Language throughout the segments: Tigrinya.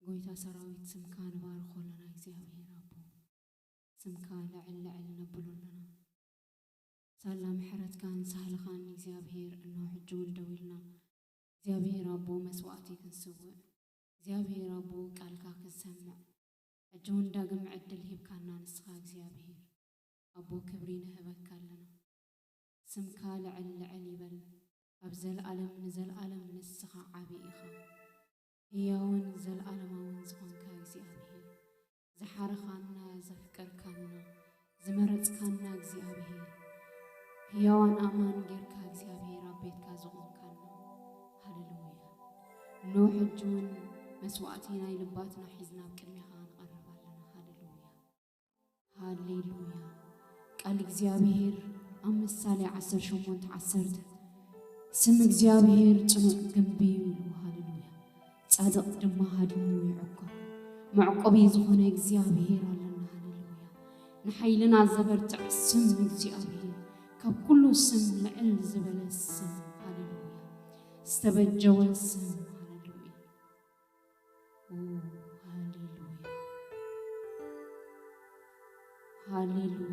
ጎይታ ሰራዊት፣ ስምካ ንባርኾ ኣለና እግዚኣብሔር ኣቦ። ስምካ ልዕል ልዕል ነብሎ ኣለና። ሳላ ምሕረትካን ሳህልኻን እግዚኣብሔር እንሆ ሕጂ እውን ደው ኢልና እግዚኣብሔር ኣቦ መስዋዕቲ ክንስውእ እግዚኣብሔር ኣቦ ቃልካ ክንሰምዕ ሕጂ እውን ዳግም ዕድል ሂብካና ንስኻ እግዚኣብሔር ኣቦ ክብሪ ንህበካ ኣለና። ስምካ ልዕል ልዕል ይበል። ካብ ዘለኣለም ንዘለኣለም ንስኻ ዓቢ ኢኻ። ህያውን ዘለኣለማውን ዝኾንካ እግዚኣብሔር፣ ዝሓረኻና፣ ዘፍቀርካና፣ ዝመረጽካና እግዚኣብሔር፣ ህያዋን ኣማን ጌርካ እግዚኣብሔር ኣብ ቤትካ ዘቖምካና። ሃሌሉያ። እነሆ ሕጂ እውን መስዋዕቲ ናይ ልባትና ሒዝና ኣብ ቅድሜኻ ንቐርብ ኣለና። ሃሌሉያ። ሃሌሉያ። ቃል እግዚኣብሔር ኣብ ምሳሌ ዓሰርተ ሸሞንተ ዓሰርተ፣ ስም እግዚኣብሔር ጽኑዕ ግንቢ እዩ ኢሉ። ሃሌሉያ። ጻድቕ ድማ ሃዲሙ ይዕቆብ። መዕቆቢ ዝኾነ እግዚኣብሔር ኣለና። ሃሌሉያ። ንሓይልና ዘበርትዕ ስም እግዚኣብሔር፣ ካብ ኩሉ ስም ልዕል ዝበለ ስም። ሃሌሉያ። ዝተበጀወ ስም። ሃሌሉያ። ኦ፣ ሃሌሉያ። ሃሌሉያ።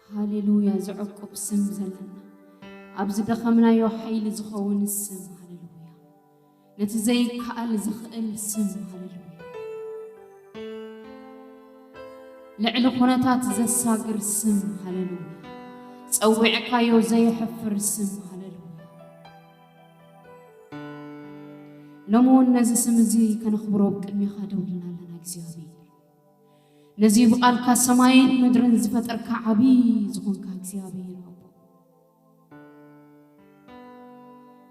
ሃሌሉያ። ዘዕቁብ ስም ዘለና፣ ኣብ ዝደኸምናዮ ሓይሊ ዝኸውን ስም። ሃሌሉያ። ነቲ ዘይከኣል ዘኽእል ስም። ሃሌሉያ። ልዕሊ ኩነታት ዘሳግር ስም። ሃሌሉያ። ጸዊዕካዮ ዘየሕፍር ስም። ሃሌሉያ። ሎሚ እውን ነዚ ስም እዚ ከነኽብሮ ኣብ ቅድሜኻ ደው ኢልና ኣለና እግዚኣብሔር። ነዚ ብቓልካ ሰማይን ምድርን ዝፈጠርካ ዓቢ ዝኾንካ እግዚኣብሔር ኣቦ፣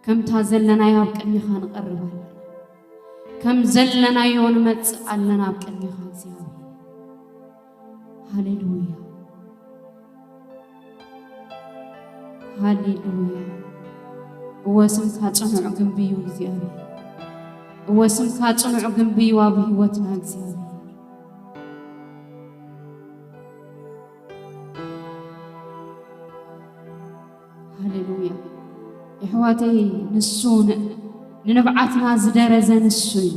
ከምታ ዘለናዮ ኣብ ቅድሜኻ ንቐርብ ኣለና። ከም ዘለናዮ ንመጽእ ኣለና ኣብ ቅድሜኻ እግዚኣብሔር። ሃሌሉያ። ሃሌሉያ። እወ ስምካ ጽኑዕ ግንቢ እዩ እግዚኣብሔር። እወ ስምካ ጽኑዕ ግንቢ እዩ ኣብ ህይወትና እግዚኣብሔር። ሃሌሉያ። የሕዋተይ ንሱ ን-፣ ንንብዓትና ዝደረዘ ንሱ እዩ።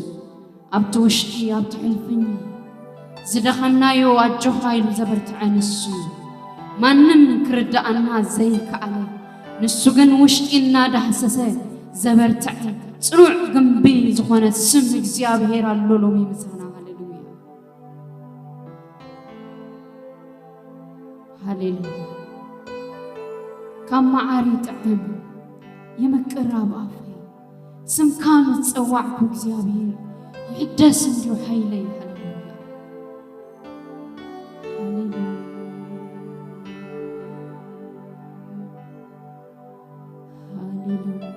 ኣብቲ ውሽጢ ኣብቲ ሕልፍኝ ዝደኸምናዮ ኣጆኻ ኢሉ ዘበርትዐ ንሱ እዩ። ማንም ክርድኣና ዘይከኣለ ንሱ ግን ውሽጢ እናዳህሰሰ ዘበርትዐ ጽኑዕ ግንቢ ዝኾነ ስም እግዚኣብሔር ኣሎ ሎሚ ምሳና። ሃሌሉያ። ሃሌሉያ። ካብ መዓር ይጥዕም ይምቅር ኣብ ኣፈይ፣ ስምካ ምስ ጸዋዕኩ እግዚኣብሔር ይሕደስ እንድዩ ሓይለይ። ሃሌሉያ። ሃሌሉያ። ሃሌሉያ።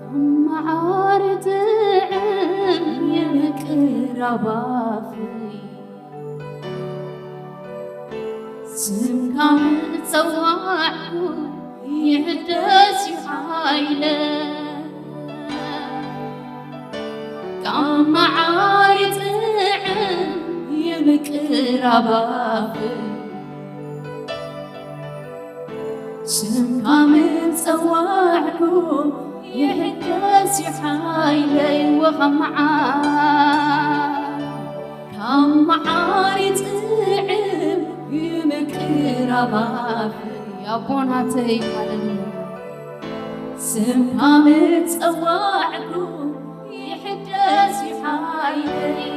ካብ መዓር ጥዕም ይምቅር ኣብ ኣፈይ፣ ስምካ ምጸዋዕኩ ይሕደስ እዩ ሓይለ። ካብ መዓር ጥዕም ይምቅር ኣብ ኣፈይ፣ ስምካ ምጸዋዕኩ ይሕደስ እዩ ሓይለይ። ወኻብ መዓር፣ ካብ መዓር ይጥዕም ይምቅር ኣብ ኣፈይ። ኣቦናተይ፣ ሃሌሉያ። ስምካ ምጸዋዕኩ ይሕደስ እዩ ሓይለይ።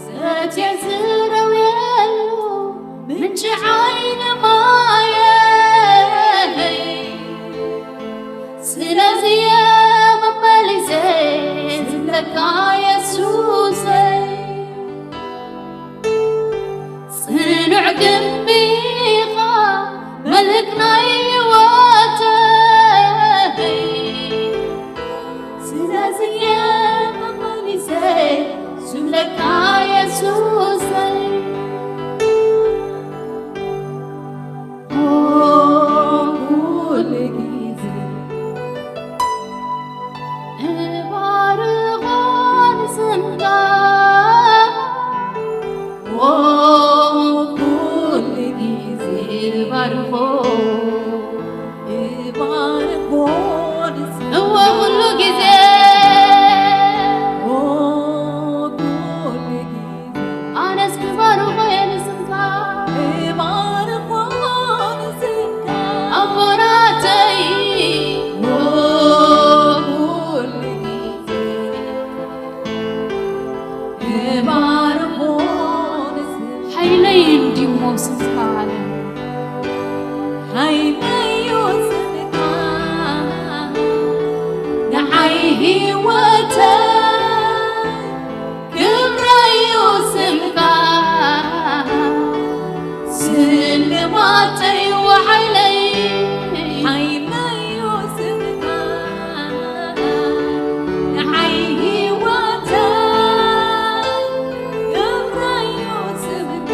ዘትየ ዝረውየሉ ምንጪ ዓይኒ ማየይ፣ ስለዚ እየ መመሊሰ ዝብለካ የሱሰይ፣ ጽኑዕ ግንቢ ኢኻ ናይ ህይወተይ ስለዚ እየ መመሊሰ ዝብለካ የሱሰይ። ኦ፣ ኩሉ ግዜ እባርኾ ንስምካ። ኦ፣ ኩሉ ግዜ እባርኾ። እባርኾ ንስምካ። እወ፣ ኩሉ ግዜ። ኦ፣ ኩሉ ግዜ ኣነስ ክባርኾ እየ ንስምካ። ክባርኾ ንስምካ። ኣቦናተይ። ኦ፣ ኩሉ ግዜ ክባርኾ ንስምካ። ሓይለይ እንዲሞ ስምካ ኣለ። ሓይለዩ ስምካ። ንዓይ ህይወተይ ክብረዩ ስምካ። ስልማተይ ወሓይለይ። ሓይለዩ ስምካ። ንዓይ ህይወተይ ክብረዩ ስምካ።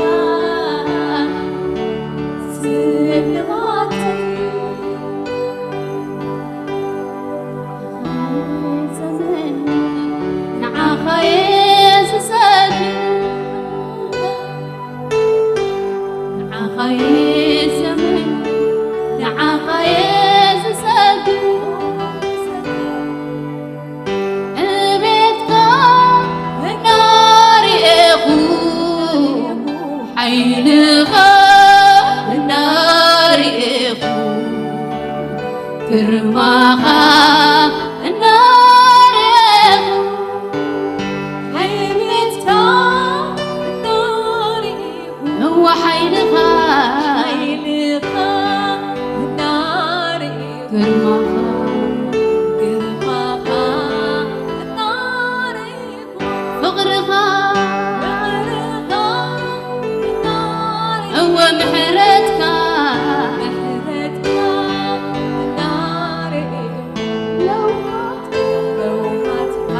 ስልማተይ። ንዓኻ እየ ዝሰግድ። ንዓኻ እየ ዘምር። ንዓኻ እየ ዝሰግድ። እቤትካ እናርኤኹ፣ ሓይልኻ እናርኤኹ፣ ግርማኻ እናርኤኹ፣ ሓይልኻ እናርኤኹ፣ እወ ሓይልኻ፣ ሓይልኻ እናርኤኹ፣ ግርማኻ፣ ግርማኻ እናርኤኹ፣ ፍቕርኻ፣ ፍቕርኻ እናርኤኹ፣ እወ ምሕረትካ፣ ምሕረትካ እናርኤኹ፣ ለውሃት፣ ለውሃትካ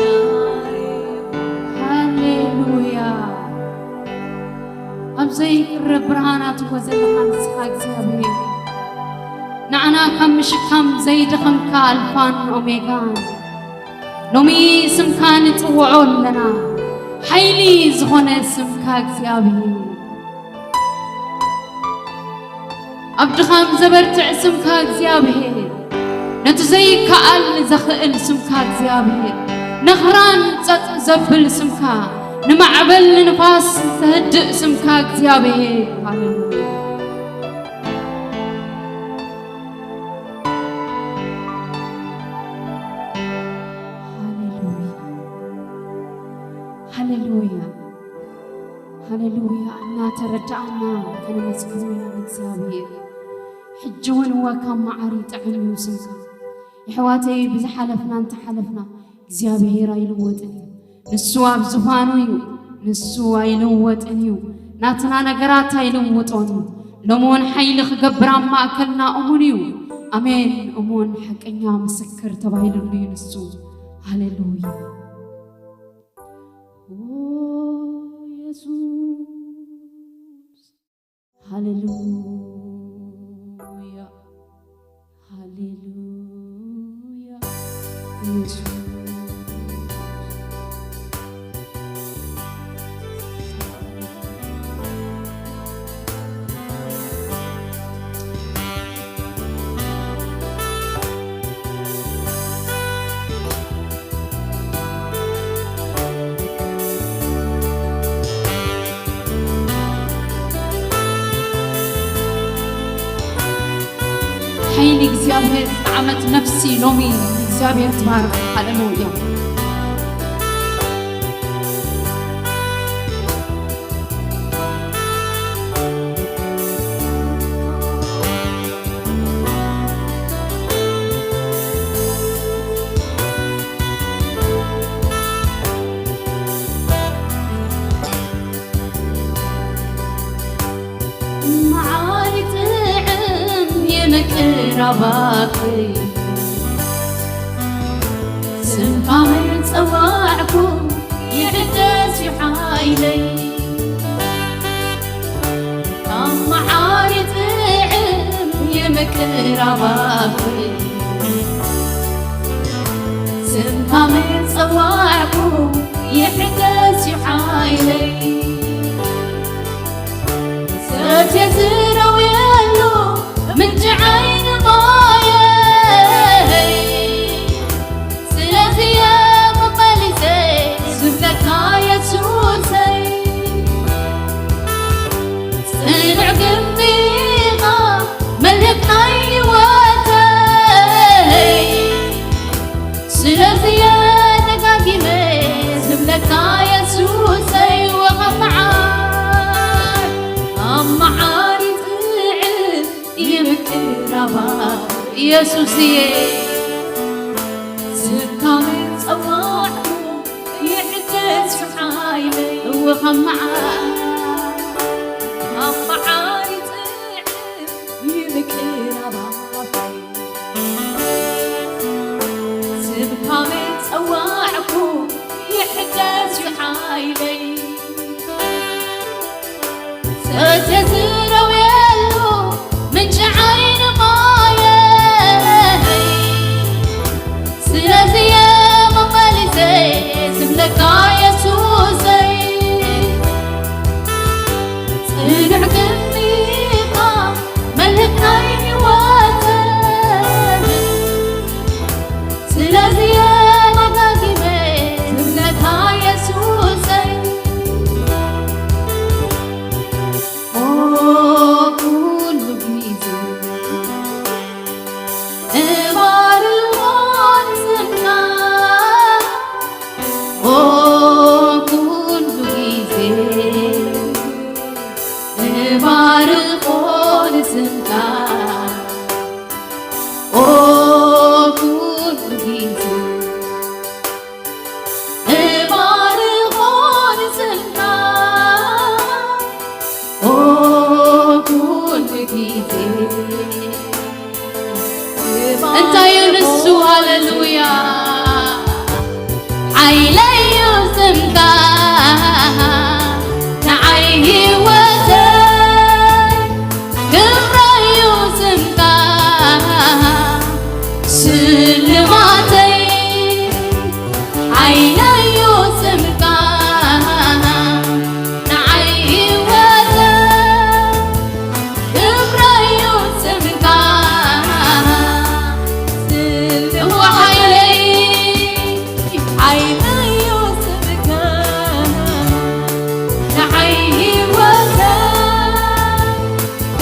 እናርኤኹ። ሃሌሉያ። ኣብ ዘይቅረብ ብርሃናት እኮ ዘለኻ ንስኻ እግዚኣብሔር። ንዓና ካብ ምሽካም ዘይደኸምካ ኣልፋን ኦሜጋን። ሎሚ ስምካ ንጽውዖ ኣለና። ሓይሊ ዝኾነ ስምካ እግዚኣብሔር። ኣብ ድኻም ዘበርትዕ ስምካ እግዚኣብሔር። ነቲ ዘይከኣል ዘኽእል ስምካ እግዚኣብሔር። ነኽራን ጸጥ ዘብል ስምካ። ንማዕበል ንንፋስ ዘህድእ ስምካ እግዚኣብሔር። ሃሌሉያ። ሃሌሉያ። ሃሌሉያ። ሃሌሉያ። እናተረዳእና ከነመስግኖ ኢና ንእግዚኣብሔር። ሕጂ እውን እወ ካብ መዓር ይጥዕም እዩ ስምካ። የሕዋተይ ብዝሓለፍና እንተሓለፍና እግዚኣብሔር ኣይልወጥን እዩ። ንሱ ኣብ ዙፋኑ እዩ። ንሱ ኣይልወጥን እዩ። ናትና ነገራት ኣይልውጦን እዩ። ሎሚ እውን ሓይሊ ክገብር ኣብ ማእከልና እሙን እዩ። ኣሜን። እሙን ሓቀኛ ምስክር ተባሂሉሉ እዩ ንሱ። ሃሌሉያ። ኦ የሱስ። ሃሌሉያ፣ ሃሌሉያ፣ ኢየሱስ። ሓይሊ እግዚኣብሔር ዝጠዓመት ነፍሲ ሎሚ እግዚኣብሔር ትባርኽ። ሃሌሉያ። መዓልቲ ምቅራባኺ ስምካ ምጸዋዕኩ ይሕደስ እዩ ሓይለይ። ካብ መዓር ይጥዕም እዩ ምቅራባኺ ስምካ ምጸዋዕኩ ይሕደስ እዩ ሓይለይ። ሰትየ ዝረውየሉ ምንጪ ዓይኒ ማየይ። ስለዚ እየ መመሊሰ ዝብለካ የሱሰይ። ጽኑዕ ግምቢ ኢኻ መልህቕ ናይ ህይወተይ። ስለዚ እየ ደጋጊመ ዝብለካ የሱሰይ። ወኸም መዓር ኣብ መዓር ይጥዕም የምቅራባ የሱስየ። ስምካ ምጸዋዕኩ ይሕደስ ሓይለይ። እወ ከም መዓር ኣብ መዓር ይጥዕም ይምቅራባይ። ስምካ ምጸዋዕኩ ይሕደስ ሓይለይ። ሰትየ ዝረውየሉ ምንጪ ዓይኒ ማየይ። ስለዚ እየ መመሊሰይ ዝብለካ የሱሰይ። ጽኑዕ ግምቢ ኢኻ መልህቕ ናይ ህይወተይ። ስለዚ እየ ደጋጊመ ዝብለካ የሱሰይ። ኦ ኩሉ ግዜ እባርኾ ንስምካ። ኦ ኩሉ ግዜ እባርኾ ንስምካ። ኦ ኩሉ ግዜ እባርኾ ንስምካ። ኦ ኩሉ ግዜ እንታይ እዩ ንሱ? ሃሌሉያ። ሓይለዩ ስምካ ንዓይ ህይወተይ፣ ክብረዩ ስምካ ስልማተይ። ሓይለዩ ስምካ ንዓይ ህይወተይ፣ ክብረዩ ስምካ ስልዋ ሓይለይ። ሓይለዩ ስምካ ንዓይ ህይወተይ፣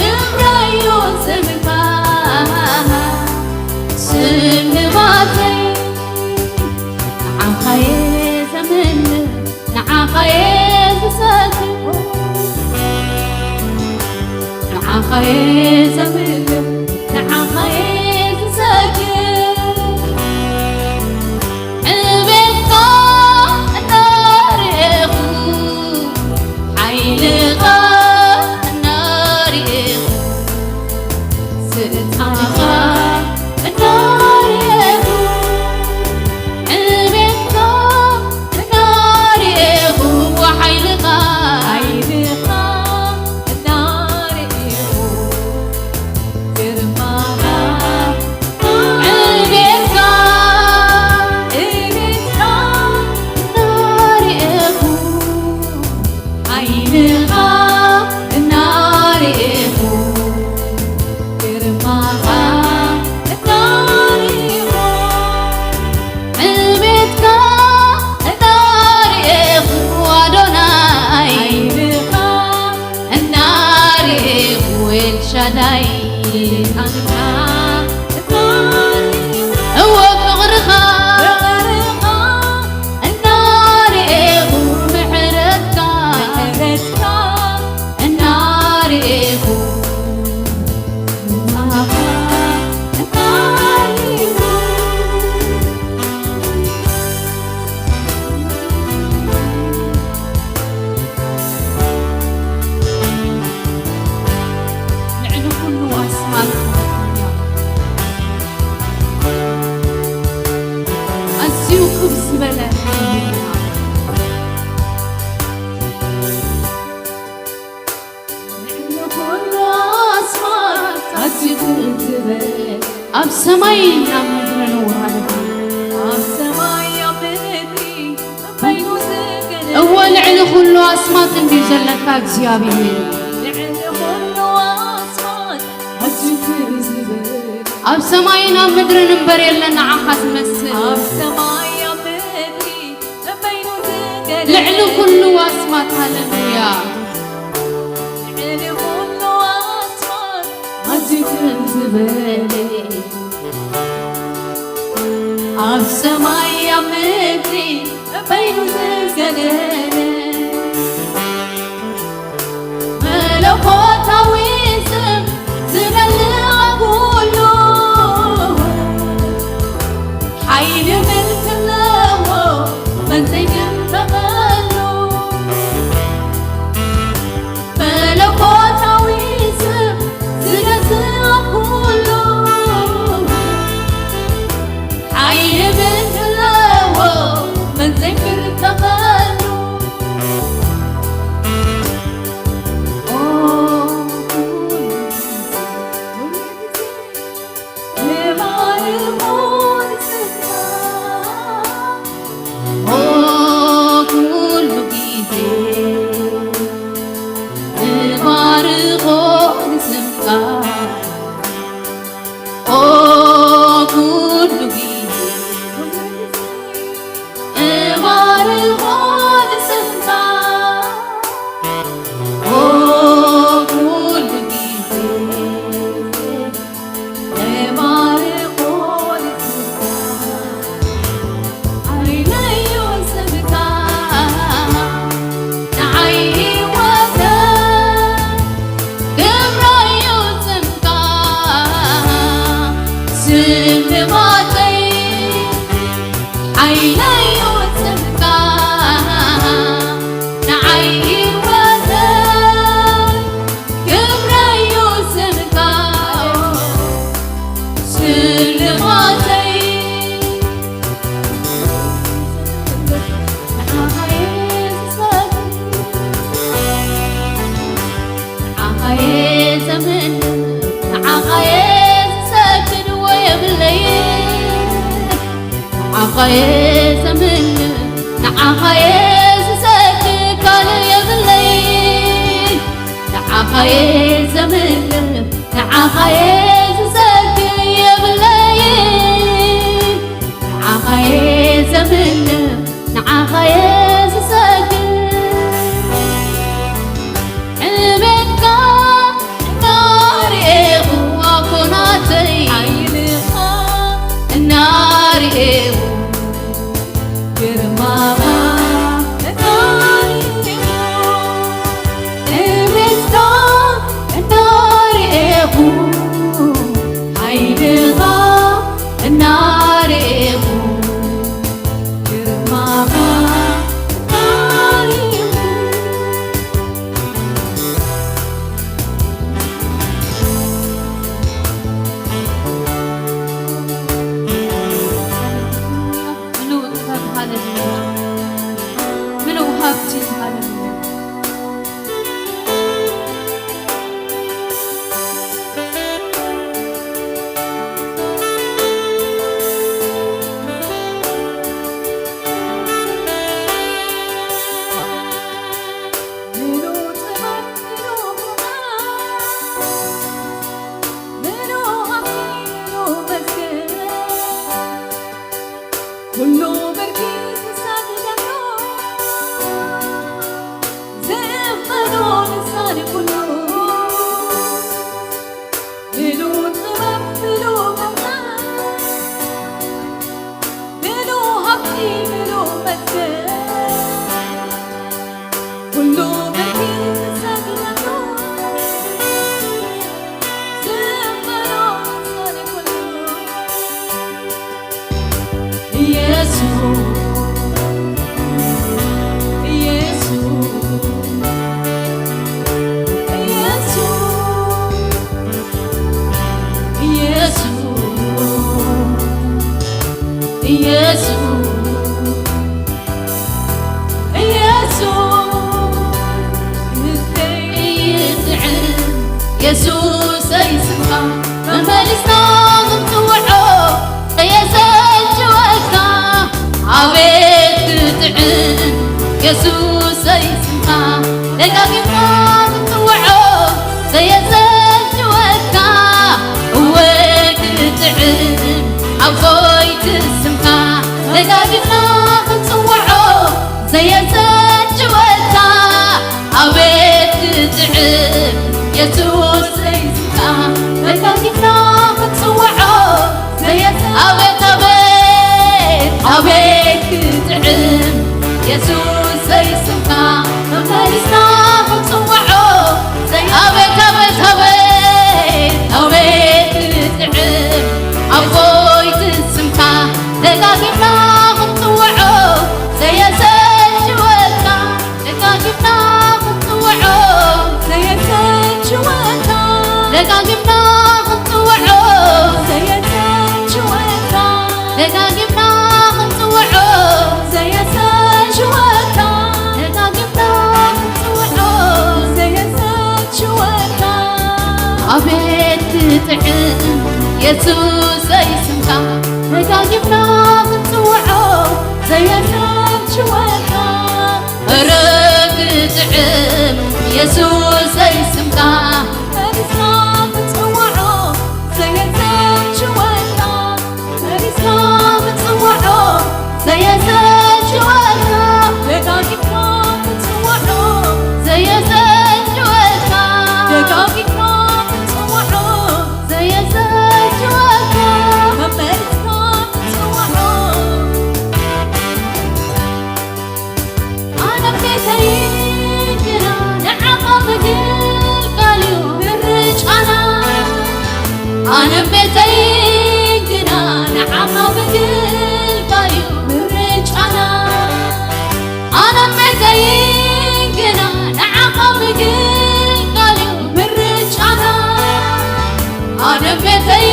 ክብረዩ ስምካ ስልማተይ። ንዓኻየ ዘምልኽ፣ ንዓኻየ ዝሰግድ፣ ንዓኻየ ዘምልኽ፣ ንዓኻየ ዝሰግድ። ዕቤትካ እናርኤኹ፣ ሓይልኻ እናርኤኹ፣ ስልጣንኻ እናርኤኹ፣ ዕቤትካ እናርኤኹ፣ ሓይልኻ፣ ሓይልኻ እናርኤኹ፣ ግርማኻ፣ ዕቤትካ፣ ዕቤትካ እናርኤኹ፣ ዓይንኻ እናርኤኹ፣ ግርማኻ እናርኤኹ፣ ዕቤትካ እናርኤኹ፣ ኣዶናይ ዓይንኻ እናርኤኹ፣ ኤልሻዳይ ስልጣንካ እናርኤኹ፣ እወ ፍቕርኻ፣ ፍቕርኻ እናርኤኹ፣ ምሕረትካ፣ ምሕረትካ እናርኤኹ፣ ምሕረትካ እናርኤኹ። ልዕሊ ኩሉ ኣስማት ኩሉ ኣስማት ኣዝዩ ክብ ዝበለ ኣብ ሰማይ ኣብ ምድርን ወሃቢ ኣብ ሰማይ ኣብ ምድሪ በይኑ ዝገነ እወ ልዕሊ ኩሉ ኣስማት እንድዩ ዘለካ እግዚኣብሔር። ልዕሊ ኩሉ ኣስማት ኣዝዩ ክብ ዝበለ ኣብ ሰማይን ኣብ ምድርን እምበር የለን ንዓኻ ዝመስል። ኣብ ሰማይ ኣብ ምድሪ በይኑ ዝገነ ልዕሊ ኩሉ ኣስማት ሃለሉያ። ልዕሊ ኩሉ ኣስማት ኣዝዩ ክብ ዝበለ ኣብ ሰማይ ኣብ ምድሪ በይኑ ዝገነነ መለኮታዊ ስም ዝመልእ ኩሉ ሓይሊ ምልክ ኣለዎ መን ዘይግንተቐሉ መለኮታዊ ስም ዝገዝእ ኩሉ ሓይሊ ምልክ ኣለዎ መን ዘይግንተቐሉ የሱሰይ ስምካ መመሊስና ክንጽውዖ ዘየሰልችወካ ኣቤት ክጥዕም የሱሰይ ስምካ ደጋጊምና ክንጽውዖ ዘየሰልችወካ እወ ክጥዕም ኣቦይ ትስምካ ደጋጊምና ክንጽውዖ ዘየሰልችወካ ኣቤት ክጥዕም የሱስ ዘይስካ ደጋጊምና ክንጽውዖ ዘየሰ ኣቤት ኣቤት ኣቤት ክጥዕም የሱስ ዘይስካ መመሊስና ክንጽውዖ ዘይ ኣቤት ኣቤት ኣቤት ኣቤት ክጥዕም ኣቦይ ትስምካ ደጋጊምና ክንጽውዖ ዘየሰልችወካ ደጋጊምና ክንጽውዖ ዘየሰልችወካ ደጋጊምና ክንጽውዖ ዘየሰልችወካ ደጋጊምና ክንጽውዖ ዘየሰልችወካ ደጋጊምና ክንጽውዖ ዘየሰልችወካ ኣቤት ክጥዕም የሱሰይ ስምካ ደጋጊምና ክንጽውዖ ዘየሰልችወካ ኧረ ክጥዕም የሱሰይ ስምካ መሊስና ክንጽውዖ ዘየሰልችወካ መሊስና ክንጽውዖ ዘየሰልችወካ ደጋጊምና ክንጽውዖ ዘየሰልችወካ ደጋጊምና ክንጽውዖ ዘየሰልችወካ መመሊስና ክንጽውዖ ኣነ ቤተይ ግና ንዓኻ ምግልጋል እዩ ምርጫና ኣነ ቤተይ ግና ንዓኻ ምግልጋል እዩ ምርጫና ኣነ ቤተይ ግና ንዓኻ ምግልጋል እዩ ምርጫና ኣነ ቤተይ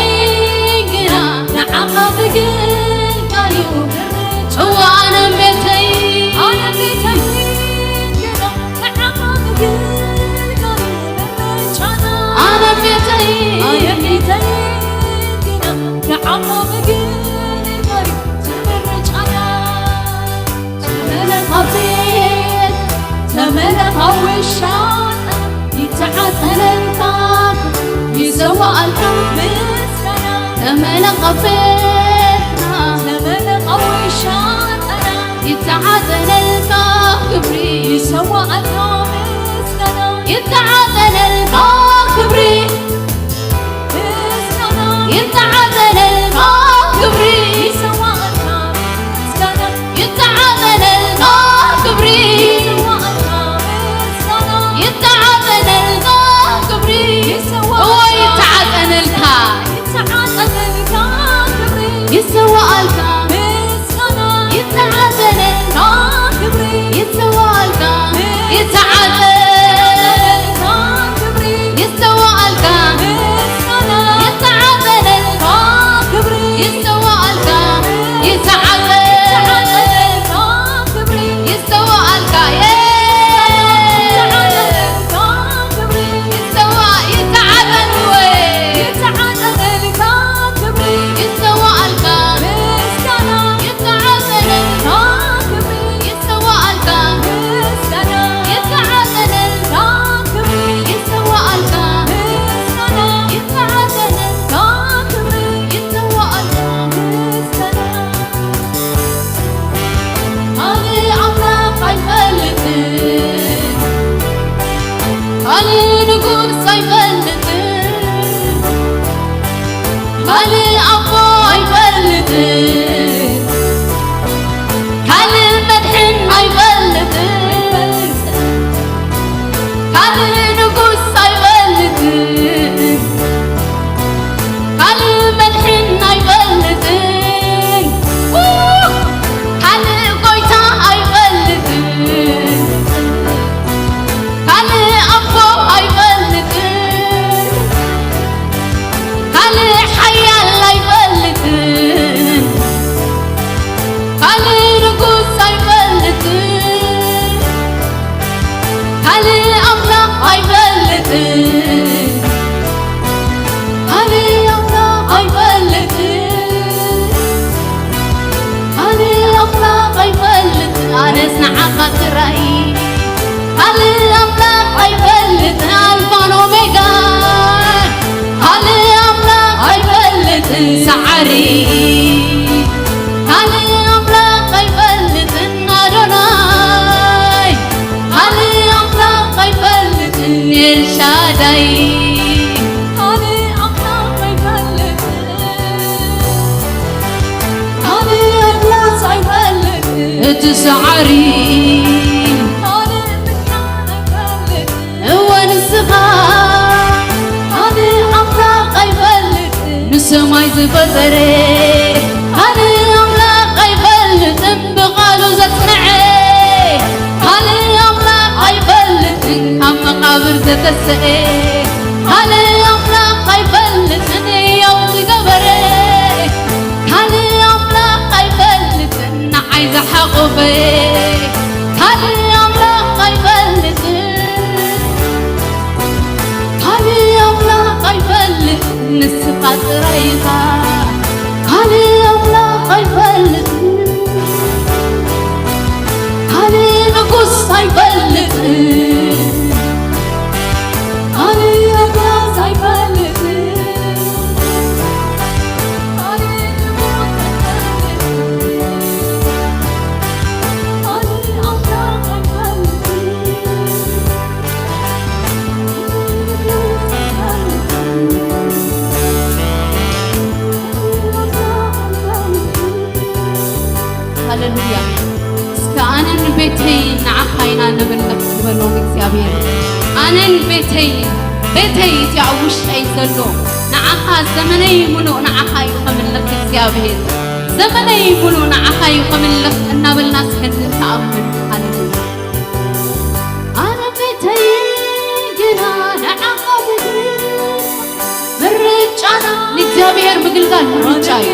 ግና ንዓኻ ምግልጋል እዩ ምርጫና እዋ ኣነ ቤተይ ኣነ ቤተይ ግና ንዓኻ ምግልጋል እዩ ምርጫና ኣነ ቤተይ ኣነ ቤተይ ግና ንዓኻ ምግልጋል እዩ ምርጫና ተመለኽ ኣብ ቤት ተመለኽ ኣብ ውሻ ይተዓጸነልካ ይሰዋኣልካ ምስጋና ተመለኽ ኣብ ቤትና ተመለኽ ኣብ ውሻ ይተዓጸነልካ ክብሪ ይሰዋኣልካ ምስጋና ይተዓጸነልካ ክብሪ ይተዓጸነልካ ክብሪ ይሰዋእልካ ምስጋና ይተዓጸነልካ ክብሪ ይሰዋእልካ ምስጋና ይተዓጸነልካ ክብሪ ይሰዋእልካ እዎ ይተዓጸነልካ ይተዓጸነልካ ክብሪ ይሰዋእልካ ምስጋና ይተዓጸነልካ ክብሪ ይሰዋእልካ ይተዓጸነልካ ክብሪ ይሰዋእልካ ይተዓጸነልካ ክብሪ ይሰዋእልካ ይተዓጸነልካ ክብሪ ይሰዋእልካ ይተዓጸነልካ ክብሪ ይሰዋ ይተዓጸን ወይ ይተዓጸነልካ ክብሪ ይሰዋእልካ ምስጋና ይተዓጸነልካ ክብሪ ይሰዋእልካ ምስጋና ይተዓጸነልካ ክብሪ ይሰዋእልካ ምስጋና ይተዓጸነልካ ክብሪ ይሰዋእልካ ምስጋና ካልእ ኣምላኽ ኣይፈልጥን ካልእ ንጉስ ኣይፈልጥን ካልእ ኣቦ ኣይፈልጥን ካልእ መድሕን ኣይፈልጥን ካልእ ንጉስ ኣይፈልጥን ካልእ መድሕን ኣይፈልጥን ካልእ ጎይታ ኣይፈልጥን ካልእ ኣቦ ኣይፈልጥን ካልእ ሓያል ኣይፈልጥን ትሰዓሪ እወ ንስኻ ኣነ ኣምላኽ ኣይፈልጥ ንሰማይ ዝፈጠረ ኣነ ኣምላኽ ኣይፈልጥን ብቓሉ ዘጽንዐ ኣነ ኣምላኽ ኣይፈልጥን ካብ መቓብር ዘተሰኤ ኣነ ኣምላኽ ኣይፈልጥን ያው ዝገበረ ኣነ ኣምላኽ ኣይፈልጥን ንዓይ ዝሓቆፈ ካልእ ኣምላኽ ኣይፈልጥን ካልእ ኣምላኽ ኣይፈልጥን ንስኻ ጥራይ ኢኻ ካልእ ኣምላኽ ኣይፈልጥን ካልእ ንጉስ ኣይፈልጥን ካልእ ኣጋዝ ኣይፈልጥን ሃሌሉያ። እስከ ኣነን ቤተይ ንዓኻ ኢና ነምልኽ ዝበሎም እግዚኣብሔር። ኣነን ቤተይ፣ ቤተይ እቲ ኣብ ውሽጠይ ዘሎ ንዓኻ ዘመነይ ሙሉእ ንዓኻ እዩ ከምልኽ እግዚኣብሔር። ዘመነይ ሙሉእ ንዓኻ እዩ ከምልኽ እናበልና እስከ ንተኣምን። ሃሌሉያ። ኣነ ቤተይ ግና ንዓኻ ምድሪ ምርጫና ንእግዚኣብሔር ምግልጋል ምርጫ እዩ።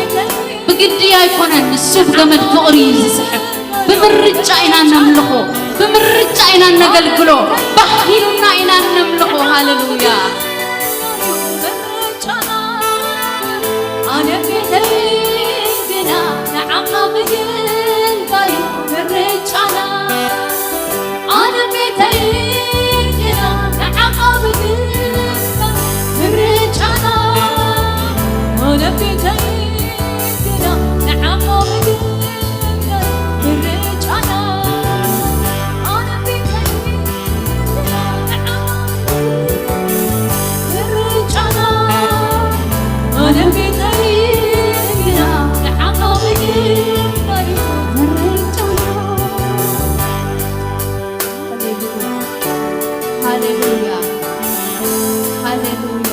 ብግዲ ኣይኮነን፣ ንሱ ብገመድ ፍቕሪ እዩ ዝስሕብ። ብምርጫ ኢና ነምልኾ፣ ብምርጫ ኢና ነገልግሎ፣ ባህ ኢሉና ኢና ነምልኾ። ሃሌሉያ። ኣነ ቤተይ ግና ንዓኻ ምግልጋል ምርጫና ኣነ ቤተይ ግና ንዓኻ ምግልጋል ምርጫና ኣነ ቤተይ ግና ንዓኻ ምግልጋል ምርጫና ኣነ ቤተይ ግና ንዓኻ ምርጫና ኣነ ቤተይ ግና ንዓኻ ምግልጋል ምርጫና ሃሌሉያ ሃሌሉያ ሃሌሉያ።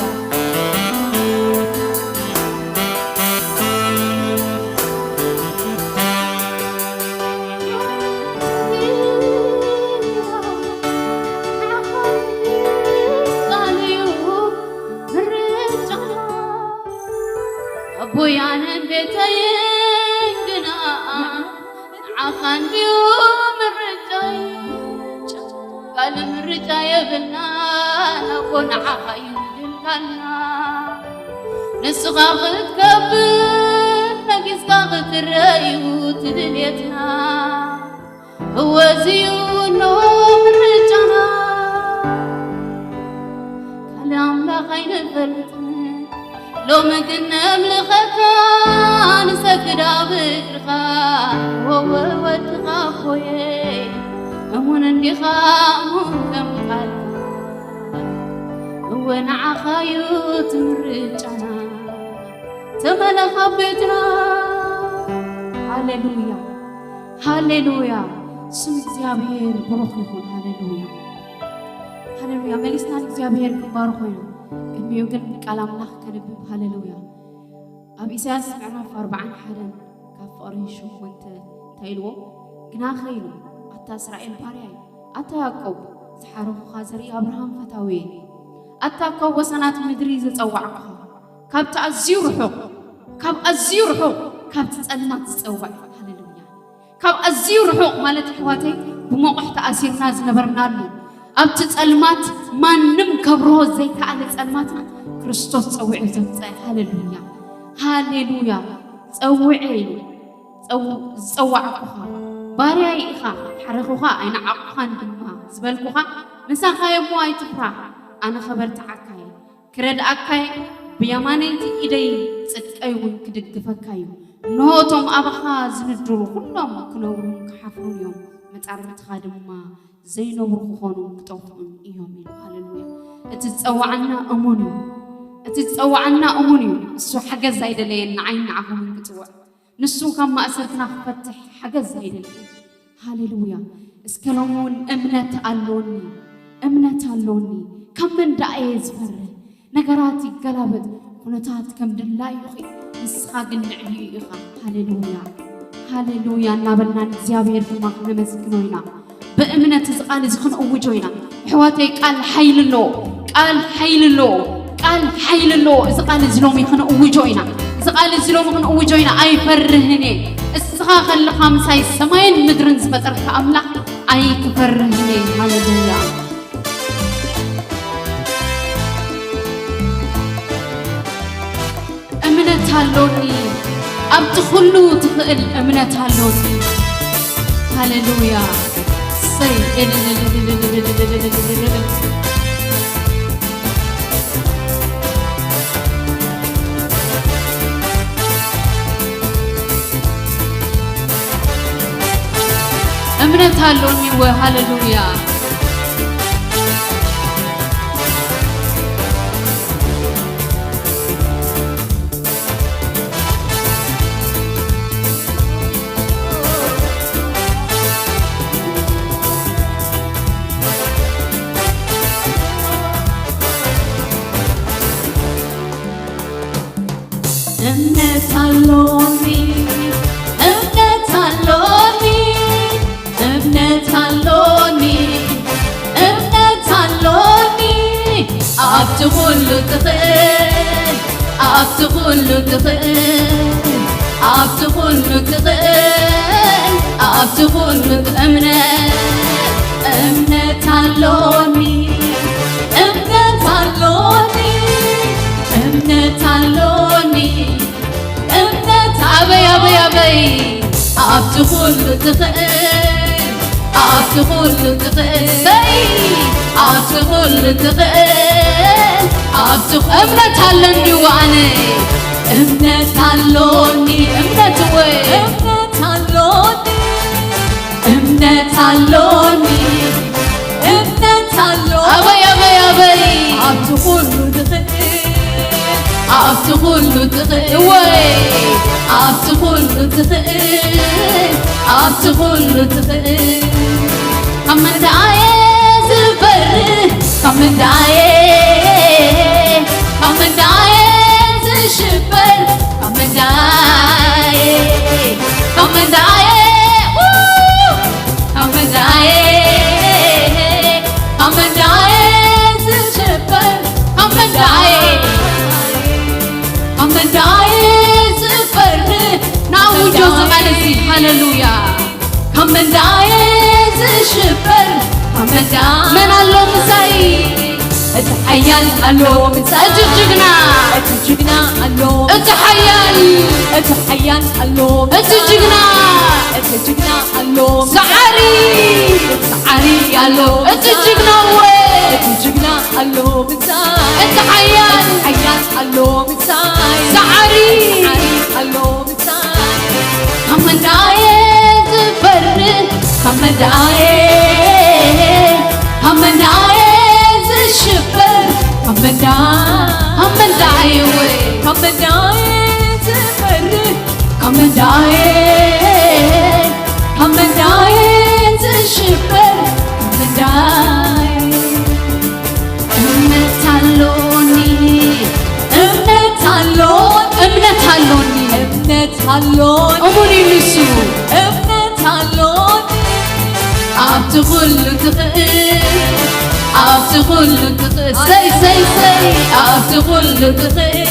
ኣቦይ ኣነን ቤተይን ግና ንዓኻ እንድዩ ምርጫይ። ካልእ ምርጫ የብልናን ኣቦ ንዓኻ እዩ ምድልካልና። ንስኻ ክትከብር ነጊስካ ክትረእዩ ትድልየትና። እወ እዚ እዩ እኖ ምርጫና ካልእ ኣምላኽ ኣይንፈልጥን ሎሚ ግን ነምልኸካ ንሰግድ ኣብ እግርኻ ወወ ወድኻ ኣቦየ እሙን እንዲኻ እሙን ከም ቃልካ እወ ንዓኻ እዩ እቲ ምርጫና ተመለኽ ኣብ ቤትና ሃሌሉያ ሃሌሉያ ስም እግዚኣብሔር ብሩኽ ይኹን ሃሌሉያ ሃሌሉያ መሊስና ንእግዚኣብሔር ክንባርኾ ኢና ቅድሚኡ ግን ቃል ኣምላኽ ከንብብ ሃሌሉያ ኣብ ኢሳያስ ምዕራፍ ኣርባዓን ሓደን ካብ ፍቕሪ ሸሞንተ እንታይ ኢልዎ ግናኸ ኢሉ ኣታ እስራኤል ባርያይ ኣታ ያዕቆብ ዝሓረኹኻ ዘርኢ ኣብርሃም ፈታውየ ኣታ ካብ ወሰናት ምድሪ ዝጸዋዕኩኻ ካብቲ ኣዝዩ ርሑቕ ካብ ኣዝዩ ርሑቕ ካብቲ ጸልማት ዝጸውዕ ሃሌሉያ ካብ ኣዝዩ ርሑቕ ማለት ኣሕዋተይ ብመቑሕ ተኣሲርና ዝነበርናሉ ኣብቲ ጸልማት ማንም ከብርሆ ዘይከኣለ ጸልማትና ክርስቶስ ጸዊዑ ዘምፀ ሃሌሉያ ሃሌሉያ ጸውዐ ኢሉ ዝጸዋዕኩኻ ባርያይ ኢኻ ሓረኹኻ ኣይነዓቑኻን ድማ ዝበልኩኻ ምሳኻ እየ እሞ ኣይትፍራህ ኣነ ኸበርትዓካ እየ ክረድኣካይ ብየማነይቲ ኢደይ ጽድቀይ እውን ክድግፈካ እዩ። እንሆ እቶም ኣባኻ ዝንድሩ ኩሎም ክነብሩን ክሓፍሩን እዮም፣ መጻርርትኻ ድማ ዘይነብሩ ክኾኑን ክጠፍኡን እዮም ኢሉ። ሃሌሉያ! እቲ ዝጸውዓና እሙን እዩ። እቲ ዝጸውዓና እሙን እዩ። እሱ ሓገዝ ኣይደለየን ንዓይን ንዓኹምን ክጽውዕ። ንሱ ካብ ማእሰርትና ክፈትሕ ሓገዝ ኣይደለየን። ሃሌሉያ። እስከ ሎሚ እውን እምነት ኣሎኒ፣ እምነት ኣሎኒ። ካብ መን ደኣ እየ ዝፈርህ? ነገራት ይገላበጥ፣ ኩነታት ከም ድላዩ ይኹን፣ ንስኻ ግን ልዕሊኡ ኢኻ። ሃሌሉያ፣ ሃሌሉያ እናበልና ንእግዚኣብሔር ድማ ክነመስግኖ ኢና። ብእምነት እዚ ቃል እዚ ክንእውጆ ኢና። ኣሕዋተይ፣ ቃል ሓይሊ ኣለዎ፣ ቃል ሓይሊ ኣለዎ፣ ቃል ሓይሊ ኣለዎ። እዚ ቃል እዚ ሎሚ ክንእውጆ ኢና፣ እዚ ቃል እዚ ሎሚ ክንእውጆ ኢና። ኣይፈርህን እየ፣ እስኻ ከለኻ ምሳይ ሰማይን ምድርን ዝፈጠርካ ኣምላኽ ኣይክፈርህን እየ። ሃሌሉያ። እምነት ኣሎኒ፣ ኣብቲ ኩሉ ትኽእል እምነት ኣሎኒ። ሃሌሉያ። ሰይ፣ እምነት ኣሎኒ ወ-፣ ሃሌሉያ። እምነት ኣሎኒ፣ እምነት ኣሎኒ፣ እምነት ኣሎኒ፣ እምነት ኣሎኒ። ኣብቲ ኩሉ ትኽእል፣ ኣብቲ ኩሉ ትኽእል፣ ኣብቲ ኩሉ ትኽእል፣ ኣብቲ ኩሉ እምነት፣ እምነት ኣሎኒ፣ እምነት ኣሎኒ፣ እምነት ኣሎኒ። እምነት ኣበይ፣ ኣበይ፣ ኣበይ? ኣብቲ ኩሉ ትኽእል፣ ኣብቲ ኩሉ ትኽእል፣ ሰይ! ኣብቲ ኩሉ ትኽእል፣ ኣብቲ ኩ-፣ እምነት ኣለኒ ኣነ። እምነት ኣሎኒ፣ እምነት ወይ እምነት ኣሎኒ፣ እምነት ኣሎኒ፣ እምነት ኣሎ። ኣበይ፣ ኣበይ፣ ኣበይ? ኣብቲ ኩሉ ትኽእል፣ ኣብቲ ኩሉ ትኽእል፣ ወይ ኣብቲ ኩሉ ትኽእል፣ ኣብቲ ኩሉ ትኽእል። ካብ መንዳየ ዝፈርህ፣ ካብ መንዳየ፣ ካብ መንዳየ ዝሽበር፣ ካብ መንዳየ፣ ካብ መንዳየ፣ ው! ካብ መንዳየ፣ ካብ መንዳየ ዝሽበር፣ ካብ መንዳየ፣ ካብ መንዳየ ዝፈርህ፣ ናውጆ ዝቃለሲ፣ ሃሌሉያ። ካብ መንዳየ ዝሽበር፣ ካብ መንዳ-፣ መን ኣሎ ምሳይ? እቲ ሓያል ኣሎ ምሳይ። እቲ ጅግና። እቲ ጅግና ኣሎ። እቲ ሓያል። እቲ ሓያል ኣሎ። እቲ ጅግና። እቲ ጅግና ኣሎ። ሰዓሪ። ሰዓሪ ኣሎ። እቲ ጅግና እወ። እቲ ጅግና ኣሎ ምሳይ። እቲ ሓያል። እቲ ሓያል ኣሎ ምሳይ። ሰዓሪ። ሰዓሪ ኣሎ ምሳይ። ካብ መንዳየ ዝፈርህ፣ ካብ መንዳየ፣ ካብ መንዳየ ዝሽበር፣ ካብ መንዳ-፣ ካብ መንዳየ ወይ፣ ካብ መንዳየ ዝፈርህ፣ ካብ መንዳየ፣ ካብ መንዳየ ዝሽበር፣ ካብ መንዳየ። እምነት ኣሎኒ፣ እምነት ኣሎኒ፣ እምነት ኣሎኒ፣ እምነት ኣሎኒ፣ እሙን እዩ ንሱ። እምነት ኣሎኒ፣ ኣብቲ ኩሉ ትኽእል፣ ኣብቲ ኩሉ ትኽእል፣ ሰይ፣ ሰይ፣ ሰይ፣ ኣብቲ ኩሉ ትኽእል፣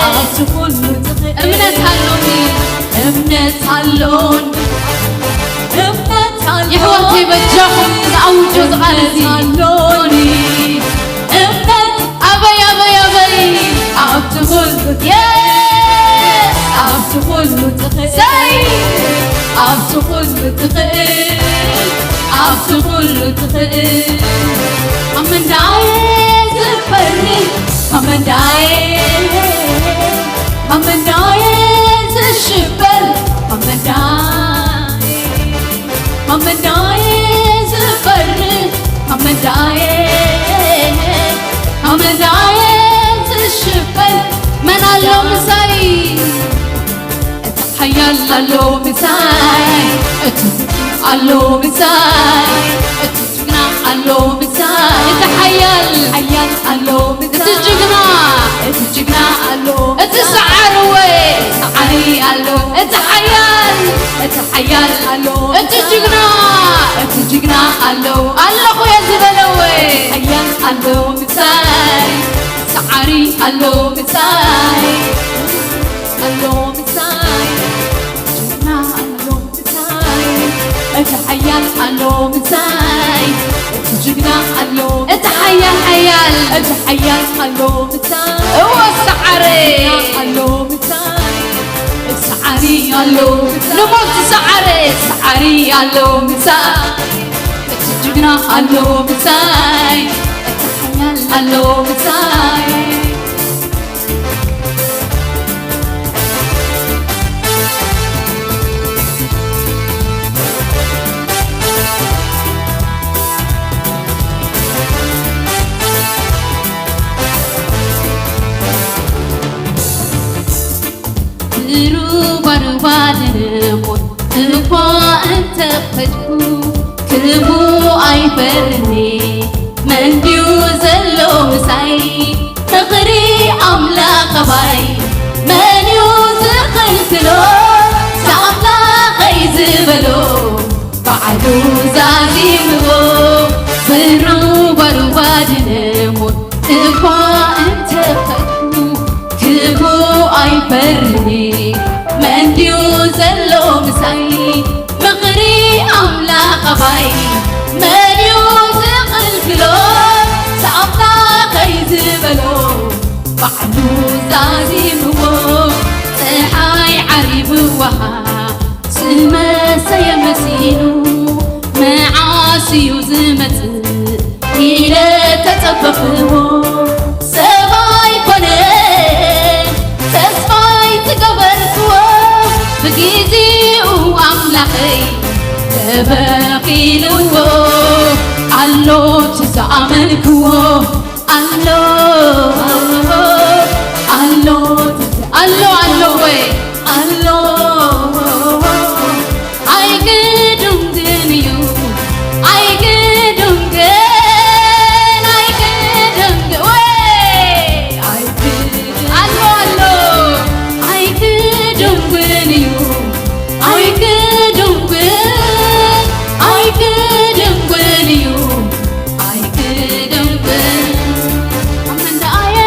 ኣብቲ ኩሉ ትኽእል፣ እምነት ኣሎኒ። እምነት ኣሎኒ፣ እምነት ኣሎኒ፣ የሕዋተይ በጃኹም ዝኣውጆ ዝቓል እዚ። እምነት ኣሎኒ፣ እምነት ኣበይ፣ ኣበይ፣ ኣበይ? ኣብቲ ኩሉ፣ የስ! ኣብቲ ኩሉ ትኽእል፣ ሰይ! ኣብቲ ኩሉ ትኽእል፣ ኣብቲ ኩሉ ትኽእል። ካብ መንዳየ ዝፈርህ፣ ካብ መንዳየ፣ ካብ መንዳየ ዝሽበር፣ ካብ መንዳየ፣ ካብ መንዳየ ዝፈርህ፣ ካብ መንዳየ፣ ካብ መንዳየ ዝሽበር፣ መን ኣሎ ምሳይ? እቲ ሓያል ኣሎ ምሳይ፣ እቲ ኣሎ ምሳይ፣ እቲ ጅግና ኣሎ ምሳይ፣ እቲ ሓያል፣ ሓያል ኣሎ ምሳይ፣ እቲ ጅግና፣ እቲ ጅግና ኣሎ፣ እቲ ሰዓሪ ወይ፣ ሰዓሪ ኣሎ፣ እቲ ሓያል፣ እቲ ሓያል ኣሎ፣ እቲ ጅግና፣ እቲ ጅግና ኣሎ፣ ኣለኹ እየ ዝበለ ወይ፣ ሓያል ኣሎ ምሳይ፣ ሰዓሪ ኣሎ ምሳይ፣ ኣሎ ምሳይ፣ ጅግና ኣሎ ምሳይ፣ እቲ ሓያል ኣሎ ምሳይ፣ እቲ ጅግና ኣሎ፣ እቲ ሓያል ሓያል፣ እቲ ሓያል ኣሎ ምሳይ፣ እወ ሰዓሪ፣ ጅግና ኣሎ ምሳይ፣ ሰዓሪ ኣሎ ምሳይ፣ ንሞት ሰዓሪ፣ ሰዓሪ ኣሎ ምሳይ፣ እቲ ጅግና ኣሎ ምሳይ፣ እቲ ሓያል ኣሎ ምሳይ። ሩባ ሩባ ድንቁር እኳ እንተ ኸድኩ ክፉ ኣይፈርኒ መን ድዩ ዘሎ ምሳይ ፍቕሪ ኣምላኽ ኣባይ መን እዩ ዝኽልክሎ ኣምላኸይ ዝበሎ ባዕሉ ዛዚምዎ ሩባ ሩባ ድንቁር እኳ እንተ ኸድኩ ክፉ ኣይፈርኒ መን ድዩ ዘሎ ምሳይ ፍቕሪ ኣምላኽ ኣባይ መን እዩ ዝኽልክሎ ኣምላኸይ ዝበሎ ባዕሉ ዛዚምዎ ፀሓይ ዓሪብዋ ስመሰየ መሲሉ መዓስ እዩ ዝመፅእ ኢለ ተፀበኽዎ ሰብ ኣይኮነን ተስፋይ ዝገበርክዎ ብግዜኡ ኣምላኸይ ተበኺልዎ ኣሎ እቲ ዝኣመንክዎ ኣሎ ኣሎ ኣሎ ኣሎ ወይ ኣሎ ኣይግድንግን እዩ ኣይግድንግን ኣይግድንግን ወይ ኣይግድን ኣሎ ኣሎ ኣይግድንግን እዩ ኣይግድንግን ኣይግድንግን እዩ ኣይግድንግን ኣመንዳየ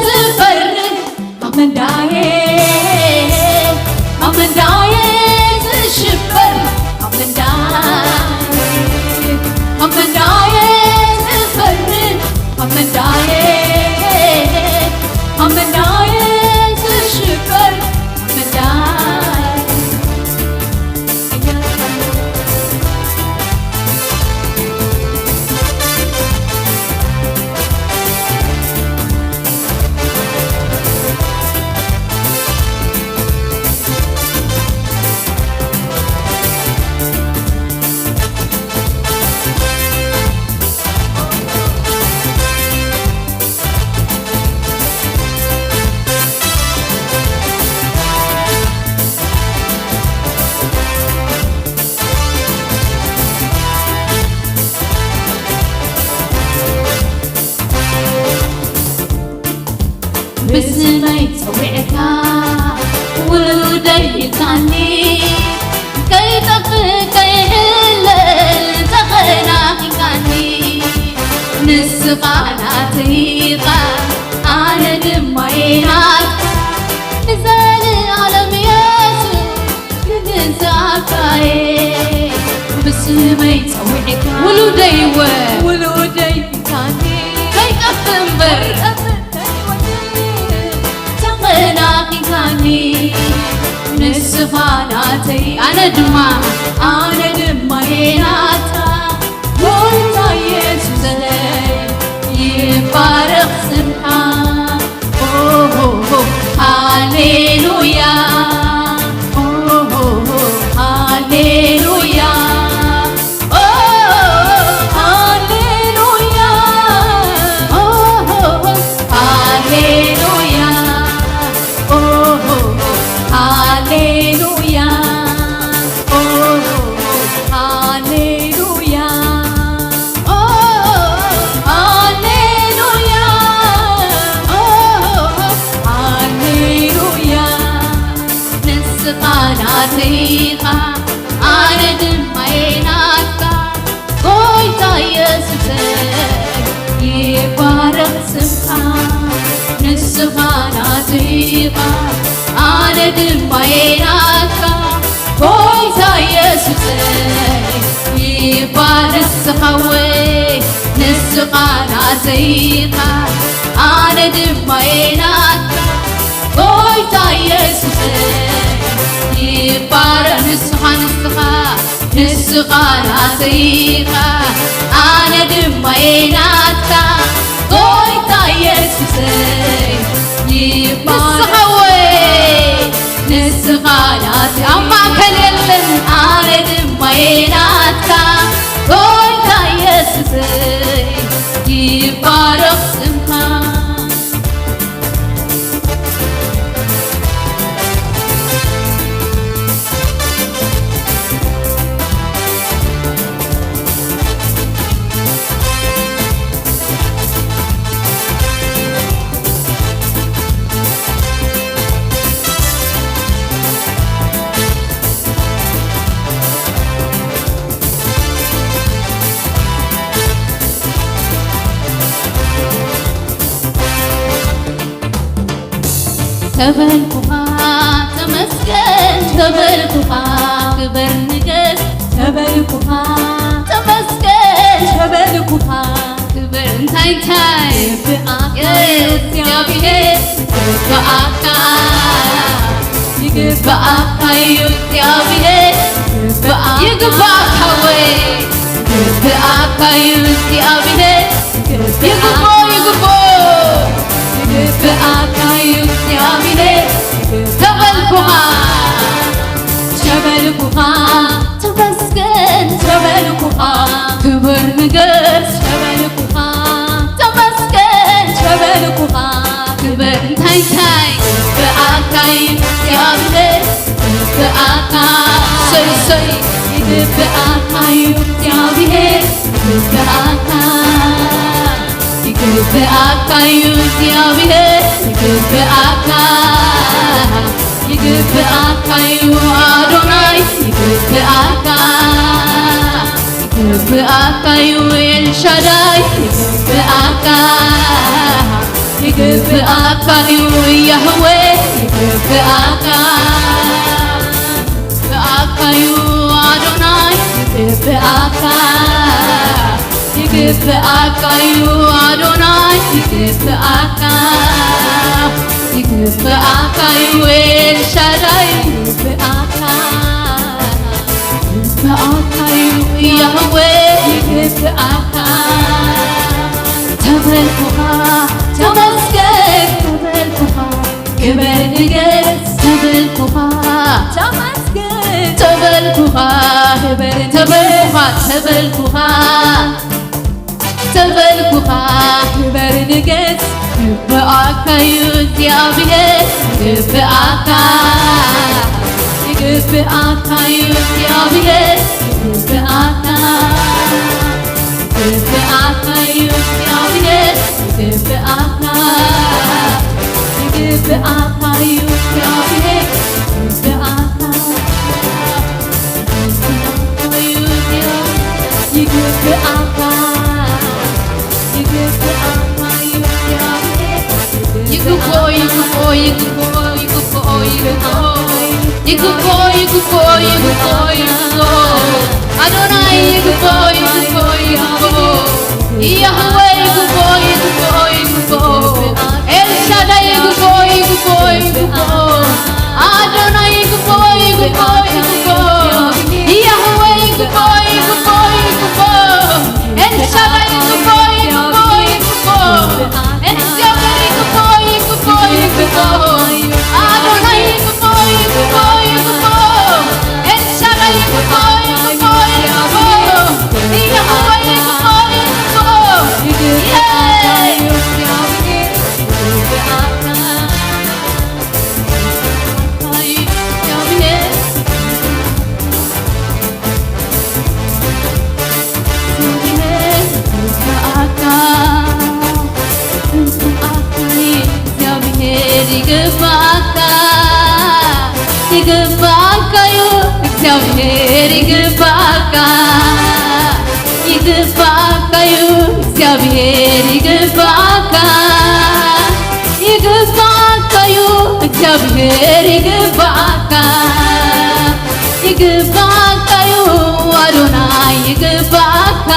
ዝፈርድ ኣመንዳየ ኣመንዳየ ዝሽበር ኣመንዳየ ኣመንዳየ ዝፈርድ ኣመንዳየ ኣመንዳየ ዝሽበር ኣመንዳየ ብስመይ ጸዊዕካ ውሉደይ ኢልካኒ ከይጠፍእ ከይሕለል ተኸናኺንካኒ ንስኻ ናተይ ኢኻ ኣነ ድማ እየ ናትካ ንዘለኣለም የሱስ ክግዛእካየ ብስመይ ጸዊዕካ ውሉደይ እወ ውሉደይ ኢልካኒ ከይጠፍእ እምበር ተመናኺካኒ ንስኻ ናተይ ኣነ ድማ ኣነ ድማ የናታ ጎይታ የሱሰይ ይባረኽ ስምካ ኦሆሆ ሃሌሉያ ኦሆሆ ሃሌሉያ ኣነ ድማ የናትካ ጎይታ ኢየሱሰይ ይባረክ ስኻወይ ንስኻ ናተይኻ ኣነ ድማ የናትካ ጎይታ ኢየሱሰይ ይባረክ ንስኻ ንስኻ ንስኻ ናተይኻ ኣነ ድማ የናትካ ጎይታ ኢየሱሰይ ይባረክ ንስኻ ወይ ንስኻ ናተይ ኣብ ማእከል የለን ኣነ ድማ የናትካ ጎይታ ኢየሱሰይ ይባረኽ ስምካ ተበልኩኻ ተመስገን ተበልኩኻ ክበር ንገስ ተበልኩኻ ተመስገን ተበልኩኻ ክበር እንታይ እንታይ ይግብኣካ Yes, እግዚኣብሔር ይግብኣካ ይግብኣካ እዩ እግዚኣብሔር ይግብኣካ ይግብኣካ ወይ ይግብኣካ እዩ እግዚኣብሔር ይግቦ ይግቦ ይግብኣካ እዩ እግዚኣብሔር ተበልኩኻ ተበልኩኻ ተመስገን ተበልኩኻ ክብር ንገስ ተበልኩኻ ተመስገን ተበልኩኻ ክብር እንታይ እንታይ ይግብኣካ እዩ እግዚኣብሔር ይግብኣካ ሰይ ሰይ ይግብኣካ እዩ እግዚኣብሔር ይግብኣካ ይግብኣካ እዩ እግዚኣብሔር ይግብኣካ ይግብኣካ እዩ ኣዶናይ ይግብኣካ ይግብኣካ እዩ ኤልሻዳይ ይግብኣካ ይግብኣካ እዩ ያህዌ ይግብኣካ ይግብኣካ እዩ ኣዶናይ ይግብኣካ ይግብኣካ እዩ ኣዶናይ ይግብኣካ ይግብኣካ እዩ ኤልሻዳይ ይግብኣካ ይግብኣካ እዩ ያህዌ ይግብኣካ ተበልኩኻ ተመስገን ተበልኩኻ ክበር ንገስ ተበልኩኻ ተመስገን ተበልኩኻ ክበር ተበልኩኻ ተበልኩኻ ተበልኩኻ ክበር ንገስ ይግብኣካ እዩ እግዚኣብሔር ይግብኣካ ይግብኣካ እዩ እግዚኣብሔር ይግብኣካ ይግብኣካ እዩ እግዚኣብሔር ይግብኣካ ይግብኣካ እዩ እግዚኣብሔር ይግብኣካ ይግብኣካ እዩ እግዚኣብሔር ይግብኣካ ይግብኣካ እዩ እግዚኣብሔር ይግብኦ ይግብኦ ይግብኦ ይግብኦ ይግብኦ ይግብኦ ይግብኦ ይግብኦ ይግብኦ ኣዶናይ ይግብኦ ይግብኦ ይግብኦ ያህዌ ይግብኦ ይግብኦ ይግብኦ ኤልሻዳይ ይግብኦ ይግብኦ ይግብኦ ኣዶናይ ይግብኦ ይግብኦ ይግብኦ ያህዌ ይግብኦ ይግብኦ ይግብኦ ኤልሻዳይ ይግብኦ ይግብኦ ይግብኦ እግዚኣብሔር ይግብኦ ይግብኦ ይግብኦ ኣዶናይ ይግብኦ ይግብኦ ይግብኦ ኤልሻዳይ ይግብኦ ይግብኦ ይግብኦ ያህዌ ይግብኦ ይግብኦ ክብር ይግባእካ፣ ይግባእካ እዩ ኣዶናይ፣ ይግባእካ፣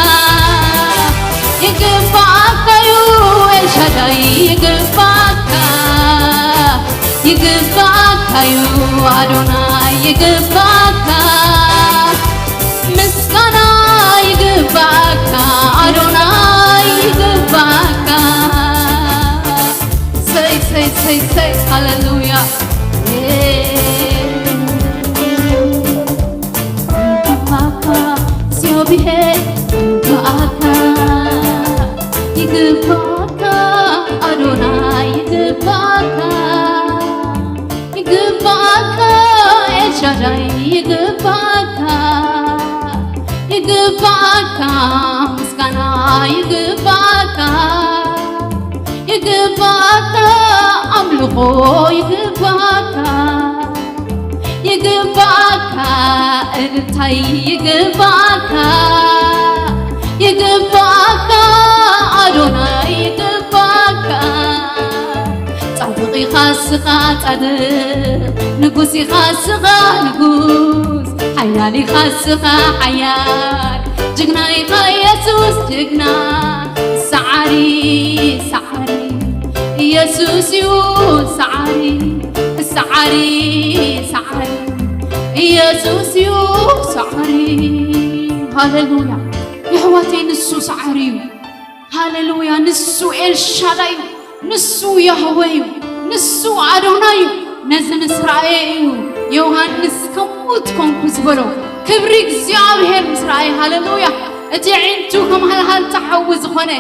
ይግባእካ እዩ ኤልሻዳይ፣ ይግባእካ፣ ይግባእካ እዩ ኣዶናይ፣ ይግባእካ፣ ምስጋና ይግባእካ ኣዶናይ፣ ይግባእካ። ሰይ፣ ሰይ፣ ሰይ፣ ሰይ፣ ሃሌሉያ። ይግባእካ፣ እግዚኣብሔር፣ ይግባእካ፣ ይግባእካ፣ ኣዶናይ፣ ይግባእካ፣ ይግባእካ፣ ኤልሻዳይ፣ ይግባእካ፣ ይግባእካ፣ ምስጋና ይግባእካ፣ ይግባእካ፣ ኣምልኾ ይግባእካ፣ ይግባእካ፣ እልልታይ ይግባእካ፣ ይግባእካ፣ ኣዶናይ ይግባእካ። ጻድቕ ኢኻ ስኻ ጻድቕ፣ ንጉስ ኢኻ ስኻ ንጉስ፣ ሓያል ኢኻ ስኻ ሓያል፣ ጅግና ኢኻ የሱስ ጅግና። ሰዓሪ፣ ሰዓሪ፣ ኢየሱስ እዩ ሰዓሪ፣ ሰዓሪ፣ ሰዓሪ፣ ኢየሱስ እዩ ሰዓሪ። ሃሌሉያ። የሕዋተይ፣ ንሱ ሰዓሪ እዩ። ሃሌሉያ። ንሱ ኤልሻዳይ እዩ። ንሱ ያህወ እዩ። ንሱ ኣዶናይ እዩ። ነዚ ምስ ረኣየ እዩ ዮሃንስ ከምኡ ትኮንኩ ዝበሎ። ክብሪ እግዚኣብሔር ምስ ረኣየ፣ ሃሌሉያ። እቲ ኣዒንቱ ከም ሃልሃልታ ሓዊ ዝኾነ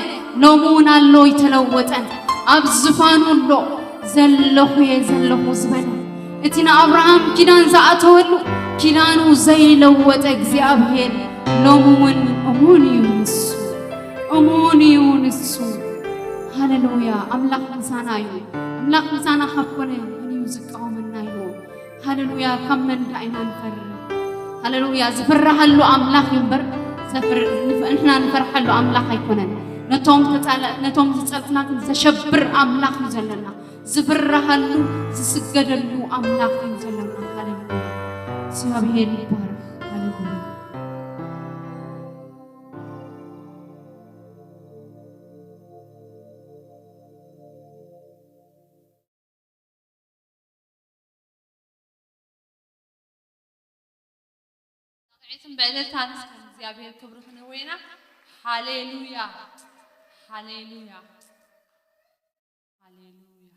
ሎሚ እውን ኣሎ፣ ኣይተለወጠን። ኣብ ዝፋኑ ኣሎ። ዘለኹ እየ ዘለኹ ዝበለ፣ እቲ ንኣብርሃም ኪዳን ዝኣተወሉ፣ ኪዳኑ ዘይለወጠ እግዚኣብሔር ሎሚ እውን እሙን እዩ ንሱ። እሙን እዩ ንሱ። ሃሌሉያ። ኣምላኽ ምሳና እዩ። ኣምላኽ ምሳና ካብ ኮነ መን እዩ ዝቃወመና ኢሉ። ሃሌሉያ። ካብ መን ደኣ ኢና ንፈርሕ? ሃሌሉያ። ዝፍርሃሉ ኣምላኽ እዩ እምበር፣ ዘፍር-፣ ንፍ-፣ ንሕና ንፈርሓሉ ኣምላኽ ኣይኮነን። ነቶም ተጻለ-፣ ነቶም ዝጸልኡና ግን ዘሸብር ኣምላኽ እዩ ዘለና። ዝፍርሃሉ፣ ዝስገደሉ ኣምላኽ እዩ ዘለና። ሃሌሉያ። እግዚኣብሔር ይባረክ። ሃሌሉያ። ጣቕዒትን ብዕልልታን እስከ ንእግዚኣብሔር ክብሪ ክንህቦ ኢና። ሃሌሉያ፣ ሃሌሉያ፣ ሃሌሉያ።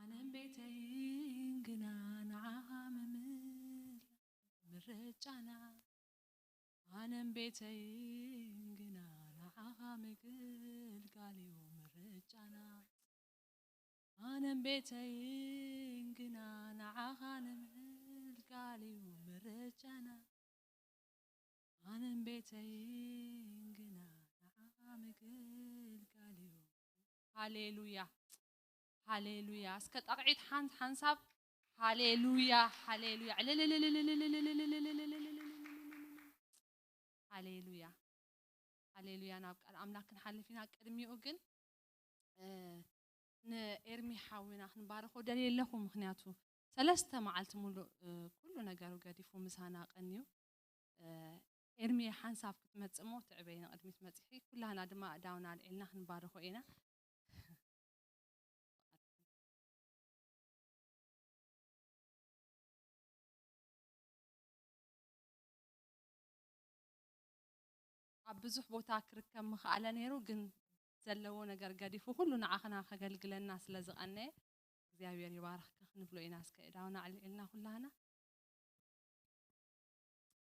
ኣነን ቤተይን ግና ንዓኻ ምምል ምርጫና። ኣነን ቤተይን ግና ንዓኻ ምግልጋል እዩ ምርጫና። ኣነን ቤተይን ግና ንዓኻ ንምግልጋል እዩ ምርጫና። ኣነን ቤተይን ግና ንዓኻ ምግልጋል እዩ። ሃሌሉያ፣ ሃሌሉያ። እስከ ጣቕዒት ሓንት ሓንሳብ። ሃሌሉያ፣ ሃሌሉያ። ሃሌሉያ፣ ሃሌሉያ። ናብ ቃል ኣምላኽ ክንሓልፍ ኢና። ቅድሚኡ ግን፣ እ፣ ንኤርሚ ሓውና ክንባርኾ ደልየ ኣለኹ። ምኽንያቱ ሰለስተ መዓልቲ ሙሉእ፣ እ፣ ኩሉ ነገሩ ገዲፉ ምሳና ቀንዩ። እ፣ ኤርሚ ሓንሳብ ክትመጽእ እሞ ትዕበይ ንቕድሚት መጺኺ። ኩላህና ድማ ኣእዳውና ኣልዒልና ክንባርኾ ኢና። ኣብ ብዙሕ ቦታ ክርከብ ምኽኣለ ነይሩ፣ ግን ዘለዎ ነገር ገዲፉ ኩሉ ንዓኽና ከገልግለና ስለ ዝቐነየ እግዚኣብሔር ይባርኽካ ክንብሎ ኢና። እስከ እዳውና ኣልዒልና ኩላህና።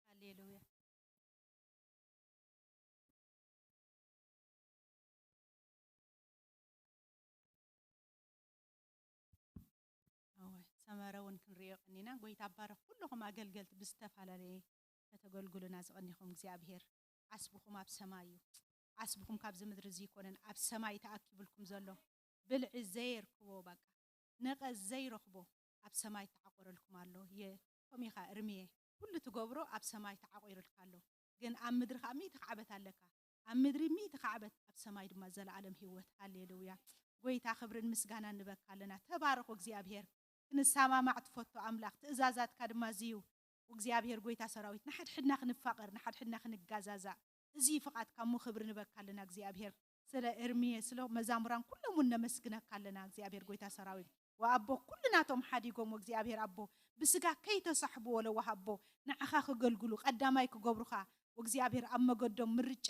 ሃሌሉያ። እወ፣ ሰመረ እውን ክንርእዮ ቀኒና። ጎይታ ባረኽ ኩልኹም ኣገልገልቲ ብዝተፈላለየ ከተገልግሉና ዝቐኒኹም እግዚኣብሔር ዓስብኹም ኣብ ሰማይ እዩ። ዓስብኹም ካብዚ ምድሪ እዚ ይኮነን፣ ኣብ ሰማይ ተኣኪብልኩም ዘሎ ብልዒ ዘይርክቦ፣ በቃ ነቐዝ ዘይረኽቦ ኣብ ሰማይ ተዓቆረልኩም ኣሎ። የ-፣ ከምኡ ኢኻ እርምየ፣ ኩሉ ትገብሮ ኣብ ሰማይ ተዓቆይሩልካ ኣሎ። ግን ኣብ ምድሪ ከኣ ሚእቲ ካዕበት ኣለካ። ኣብ ምድሪ ሚእቲ ካዕበት፣ ኣብ ሰማይ ድማ ዘለኣለም ህይወት። ሃሌሉያ። ጎይታ ክብርን ምስጋናን ንበካ ኣለና። ተባረኹ እግዚኣብሔር። ክንሰማማዕ ትፈቱ ኣምላኽ፣ ትእዛዛትካ ድማ እዚ እዩ። እግዚኣብሔር ጐይታ ሰራዊት፣ ንሓድሕድና ክንፋቐር፣ ንሓድሕድና ክንጋዛዛእ፣ እዚ እዩ ፍቓድካ እሞ፣ ክብሪ ንበካ ኣለና እግዚኣብሔር። ስለ ኤርምየ፣ ስለ መዛሙራን ኩሎም እውን ነመስግነካ ኣለና እግዚኣብሔር ጐይታ ሰራዊት። ወኣቦ፣ ኩሉ ናቶም ሓዲጎም፣ ወእግዚኣብሔር ኣቦ፣ ብስጋ ከይተሳሕቡ፣ ወለዋህ ኣቦ፣ ንዓኻ ክገልግሉ፣ ቀዳማይ ክገብሩኻ፣ ወእግዚኣብሔር ኣብ መገዶም ምርጫ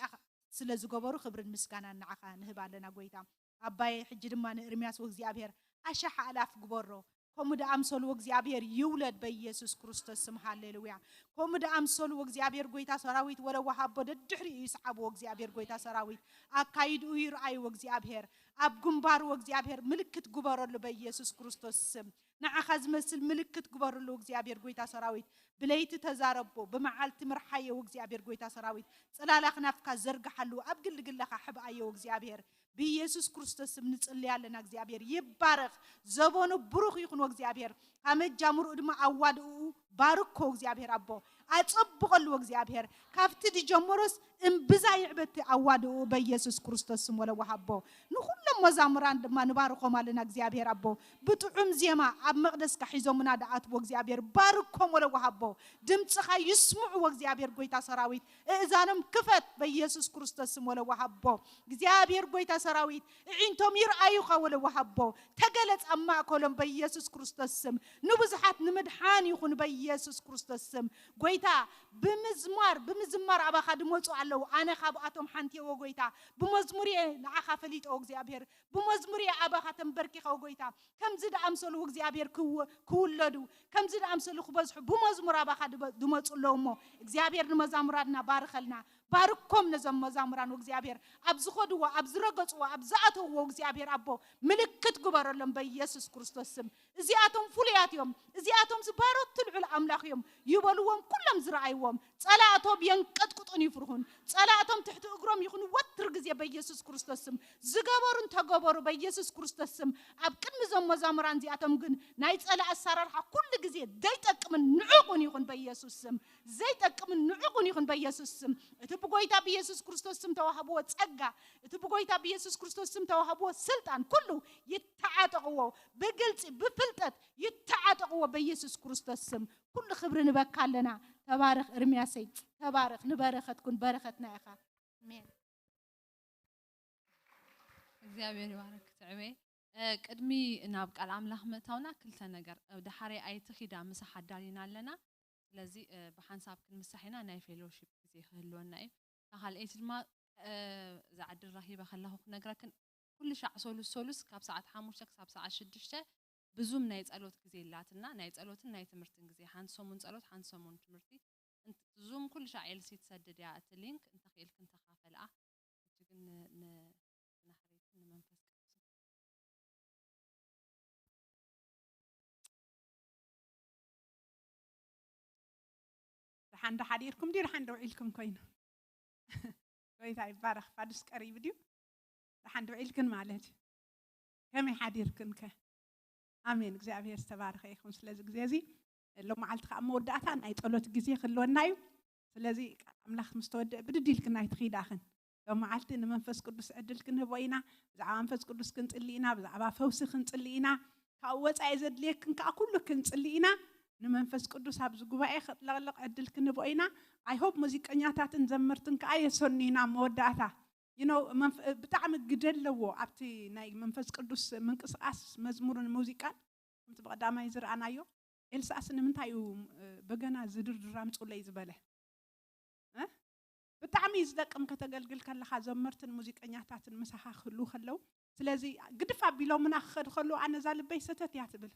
ስለ ዝገበሩ፣ ክብርን ምስጋናን ንዓኻ ንህብ ኣለና ጐይታ። ኣባየ፣ ሕጂ ድማ ንኤርምያስ፣ ወእግዚኣብሔር፣ ኣሻሕ ኣእላፍ ግበሮ፣ ከምኡ ደኣምሰሉ፣ ወእግዚኣብሔር፣ ይውለድ በኢየሱስ ክርስቶስ ስም። ሃሌሉያ። ከምኡ ደኣምሰሉ፣ ወእግዚኣብሔር፣ ጐይታ ሰራዊት፣ ወለዋህ ኣቦ፣ ደድሕሪኡ ይስዓቡ፣ ወእግዚኣብሔር፣ ጐይታ ሰራዊት፣ ኣካይድኡ ይርኣዩ፣ ወእግዚኣብሔር፣ ኣብ ግንባሩ፣ ወእግዚኣብሔር፣ ምልክት ግበረሉ በኢየሱስ ክርስቶስ ስም። ንዓኻ ዝመስል ምልክት ግበርሉ እግዚኣብሔር ጐይታ ሰራዊት። ብለይቲ ተዛረቦ፣ ብመዓልቲ ምርሓዮ እግዚኣብሔር ጐይታ ሰራዊት። ጽላላኽ ናፍካ ዘርግሓሉ፣ ኣብ ግልግለኻ ሕብኣዮ እግዚኣብሔር። ብኢየሱስ ክርስቶስ ስም ንጽሊ ኣለና። እግዚኣብሔር ይባረኽ። ዘበኑ ብሩኽ ይኹን እግዚኣብሔር። ካብ መጃምርኡ ድማ ኣዋድኡ ባርኮ እግዚኣብሔር ኣቦ። ኣጸብቐሉ እግዚኣብሔር። ካብቲ ድጀመሮስ እምብዛ ይዕበቲ ኣዋድኡ በኢየሱስ ክርስቶስ ስም ወለ ወሃቦ። ንኹሎም መዛሙራን ድማ ንባርኾም ኣለና እግዚኣብሔር ኣቦ። ብጥዑም ዜማ ኣብ መቕደስካ ሒዞምና ደኣትዎ እግዚኣብሔር ባርኮም ወለ ወሃቦ። ድምፅኻ ይስምዕዎ እግዚኣብሔር ጐይታ ሰራዊት። እእዛኖም ክፈት በኢየሱስ ክርስቶስ ስም ወለ ወሃቦ። እግዚኣብሔር ጐይታ ሰራዊት፣ እዒንቶም ይርኣዩኻ ወለ ወሃቦ። ተገለጽ ኣብ ማእከሎም በኢየሱስ ክርስቶስ ስም። ንብዙሓት ንምድሓን ይኹን በኢየሱስ ክርስቶስ ስም። ጐይታ፣ ብምዝማር፣ ብምዝማር ኣባኻ ድመጹ ኣለዉ። ኣነ ካብኣቶም ሓንቲ እየ ጐይታ። ብመዝሙር እየ ንዓኻ ፈሊጠ እግዚኣብሔር። ብመዝሙር እየ ኣባኻ ተንበርኪኸ ጐይታ። ከምዚ ደኣምሰሉ እግዚኣብሔር ክው-፣ ክውለዱ፣ ከምዚ ደኣምሰሉ ክበዝሑ ብመዝሙር ኣባኻ ድበ-፣ ድመጹ ኣለዉ እሞ፣ እግዚኣብሔር ንመዛሙራንና ባርኸልና። ባርኮም ነዞም መዛሙራን እግዚኣብሔር። ኣብ ዝኸድዎ፣ ኣብ ዝረገጽዎ፣ ኣብ ዝኣተውዎ እግዚኣብሔር ኣቦ ምልክት ግበረሎም በኢየሱስ ክርስቶስ ስም። እዚኣቶም ፍሉያት እዮም። እዚኣቶም ዝባረቱ ልዑል ኣምላኽ እዮም። ይበልዎም ኩሎም ዝረኣይዎም። ጸላእቶም የንቀጥቅጡን ይፍርሁን። ጸላእቶም ትሕቲ እግሮም ይኹን ወትር ግዜ በኢየሱስ ክርስቶስ ስም። ዝገበሩ እንተገበሩ በኢየሱስ ክርስቶስ ስም። ኣብ ቅድሚ እዞም መዛሙራን እዚኣቶም ግን ናይ ጸላእ ኣሰራርሓ ኩሉ ግዜ ዘይጠቅምን ንዑቕን ይኹን በኢየሱስ ስም። ዘይጠቅምን ንዑቕን ይኹን በኢየሱስ ስም። እቲ ብጎይታ ብኢየሱስ ክርስቶስ ስም ተዋህብዎ ጸጋ፣ እቲ ብጎይታ ብኢየሱስ ክርስቶስ ስም ተዋህብዎ ስልጣን ኩሉ ይተዓጠቕዎ። ብግልጺ፣ ብፍልጠት ይተዓጠቕዎ በኢየሱስ ክርስቶስ ስም። ኩሉ ክብሪ ንበካ ኣለና። ተባረኽ ኤርምያሰይ፣ ተባረኽ። ንበረኸት ኩን፣ በረኸትና ኢኻ። ኣሜን። እግዚኣብሔር ይባርክ ትዕቤ። እ፣ ቅድሚ ናብ ቃል ኣምላኽ ምእታውና ክልተ ነገር፣ እ፣ ደሓረይ ኣይትኺዳ ምሳሕ ኣዳሊና ኣለና። ስለዚ፣ እ፣ ብሓንሳብ ክንምሳሕ ኢና፣ ናይ ፌሎሺፕ ግዜ ክህልወና እዩ። እታ ካልኣይቲ ድማ፣ እ፣ እዛ ዕድል ረኺበ ከለኹ ክነግረክን፣ ኩሉ ሻዕ ሶሉስ ሶሉስ ካብ ሰዓት ሓሙሽተ ክሳብ ሰዓት ሽዱሽተ ብዙም ናይ ጸሎት ግዜ ኣላትና፣ ናይ ጸሎትን ናይ ትምህርትን ግዜ፣ ሓንቲ ሰሙን ጸሎት፣ ሓንቲ ሰሙን ትምህርቲ። እንት-፣ ዙም ኩሉ ሻዕ ኤልሲ ትሰድድ እያ እቲ ሊንክ፣ እንተኽኢልክን ተኻፈልኣ። ሕጂ ግን ን-፣ ን-፣ ንናሕሪትን ንመንፈስ ቅዱስን። ደሓን ዶ ሓዲርኩም ድዩ? ደሓን ዶ ውዒልኩም ኮይኑ? ጎይታ ይባረኽ። ፋዱስ ቀሪቡ ድዩ? ደሓን ዶ ውዒልክን ማለት እዩ። ከመይ ሓዲርክን ከ? ኣሜን። እግዚኣብሔር ዝተባረኸ ይኹን። ስለዚ ግዜ እዚ ሎም መዓልቲ ከዓ መወዳእታ ናይ ጸሎት ግዜ ክህልወና እዩ። ስለዚ ቃል ኣምላኽ ምስ ተወድአ ብድድ ኢልክን ኣይትኺዳኽን። ሎም መዓልቲ ንመንፈስ ቅዱስ ዕድል ክንህቦ ኢና። ብዛዕባ መንፈስ ቅዱስ ክንጽሊ ኢና። ብዛዕባ ፈውሲ ክንጽሊ ኢና። ካብኡ ወጻኢ ዘድልየክን ከዓ ኩሉ ክንጽሊ ኢና። ንመንፈስ ቅዱስ ኣብዚ ጉባኤ ከጥለቕልቕ ዕድል ክንህቦ ኢና። I hope ሙዚቀኛታትን ዘመርትን ከዓ የሰንዩና መወዳእታ። You know፣ መንፈ-፣ ብጣዕሚ ግደ ኣለዎ ኣብቲ ናይ መንፈስ ቅዱስ ምንቅስቓስ መዝሙርን ሙዚቃን። ከምቲ ብቐዳማይ ዝረኣናዮ፣ ኤልሳእስ ንምንታይ እዩ፣ እ፣ በገና ዝድርድር ኣምጹለይ ዝበለ? እ? ብጣዕሚ እዩ ዝጠቅም ከተገልግል ከለኻ፣ ዘመርትን ሙዚቀኛታትን ምሳኻ ክህልዉ ከለዉ። ስለዚ ግድፍ ኣቢሎምና ክኸዱ ከለዉ፣ ኣነ እዛ ልበይ ሰተት እያ ትብል።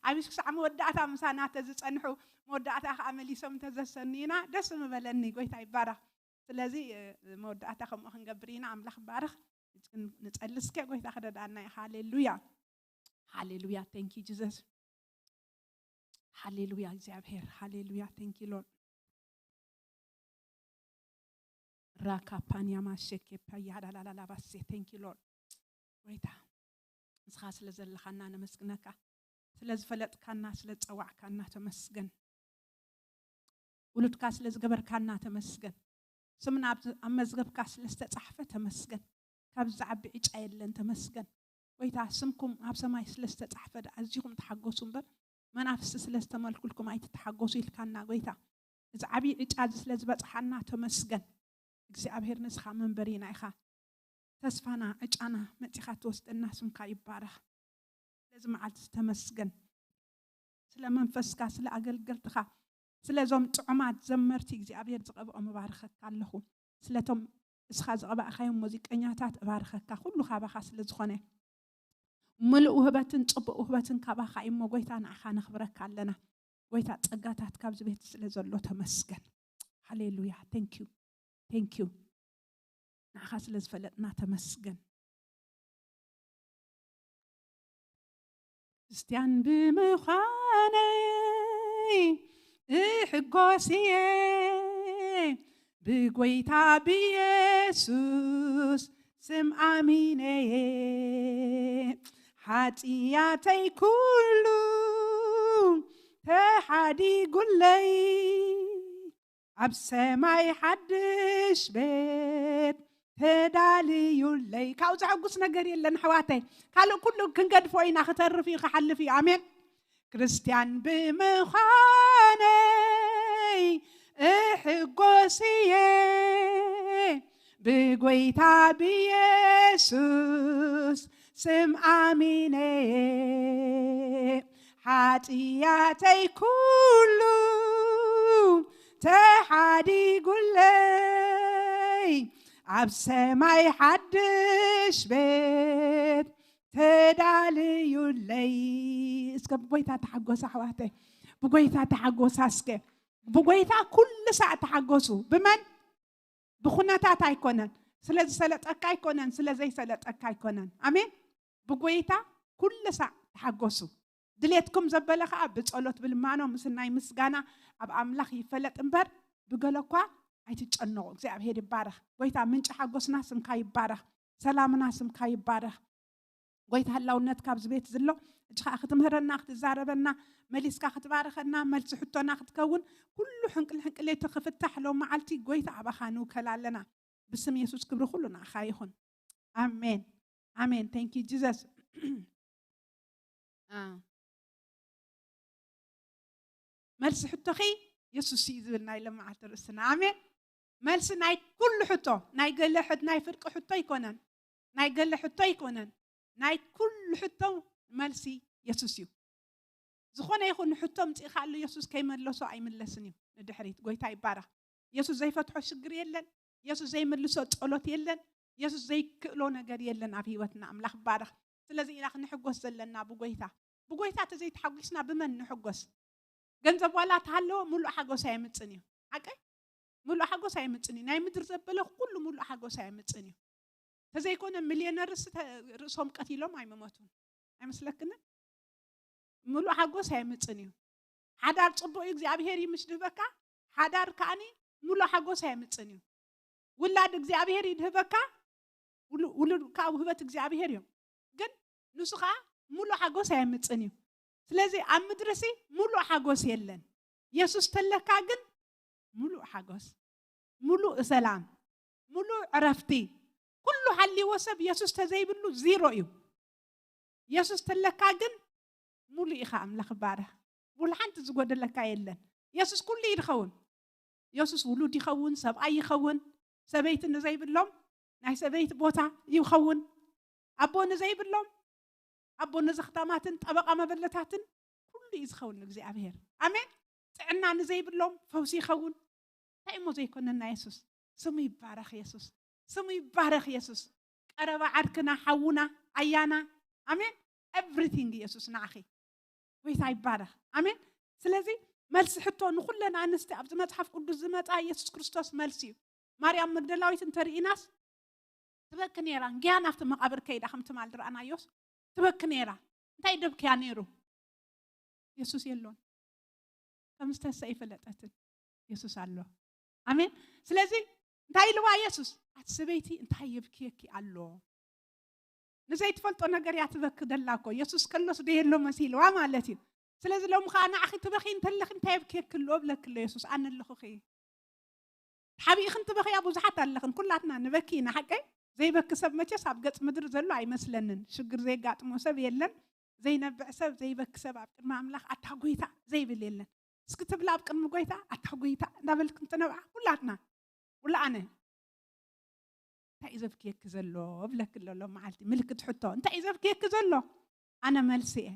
ዓቢስ ክሳዕ መወዳእታ ምሳና ተዝጸንሑ፣ መወዳእታ ከኣ መሊሶም እንተዘሰንዩና ደስ ምበለኒ። ጎይታ ይባረኽ። ስለዚ፣ እ፣ መወዳእታ ከምኡ ክንገብር ኢና። ኣምላኽ ይባረኽ። ሕጂ ግን ንጸሊ እስከ፣ ጎይታ ክረድኣና እዩ። ሃሌሉያ። ሃሌሉያ። Thank you Jesus። ሃሌሉያ እግዚኣብሔር። ሃሌሉያ። Thank you Lord። ራካ ፓንያማ ሸኬ ፓያዳላላላባሴ። Thank you Lord። ጎይታ፣ ንስኻ ስለ ዘለኻና ነመስግነካ። ስለ ዝፈለጥካና፣ ስለ ዝጸዋዕካና ተመስገን። ውሉድካ ስለ ዝገበርካና ተመስገን። ስምና ኣብ፣ ኣብ መዝገብካ ስለ ዝተጻሕፈ ተመስገን። ካብዚ ዝዓቢ ዕጫ የለን፣ ተመስገን። ጎይታ፣ ስምኩም ኣብ ሰማይ ስለ ዝተጻሕፈ ደኣ ኣዚኹም ተሓጎሱ እምበር፣ መናፍስቲ ስለ ዝተመልኩልኩም ኣይትተሓጎሱ ኢልካና ጎይታ። እዚ ዓብዪ ዕጫ እዚ ስለ ዝበጽሓና ተመስገን። እግዚኣብሔር ንስኻ መንበሪና ኢኻ። ተስፋና፣ ዕጫና መጺኻ ትወስደና ስምካ ይባረኽ። ስለዚ መዓልቲ ዝተመስገን። ስለ መንፈስካ፣ ስለ ኣገልገልትኻ፣ ስለዞም ጥዑማት ዘመርቲ እግዚኣብሔር ዝቐብኦም እባርኸካ ኣለኹ። ስለቶም እስኻ ዝቐባእካዮም ሙዚቀኛታት እባርኸካ፣ ኩሉ ካባኻ ስለ ዝኾነ። ምሉእ ውህበትን ጽቡቕ ውህበትን ካባኻ እሞ ጎይታ ንዓኻ ነኽብረካ ኣለና። ጎይታ ጸጋታት ካብዚ ቤት ስለ ዘሎ ተመስገን። ሃሌሉያ። Thank you። Thank you። ንዓኻ ስለ ዝፈለጥና ተመስገን። ክርስትያን ብምዃነይ እሕጎስ እየ፣ ብጎይታ ብየሱስ ስም ኣሚነየ። ሓጢኣተይ ኩሉ ተሓዲጉለይ፣ ኣብ ሰማይ ሓድሽ ቤት ተዳልዩለይ። ካብኡ ዘሐጉስ ነገር የለን ኣሕዋተይ። ካልእ ኩሉ ክንገድፎ ኢና፣ ክተርፍ እዩ፣ ክሓልፍ እዩ። ኣሜን። ክርስትያን ብምዃነይ እሕጎስ እየ፣ ብጎይታ ብየሱስ ስም ኣሚነየ። ሓጢኣተይ ኩሉ ተሓዲጉለይ፣ ኣብ ሰማይ ሓድሽ ቤት ተዳልዩለይ። እስከ ብጎይታ ተሓጎሱ ኣሕዋተይ፣ ብጎይታ ተሓጎሳ እስከ። ብጎይታ ኩሉ ሳዕ ተሓጎሱ። ብመን? ብኩነታት ኣይኮነን። ስለ ዝሰለጠካ ኣይኮነን፣ ስለ ዘይሰለጠካ ኣይኮነን። ኣሜን። ብጎይታ ኩሉ ሳዕ ተሓጎሱ። ድሌትኩም ዘበለ ከኣ ብጸሎት ብልማኖ ምስ ናይ ምስጋና ኣብ ኣምላኽ ይፈለጥ እምበር፣ ብገለ እኳ ኣይትጨነቑ። እግዚኣብሔር ይባረኽ። ጎይታ ምንጪ ሓጎስና ስምካ ይባረኽ። ሰላምና ስምካ ይባረኽ። ጎይታ ህላውነት ካብዚ ቤት ዝሎ፣ እጅኻ ክትምህረና፣ ክትዛረበና፣ መሊስካ ክትባረኸና፣ መልሲ ሕቶና ክትከውን፣ ኩሉ ሕንቅል ሕንቅሌቲ ክፍታሕ ሎም መዓልቲ ጎይታ ኣባኻ ንውከል ኣለና። ብስም የሱስ ክብሪ ኩሉ ንዓኻ ይኹን። ኣሜን። ኣሜን። Thank you Jesus። አ። መልሲ ሕቶኺ የሱስ እዩ ዝብል ናይ ለመዓልቲ ርእስና። ኣሜን። መልሲ ናይ ኩሉ ሕቶ፣ ናይ ገለ ሕት-፣ ናይ ፍርቂ ሕቶ ኣይኮነን፣ ናይ ገለ ሕቶ ኣይኮነን፣ ናይ ኩሉ ሕቶ መልሲ የሱስ እዩ። ዝኾነ ይኹን ሕቶ ምጽኢኻሉ የሱስ ከይመለሶ ኣይምለስን እዩ ንድሕሪት። ጎይታ ይባረኽ። የሱስ ዘይፈትሖ ሽግር የለን። የሱስ ዘይምልሶ ጸሎት የለን። የሱስ ዘይክእሎ ነገር የለን ኣብ ህይወትና። ኣምላኽ ይባረኽ። ስለዚ ኢና ክንሕጎስ ዘለና ብጎይታ። ብጎይታ ተዘይተሓጒስና ብመን ንሕጎስ? ገንዘብ ዋላ ተሃለወ ምሉእ ሓጎስ ኣየምጽን እዩ። ሓቀይ? ምሉእ ሓጎስ ኣየምጽን እዩ። ናይ ምድር ዘበለ ኩሉ ምሉእ ሓጎስ ኣየምጽን እዩ። ተዘይኮነ ሚልዮነርስ ተ-፣ ርእሶም ቀቲሎም ኣይመመቱን። ኣይመስለክንን? ምሉእ ሓጎስ ኣየምጽን እዩ። ሓዳር ጽቡቕ እዩ፣ እግዚኣብሄር እዩ ምስ ድህበካ፣ ሓዳር ከኣኒ ምሉእ ሓጎስ ኣየምጽን እዩ። ውላድ እግዚኣብሄር ይድህበካ፣ ውሉ-፣ ውሉድ ካብ ውህበት እግዚኣብሄር እዮም። ግን ንሱ ከኣ ምሉእ ሓጎስ ኣየምጽን እዩ። ስለዚ ኣብ ምድርሲ ምሉእ ሓጎስ የለን። የሱስ ተለካ ግን ምሉእ ሓጎስ፣ ምሉእ ሰላም፣ ምሉእ ዕረፍቲ። ኩሉ ሃልይዎ ሰብ የሱስ ተዘይብሉ ዚሮ እዩ። የሱስ ተለካ ግን ሙሉ ኢኻ። ኣምላኽ ይባረኽ። ሙሉ ሓንቲ ዝጎደለካ የለን። የሱስ ኩሉ እዩ ዝኸውን። የሱስ ውሉድ ይኸውን፣ ሰብኣይ ይኸውን፣ ሰበይቲ ንዘይብሎም ናይ ሰበይቲ ቦታ ይኸውን፣ ኣቦ ንዘይብሎም ኣቦ ንዘኽታማትን ጠበቓ መበለታትን ኩሉ እዩ ዝኸውን እግዚኣብሔር። ኣሜን። ጥዕና ንዘይብሎም ፈውሲ ይኸውን። እንታይ እሞ ዘይኮነና የሱስ? ስሙ ይባረኽ የሱስ። ስሙ ይባረኽ የሱስ። ቀረባ ዓርክና፣ ሓውና፣ ኣያና። ኣሜን። ኤቭሪቲንግ የሱስ ንዓኺ። ጎይታ ይባረኽ። ኣሜን። ስለዚ መልሲ ሕቶ ንኹለን ኣንስቲ ኣብዚ መጽሓፍ ቅዱስ ዝመጻ የሱስ ክርስቶስ መልሲ እዩ። ማርያም መግደላዊት እንተርኢናስ ትበኪ ነይራ። እንግያ ናብቲ መቓብር ከይዳ ከም ትማል ዝረኣናዮስ ትበኪ ነይራ። እንታይ ደብክያ ነይሩ? የሱስ የሎን። ከም ዝተሰ ኣይፈለጠትን። የሱስ ኣሎ። ኣሜን። ስለዚ እንታይ ኢልዋ የሱስ? ኣቲ ሰበይቲ እንታይ የብክየኪ ኣሎ? ንዘይትፈልጦ ነገር እያ ትበኪ ደላ እኮ። የሱስ ከሎስ ዶ የሎ መሲልዋ ማለት እዩ። ስለዚ ሎሚ ኸዓ ንዓኺ ትበኺ እንተለኺ እንታይ የብክየኪ ኣሎ እብለኪ ኣሎ የሱስ። ኣነ ኣለኹኺ። ሓቢእኽን ትበኽያ ብዙሓት ኣለኽን። ኩላትና ንበኪ ኢና፣ ሓቀይ? ዘይበኪ ሰብ መቸስ ኣብ ገጽ ምድሪ ዘሎ ኣይመስለንን። ሽግር ዘየጋጥሞ ሰብ የለን። ዘይነብዕ ሰብ፣ ዘይበኪ ሰብ ኣብ ቅድሚ ኣምላኽ ኣታ ጎይታ ዘይብል የለን። እስኪ ትብላ ኣብ ቅድሚ ጎይታ ኣታ ጎይታ እንዳበልክ እንትነብዓ ኩላትና፣ ውላ ኣነ እንታይ እዩ ዘብክየኪ ዘሎ እብለኪ ኣሎ ሎም መዓልቲ ምልክት ሕቶ። እንታይ እዩ ዘብክየኪ ዘሎ? ኣነ መልሲ እየ።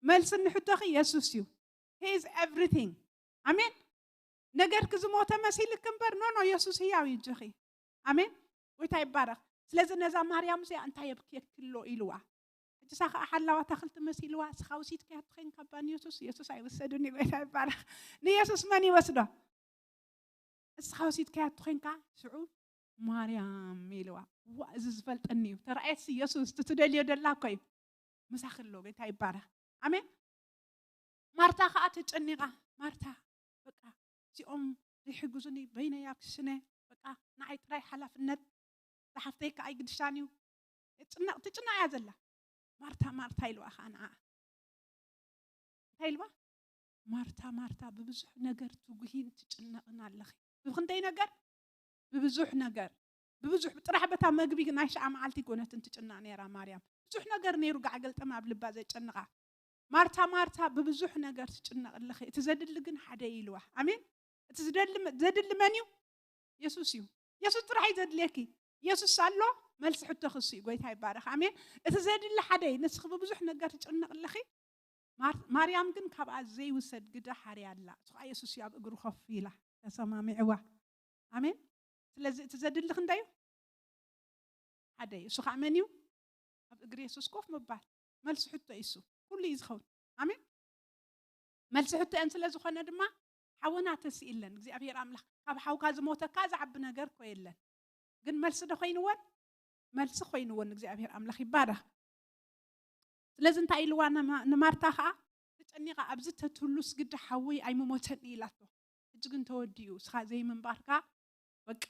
መልሲ ንሕቶኺ የሱስ እዩ። He is everything። ኣሜን። ነገርኪ ዝሞተ መሲልክ እምበር፣ ኖ፣ ኖ፣ የሱስ ህያው እዩ እጆኺ። ኣሜን። ጎይታ ይባረኽ። ስለዚ ነዛ ማርያም እዚኣ እንታይ የብክየኪ ኣሎ ኢልዋ። ሕጂ እሳ ኸዓ ሓላዋ ኣታኽልቲ መሲልዋ፣ እስኻ ውሲድካያ ትኾይንካ እባ ንየሱስ፣ የሱስ ኣይወሰዱን እዩ። ጎይታ ይባረኽ። ንየሱስ መን ይወስዶ? እስኻ ወሲድካያ ትኾይንካ ሽዑ ማርያም ኢልዋ። ዋ፣ እዚ ዝፈልጠኒ እዩ። ተራእየትሲ የሱስ፣ እቲ ትደልዮ ደላ እኮ እዩ። ምሳኺ ኣሎ። ጎይታ ይባረኽ። ኣሜን። ማርታ ኸዓ ተጨኒቓ። ማርታ፣ በቃ እዚኦም ዘይሕግዙኒ በይነይ ኣብ ክሽነ፣ በቃ ንዓይ ጥራይ ሓላፍነት፣ ዝሓፍተይ ከኣ ኣይግድሻን እዩ። ትጭነቕ፣ ትጭነቕ እያ ዘላ። ማርታ፣ ማርታ ኢልዋ ኸዓ ንዓ። እንታይ ኢልዋ? ማርታ፣ ማርታ፣ ብብዙሕ ነገር ትጉሂን ትጭነቕን ኣለኺ። ብኽንደይ ነገር? ብብዙሕ ነገር። ብብዙሕ፣ ጥራሕ በታ መግቢ ናይ ሽዓ መዓልቲ ጎነትን ትጭነቕ ነይራ ማርያም። ብዙሕ ነገር ነይሩ ጋዕ ገልጠም ኣብ ልባ ዘጨንቓ። ማርታ፣ ማርታ፣ ብብዙሕ ነገር ትጭነቕ ኣለኺ። እቲ ዘድሊ ግን ሓደ እዩ ኢልዋ። ኣሜን። እቲ ዝደሊ መ-፣ ዘድሊ መን እዩ? የሱስ እዩ። የሱስ ጥራሕ እዩ ዘድልየኪ። የሱስ ኣሎ፣ መልሲ ሕቶኺ እሱ እዩ። ጎይታ ይባረኽ። ኣሜን። እቲ ዘድሊ ሓደ እዩ። ንስኺ ብብዙሕ ነገር ትጭነቕ ኣለኺ። ማር-፣ ማርያም ግን ካብኣ ዘይውሰድ ግደ ሓርያ ኣላ። እሱ ኸዓ የሱስ እዩ ኣብ እግሩ ኮፍ ኢላ ተሰማሚዕዋ። ኣሜን። ስለዚ እቲ ዘድሊ ክንደይ እዩ? ሓደ እዩ። እሱ ኸዓ መን እዩ? ኣብ እግሪ የሱስ ኮፍ ምባል። መልሲ ሕቶ እዩ እሱ። ኩሉ እዩ ዝኸውን። ኣሜን። መልሲ ሕቶ እየን ስለ ዝኾነ ድማ ሓወና ተስኢለን። እግዚኣብሔር ኣምላኽ ካብ ሓውካ ዝሞተካ ዝዓቢ ነገር እኮ የለን። ግን መልሲ ዶ ኮይንወን? መልሲ ኮይንወን። እግዚኣብሔር ኣምላኽ ይባረኽ። ስለዚ እንታይ ኢልዋ ንማ-፣ ንማርታ ኸዓ ተጨኒቓ፣ "ኣብዚ ተትህሉስ ግዲ ሓወይ ኣይምሞተን" ኢላቶ። ሕጂ ግን ተወዲኡ፣ እስኻ ዘይምንባርካ በቃ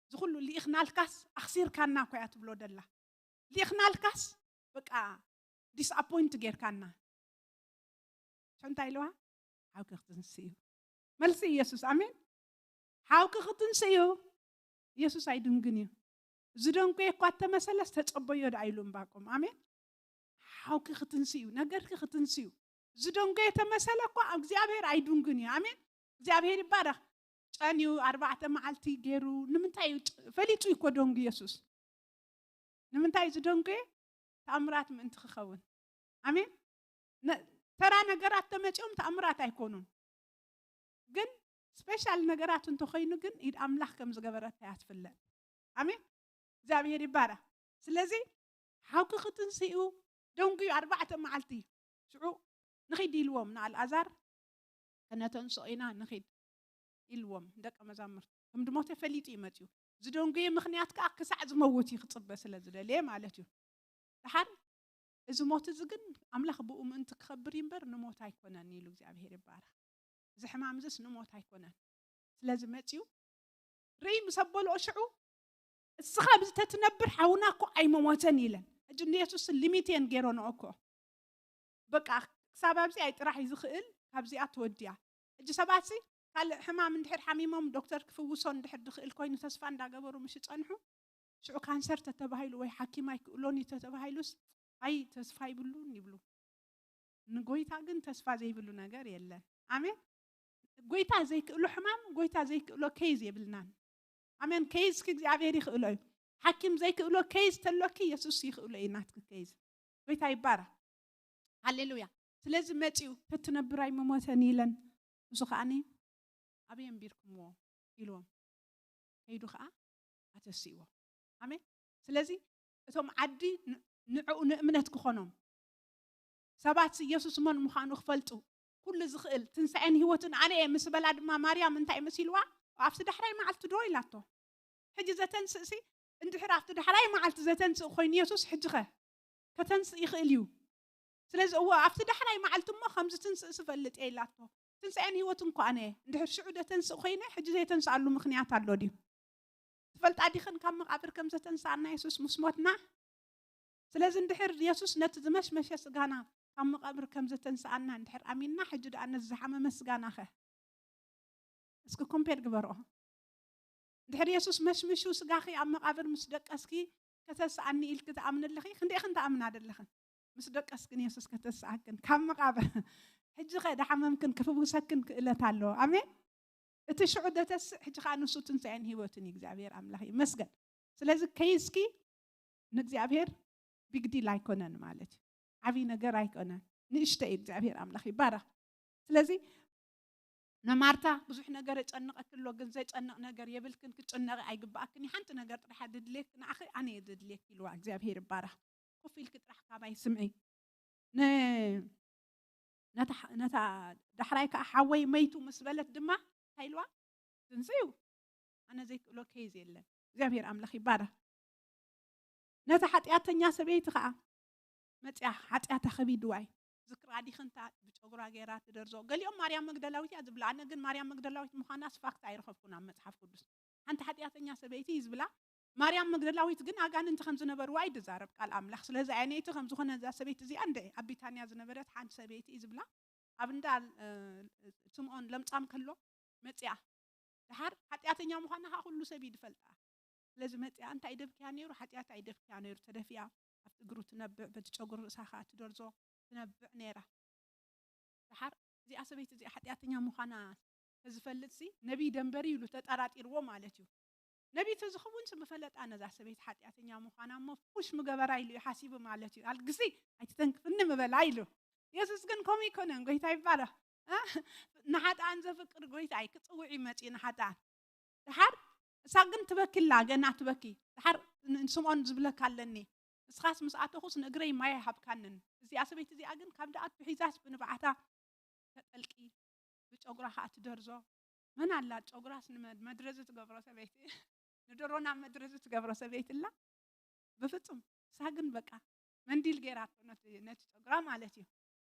እዚ ኩሉ ልኢኽናልካስ ኣኽሲርካና እኮ እያ ትብሎ ደላ። ልኢኽናልካስ በቃ ዲስኣፖይንት ጌርካና። ሽዑ እንታይ ኢልዋ? ሓውኪ ክትንስእ እዩ። መልሲ ኢየሱስ፣ ኣሜን። ሓውኪ ክትንስእ እዩ። ኢየሱስ ኣይድንግን እዩ። ዝደንጎየ እኳ እተመሰለስ ተጸበዮ ደኣ ኢሉ እምባቆም። ኣሜን። ሓውኪ ክትንስእ እዩ። ነገርኪ ክትንስእ እዩ። ዝደንጎየ ተመሰለ እኳ እግዚኣብሔር ኣይድንግን እዩ። ኣሜን። እግዚኣብሔር ይባረኽ። ጨንዩ ኣርባዕተ መዓልቲ ገይሩ ንምንታይ እዩ ጨ-፣ ፈሊጡ እዩ እኮ ደንጉ ኢየሱስ። ንምንታይ እዩ ዝደንጉየ? ተኣምራት ምእንቲ ክኸውን። ኣሜን። ነ-፣ ተራ ነገራት ተመጺኦም ተኣምራት ኣይኮኑን። ግን ስፔሻል ነገራት እንተኾይኑ ግን ኢድ ኣምላኽ ከም ዝገበረታ እያ ትፍለጥ። ኣሜን። እግዚኣብሔር ይባረኽ። ስለዚ ሓውኪ ክትንስኡ ደንጉዩ ኣርባዕተ መዓልቲ። ሽዑ ንኺድ ኢልዎም ንኣልኣዛር ከነተንስኦ ኢና ንኺድ ኢልዎም ደቀ መዛሙርቱ። ከም ድሞተ ፈሊጡ እዩ መጺኡ። ዝደንጉየ ምኽንያት ከኣ ክሳዕ ዝመውት እዩ ክጽበ ስለ ዝደለየ ማለት እዩ። ደሓር እዚ ሞት እዚ ግን ኣምላኽ ብኡ ምእንቲ ክኸብር እዩ እምበር ንሞት ኣይኮነን ኢሉ እግዚኣብሔር ይባረኽ። እዚ ሕማም እዚስ ንሞት ኣይኮነን። ስለዚ መጺኡ ርኢ ምስ ኣበልኦ ሽዑ እስኻ ኣብዚ ተትነብር ሓውና እኮ ኣይመሞተን ኢለን። ሕጂ ንየሱስ ሊሚት እየን ገይረንኦ እኮ። በቃ ክሳብ ኣብዚ ኣይ ጥራሕ እዩ ዝኽእል፣ ካብዚኣ ተወዲኣ። ሕጂ ሰባትሲ ካልእ ሕማም እንድሕር ሓሚሞም ዶክተር ክፍውሶ እንድሕር ዝኽእል ኮይኑ ተስፋ እንዳገበሩ ምሽ ጸንሑ፣ ሽዑ ካንሰር ተተባሂሉ ወይ ሓኪም ኣይክእሎን እዩ ተተባሂሉስ ኣይ ተስፋ ይብሉን ይብሉ። ንጎይታ ግን ተስፋ ዘይብሉ ነገር የለን። ኣሜን። ጎይታ ዘይክእሎ ሕማም፣ ጎይታ ዘይክእሎ ኬዝ የብልናን። ኣሜን። ኬዝኪ እግዚኣብሔር ይኽእሎ እዩ። ሓኪም ዘይክእሎ ኬዝ ተሎኪ የሱስ ይኽእሎ እዩ ናትኪ ኬዝ። ጎይታ ይባረኽ። ሃሌሉያ። ስለዚ መጺኡ ተትነብር ኣይምሞተን ኢለን። ንሱ ከኣኒ ኣበይ ኣንቢርኩምዎ ኢልዎም። ከይዱ ከኣ ኣተስእዎ። ኣሜን። ስለዚ እቶም ዓዲ ን-፣ ንዕኡ ንእምነት ክኾኖም ሰባት ኢየሱስ መን ምዃኑ ክፈልጡ ኩሉ ዝኽእል ትንሳኤን ህይወትን ኣነ እየ ምስ በላ ድማ ማርያም እንታይ መሲልዋ? ኣብቲ ዳሕራይ መዓልቲ ዶ ኢላቶ። ሕጂ ዘተንስእሲ እንድሕር ኣብቲ ዳሕራይ መዓልቲ ዘተንስእ ኮይኑ ኢየሱስ ሕጂ ኸ ከተንስእ ይኽእል እዩ። ስለዚ እወ ኣብቲ ዳሕራይ መዓልቲ እሞ ከምዚ ትንስእ ዝፈልጥ እየ ኢላቶ። ትንሳኤን ህይወትን እኮ ኣነ እየ። እንድሕር ሽዑ ደተንስእ ኮይነ ሕጂ ዘይተንስኣሉ ምኽንያት ኣሎ ድዩ? ትፈልጣ ዲኽን ካብ መቓብር ከም ዘተንስኣና የሱስ ምስ ሞትና? ስለዚ እንድሕር የሱስ ነቲ ዝመሽመሸ ስጋና ካብ መቓብር ከም ዘተንስኣና እንድሕር ኣሚንና፣ ሕጂ ደኣ ነዚ ዝሓመመ ስጋና ኸ? እስኪ ኮምፔር ግበርኦ። ድሕሪ የሱስ መሽምሹ ስጋኺ ኣብ መቓብር ምስ ደቀስኪ ከተስኣኒ ኢልኪ ትኣምኒ ኣለኺ? ክንደይ ኢኽን ትኣምና ዘለኽን? ምስ ደቀስክን የሱስ ከተስኣክን ካብ መቓብር። ሕጂ ኸ ዳሓመምክን ክፍውሰክን ክእለት ኣለዎ። ኣሜን። እቲ ሽዑ ደተስእ ሕጂ ኸዓ ንሱ ትንሳኤን ህይወትን እዩ። እግዚኣብሔር ኣምላኽ ይመስገን። ስለዚ ከይስኪ ንእግዚኣብሔር ቢግ ዲል ኣይኮነን ማለት እዩ። ዓብይ ነገር ኣይኮነን፣ ንእሽተ እዩ። እግዚኣብሔር ኣምላኽ ይባረኽ። ስለዚ ንማርታ ብዙሕ ነገር የጨንቐኪ ኣሎ፣ ግን ዘጨንቕ ነገር የብልክን፣ ክትጭነቒ ኣይግባኣክን እዩ። ሓንቲ ነገር ጥራሕ ድድልየኪ ንዓኺ ኣነ እየ ዘድልየኪ ኢልዋ። እግዚኣብሔር ይባረኽ። ኮፍ ኢልኪ ጥራሕ ካባይ ስምዒ። ን- ነታ ሕ- ነታ ዳሕራይ ከዓ ሓወይ መይቱ ምስ በለት ድማ እንታይ ኢልዋ? ትንስኡ ኣነ ዘይክእሎ ኬዝ የለን። እግዚኣብሔር ኣምላኽ ይባረኽ። ነታ ሓጢኣተኛ ሰበይቲ ከዓ መፅያ ሓጢኣታ ከቢድዋ እዩ። ዝክራ ዲኽንታ ብጨጉራ ገይራ ትደርዞ። ገሊኦም ማርያም መግደላዊት እያ ዝብላ። ኣነ ግን ማርያም መግደላዊት ምዃናስ ፋክት ኣይረኸብኩን ኣብ መፅሓፍ ቅዱስ። ሓንቲ ሓጢኣተኛ ሰበይቲ እዩ ዝብላ። ማርያም መግደላዊት ግን ኣጋንንቲ ከም ዝነበርዋ እዩ ዝዛረብ ቃል ኣምላኽ። ስለዚ ኣየነይቲ ከም ዝኾነ እዛ ሰበይቲ እዚኣ እንደ ኣብ ቢታንያ ዝነበረት ሓንቲ ሰበይቲ እዩ ዝብላ። ኣብ እንዳ እ፣ ስምዖን ለምጻም ከሎ መፅያ። ድሓር ሓጢኣተኛ ምዃና ከዓ ኩሉ ሰብ እዩ ዝፈልጣ። ስለዚ መፅያ እንታይ ደብክያ ነይሩ? ሓጢኣት ኣይደብክያ ነይሩ። ተደፊያ ኣብቲ እግሩ ትነብዕ፣ በቲ ጨጉሪ ርእሳ ከዓ ትደርዞ ትነብዕ ነይራ። ድሓር እዚኣ ሰበይቲ እዚኣ ሓጢኣተኛ ምዃና ተዝፈልጥሲ ነቢይ ደንበሪ ኢሉ ተጠራጢርዎ ማለት እዩ። ነቢይ ተዝኸውን ምፈለጣ ነዛ ሰበይቲ ሓጢኣተኛ ምዃና እሞ ፑሽ ምገበራ ኢሉ እዩ ሓሲቡ ማለት እዩ። ኣልግሲ ኣይትተንክፍኒ ምበላ ኢሉ። የሱስ ግን ከምኡ ኣይኮነን። ጎይታ ይባረኽ። እ? ንሓጥኣን ዘፍቅር ጎይታ እዩ ክፅውዕ እዩ መፂኡ ንሓጥኣን። ድሓር እሳ ግን ትበኪ ኣላ፣ ገና ትበኪ። ድሓር ን- ንስምዖን ዝብለካ ኣለኒ፣ ንስኻስ ምስ ኣተኹስ ንእግረይ ማይ ኣይሃብካንን። እዚኣ ሰበይቲ እዚኣ ግን ካብ ደኣት ብሒዛስ ብንብዓታ ተጠልቂ፣ ብጨጉራ ከዓ ትደርዞ። መን ኣላ ጨጉራስ ንመ- መድረዚ ትገብሮ ሰበይቲ? ንደሮና መድረዚ ትገብሮ ሰበይቲ ኣላ? ብፍጹም። እሳ ግን በቃ መንዲል ገይራቶ ነቲ ነቲ ጨጉራ ማለት እዩ።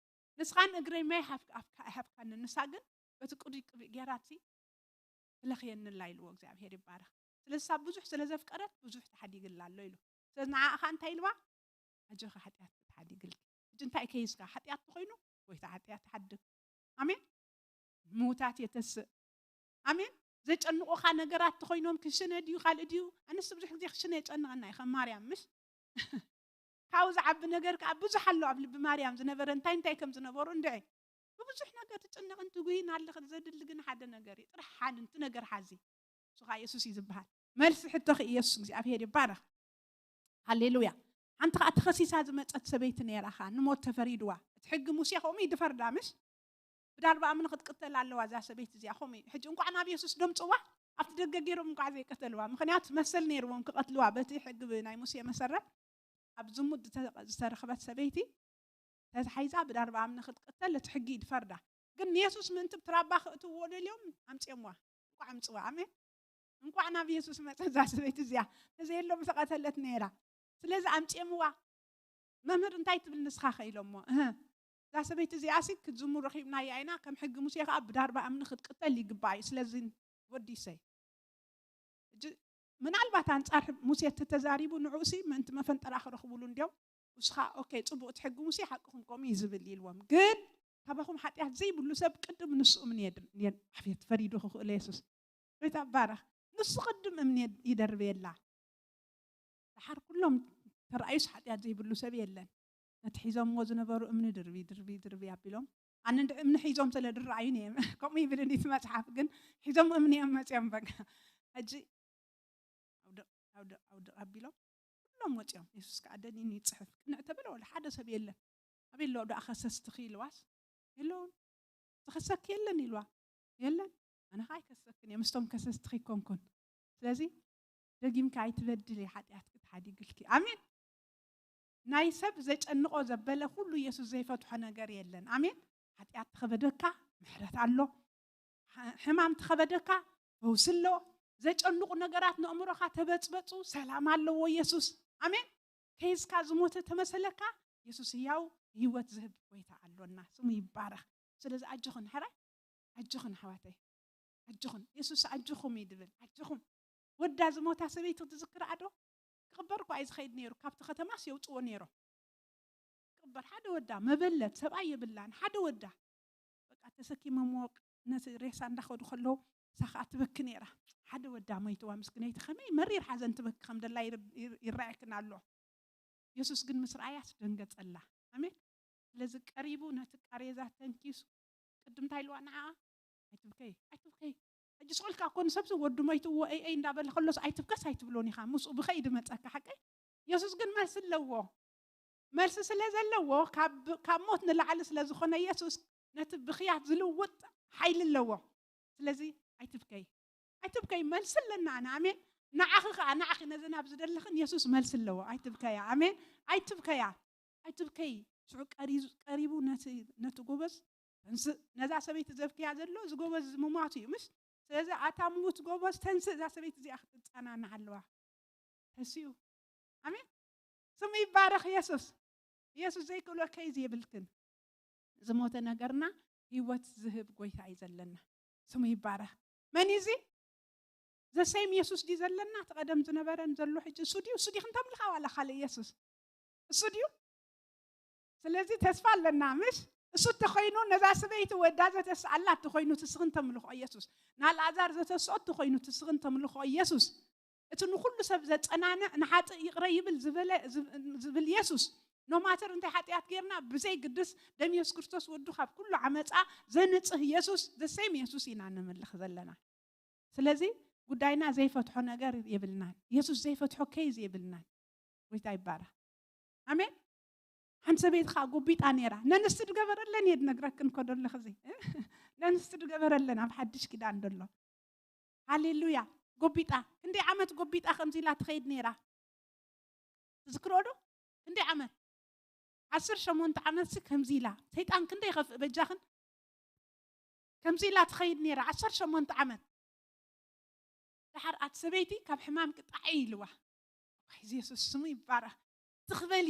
ንስኻን እግረይ ማይ ሃብ- ሃብካ- ሃብካኒ፣ ንሳ ግን በቲ ቅዱይ ቅብእ ገይራትሲ ትለኽየኒ ኣላ ኢልዎ። እግዚኣብሔር ይባረኽ። ስለዚ እሳ ብዙሕ ስለ ዘፍቀረት ብዙሕ ተሓዲግላ ኣሎ ኢሉ። ስለዚ ንዓኣ እንታይ ኢልዋ? ኣጆኺ ሓጢኣት ተሓዲግልኪ። ሕጂ እንታይ ከይዝካ ሓጢኣት ተኾይኑ ጎይታ ሓጢኣት ሓድግ። ኣሜን። ምውታት የተስእ። ኣሜን። ዘጨንቑኻ ነገራት ተኾይኖም ክሽነ ድዩ ካልእ ድዩ? ኣነስ ብዙሕ ግዜ ክሽነ የጨንቐና እዩ ከም ማርያም ምሽ ካብኡ ዝዓቢ ነገር ከዓ ብዙሕ ኣሎ ኣብ ልቢ ማርያም ዝነበረ እንታይ እንታይ ከም ዝነበሩ እንድዒ ብብዙሕ ነገር ትጭነቕን ትጉይን ኣለኽን። ዘድሊ ግን ሓደ ነገር እዩ። ጥራሕ ሓንንቲ ነገር ሓዚ። እሱ ከዓ የሱስ እዩ ዝበሃል። መልሲ ሕቶኺ ኢየሱስ እግዚኣብሔር ይባረኽ። ሃሌሉያ። ሓንቲ ከዓ ተኸሲሳ ዝመፀት ሰበይቲ ነይራ ከዓ ንሞት ተፈሪድዋ። እቲ ሕጊ ሙሴ ከምኡ እዩ ዝፈርዳ ምሽ ብዳርባ እምኒ ክትቅተል ኣለዋ እዛ ሰበይቲ እዚኣ። ከምኡ እዩ። ሕጂ እንኳዕ ናብ የሱስ ደምፅዋ ኣብቲ ደገ ገይሮም እንኳዕ ዘይቀተልዋ። ምክንያቱ መሰል ነይርዎም ክቐትልዋ በቲ ሕጊ ናይ ሙሴ መሰረት ኣብ ዝሙት ዝተ- ዝተረኽበት ሰበይቲ ተታሒዛ ብዳርባ እምኒ ክትቅተል እቲ ሕጊ እዩ ዝፈርዳ። ግን ንየሱስ ምእንቲ ብትራባ ክእትውዎ ደልዮም ኣምፅኦምዋ። እንኳዕ ኣምፅዋ። ኣሜን። እንኳዕ ናብ የሱስ መፀ እዛ ሰበይቲ እዚኣ። ተዘየሎም ተቐተለት ነይራ። ስለዚ ኣምፅኦምዋ። መምህር እንታይ ትብል ንስኻ ከኢሎሞ እህ እዛ ሰበይቲ እዚኣ ሲ ክትዝሙ ረኺብናያ ኢና ከም ሕጊ ሙሴ ከዓ ብዳርባ እምኒ ክትቅተል ይግባእ እዩ። ስለዚ ወዲሰይ ሕጂ ምናልባት ኣንጻር ሙሴ ተተዛሪቡ ንዕኡ ሲ ምእንቲ መፈንጠራ ክረኽብሉ እንዲዮም። ንስኻ ኦኬ ጽቡቕ እቲ ሕጊ ሙሴ ሓቅኹም ከምኡ እዩ ዝብል ኢልዎም። ግን ካባኹም ሓጢኣት ዘይብሉ ሰብ ቅድም ንሱ እምኒ የድ- የድ- ኣቤት ፈሪዱ ክኽእሎ የሱስ ቤት ኣባረኽ ንሱ ቅድም እምኒ የድ- ይደርበየላ። ደሓር ኩሎም ተረኣዩስ ሓጢኣት ዘይብሉ ሰብ የለን። ነቲ ሒዞምዎ ዝነበሩ እምኒ ድርቢ ድርቢ ድርቢ ኣቢሎም ኣነ እንድዒ እምኒ ሒዞም ስለ ድረኣዩ እዮም ከምኡ ይብል እንዲቲ መፅሓፍ ግን ሒዞም እምኒ እዮም መፅኦም በቃ ሕጂ ኣውድቕ ኣውድቕ ኣውድቕ ኣቢሎም ኩሎም ወፂኦም። የሱስ ከዓ ደኒኑ ይፅሕፍ ቅንዕ ተበለ ወላ ሓደ ሰብ የለን። ኣበይ ኣለዉ ደኣ ከሰስትኺ ኢልዋስ የለውን። ዝኸሰኪ የለን ኢልዋ የለን። ኣነ ከዓ ኣይከሰክን እየ ምስቶም ከሰስትኺ ኣይኮንኩን። ስለዚ ደጊምካ ኣይትበድሊ ሓጢኣትኪ ተሓዲግልኪ። ኣሜን። ናይ ሰብ ዘጨንቆ ዘበለ ኩሉ ኢየሱስ ዘይፈትሖ ነገር የለን። ኣሜን። ሓጢኣት ተኸበደካ ምሕረት ኣሎ። ሕ- ሕማም ተኸበደካ ፈውሲ ኣሎ። ዘጨንቁ ነገራት ንእምሮኻ ተበፅበፁ ሰላም ኣለዎ ኢየሱስ። ኣሜን። ከይዝካ ዝሞተ ተመሰለካ ኢየሱስ ህያው ህይወት ዝህብ ጎይታ ኣሎና ስሙ ይባረኽ። ስለዚ ኣጆኽን ሕራይ ኣጆኽን ኣሕዋተይ ኣጆኽን የሱስ ኣጆኹም እዩ ድብል ኣጆኹም። ወዳ ዝሞታ ሰበይቲ ክትዝክር ኣዶ ክቕበር እኳ እዩ ዝኸይድ ነይሩ ካብቲ ከተማስ የውፅዎ ነይሮም። ክቕበር ሓደ ወዳ መበለት ሰብኣይ የብላን ሓደ ወዳ በቃ ተሰኪሞምዎ ነቲ ሬሳ እንዳኸዱ ከለዉ እሳ ከዓ ትበኪ ነይራ። ሓደ ወዳ ሞይትዋ ምስክነይቲ ከመይ መሪር ሓዘን ትበኪ ከም ደላ ይር- ይር- ይረኣየክን ኣሎ። የሱስ ግን ምስ ረኣያስ ደንገጸላ። ኣሜን። ስለዚ ቀሪቡ ነቲ ቃሬዛ ተንኪሱ ቅድም እንታይ ኢልዋ ንዓኣ? ኣይትብከይ፣ ኣይትብከይ። ሕጂ ስቕ ኢልካ እኮ ንሰብሲ ወዱ ሞይትዎ እይ እይ እንዳበለ ከሎስ ኣይትብከስ ኣይትብሎን ኢኻ። ምስኡ ብኸይ ድመጸካ ሓቀይ። የሱስ ግን መልሲ ኣለዎ። መልሲ ስለ ዘለዎ ካብ ካብ ሞት ንላዕሊ ስለ ዝኾነ የሱስ ነቲ ብኽያት ዝልውጥ ሓይሊ ኣለዎ። ስለዚ ኣይትብከይ፣ ኣይትብከይ፣ መልሲ ኣለና ኣነ። ኣሜን። ንዓኺ ከኣ ንዓኺ ነዘን ኣብ ዝደለኽን የሱስ መልሲ ኣለዎ። ኣይትብከያ። ኣሜን። ኣይትብከያ፣ ኣይትብከይ። ሽዑ ቀሪዙ- ቀሪቡ ነቲ ነቲ ጎበዝ ተንስእ፣ ነዛ ሰበይቲ ዘብክያ ዘሎ እዚ ጎበዝ እዚ ምሟቱ እዩ ምሽ። ስለዚ ኣታ ምዉት ጎበዝ ተንስእ፣ እዛ ሰበይቲ እዚኣ ክትጸናናዕ ኣለዋ። ተሲኡ። ኣሜን። ስሙ ይባረኽ የሱስ። የሱስ ዘይክእሎ ኬዝ የብልክን። ዝሞተ ነገርና ህይወት ዝህብ ጎይታ እዩ ዘለና። ስሙ ይባረኽ። መን እዩ እዚ? ዘሰይም የሱስ ድዩ ዘለና? እቲ ቀደም ዝነበረን ዘሎ ሕጂ እሱ ድዩ? እሱ ድዩ ክንተምልኻ ዋላ ካልእ የሱስ እሱ ድዩ? ስለዚ ተስፋ ኣለና ምሽ? እሱ እንተኾይኑ ነዛ ሰበይቲ ወዳ ዘተስኣላ እንተኾይኑ ትስኽን ተምልኾ የሱስ፣ ናልኣዛር ዘተስኦ እንተኾይኑ ትስኽን ተምልኾ የሱስ፣ እቲ ንኹሉ ሰብ ዘጸናንዕ ንሓጥእ ይቕረ ይብል ዝበለ ዝብ- ዝብል የሱስ፣ ኖማተር እንታይ ሓጢኣት ጌርና ብዘይ ግድስ ደም የሱስ ክርስቶስ ወዱ ካብ ኩሉ ዓመፃ ዘንጽህ የሱስ፣ ዘሰይም የሱስ ኢና ንምልኽ ዘለና። ስለዚ ጉዳይና ዘይፈትሖ ነገር የብልናን። የሱስ ዘይፈትሖ ኬዝ የብልናን። ጎይታ ይባረኽ። ኣሜን። ሓንቲ ሰበይቲ ከዓ ጎቢጣ ነይራ። ነንስቲ ድገበረለን እየ ድነግረክን እኮ ደለኹ እዚ ነንስቲ ድገበረለን ኣብ ሓድሽ ኪዳን ደሎ። ሃሌሉያ። ጎቢጣ ክንደይ ዓመት ጎቢጣ ከምዚ ኢላ ትኸይድ ነይራ? ትዝክሮ ዶ? ክንደይ ዓመት? ዓሰርተ ሸሞንተ ዓመት ሲ ከምዚ ኢላ ሰይጣን ክንደይ ይኸፍእ በጃኽን ከምዚ ኢላ ትኸይድ ነይራ ዓሰርተ ሸሞንተ ዓመት። ደሓር ኣቲ ሰበይቲ ካብ ሕማም ቅጣዒ ኢልዋ። ዋይ የሱስ ስሙ ይባረኽ። ትኽበሊ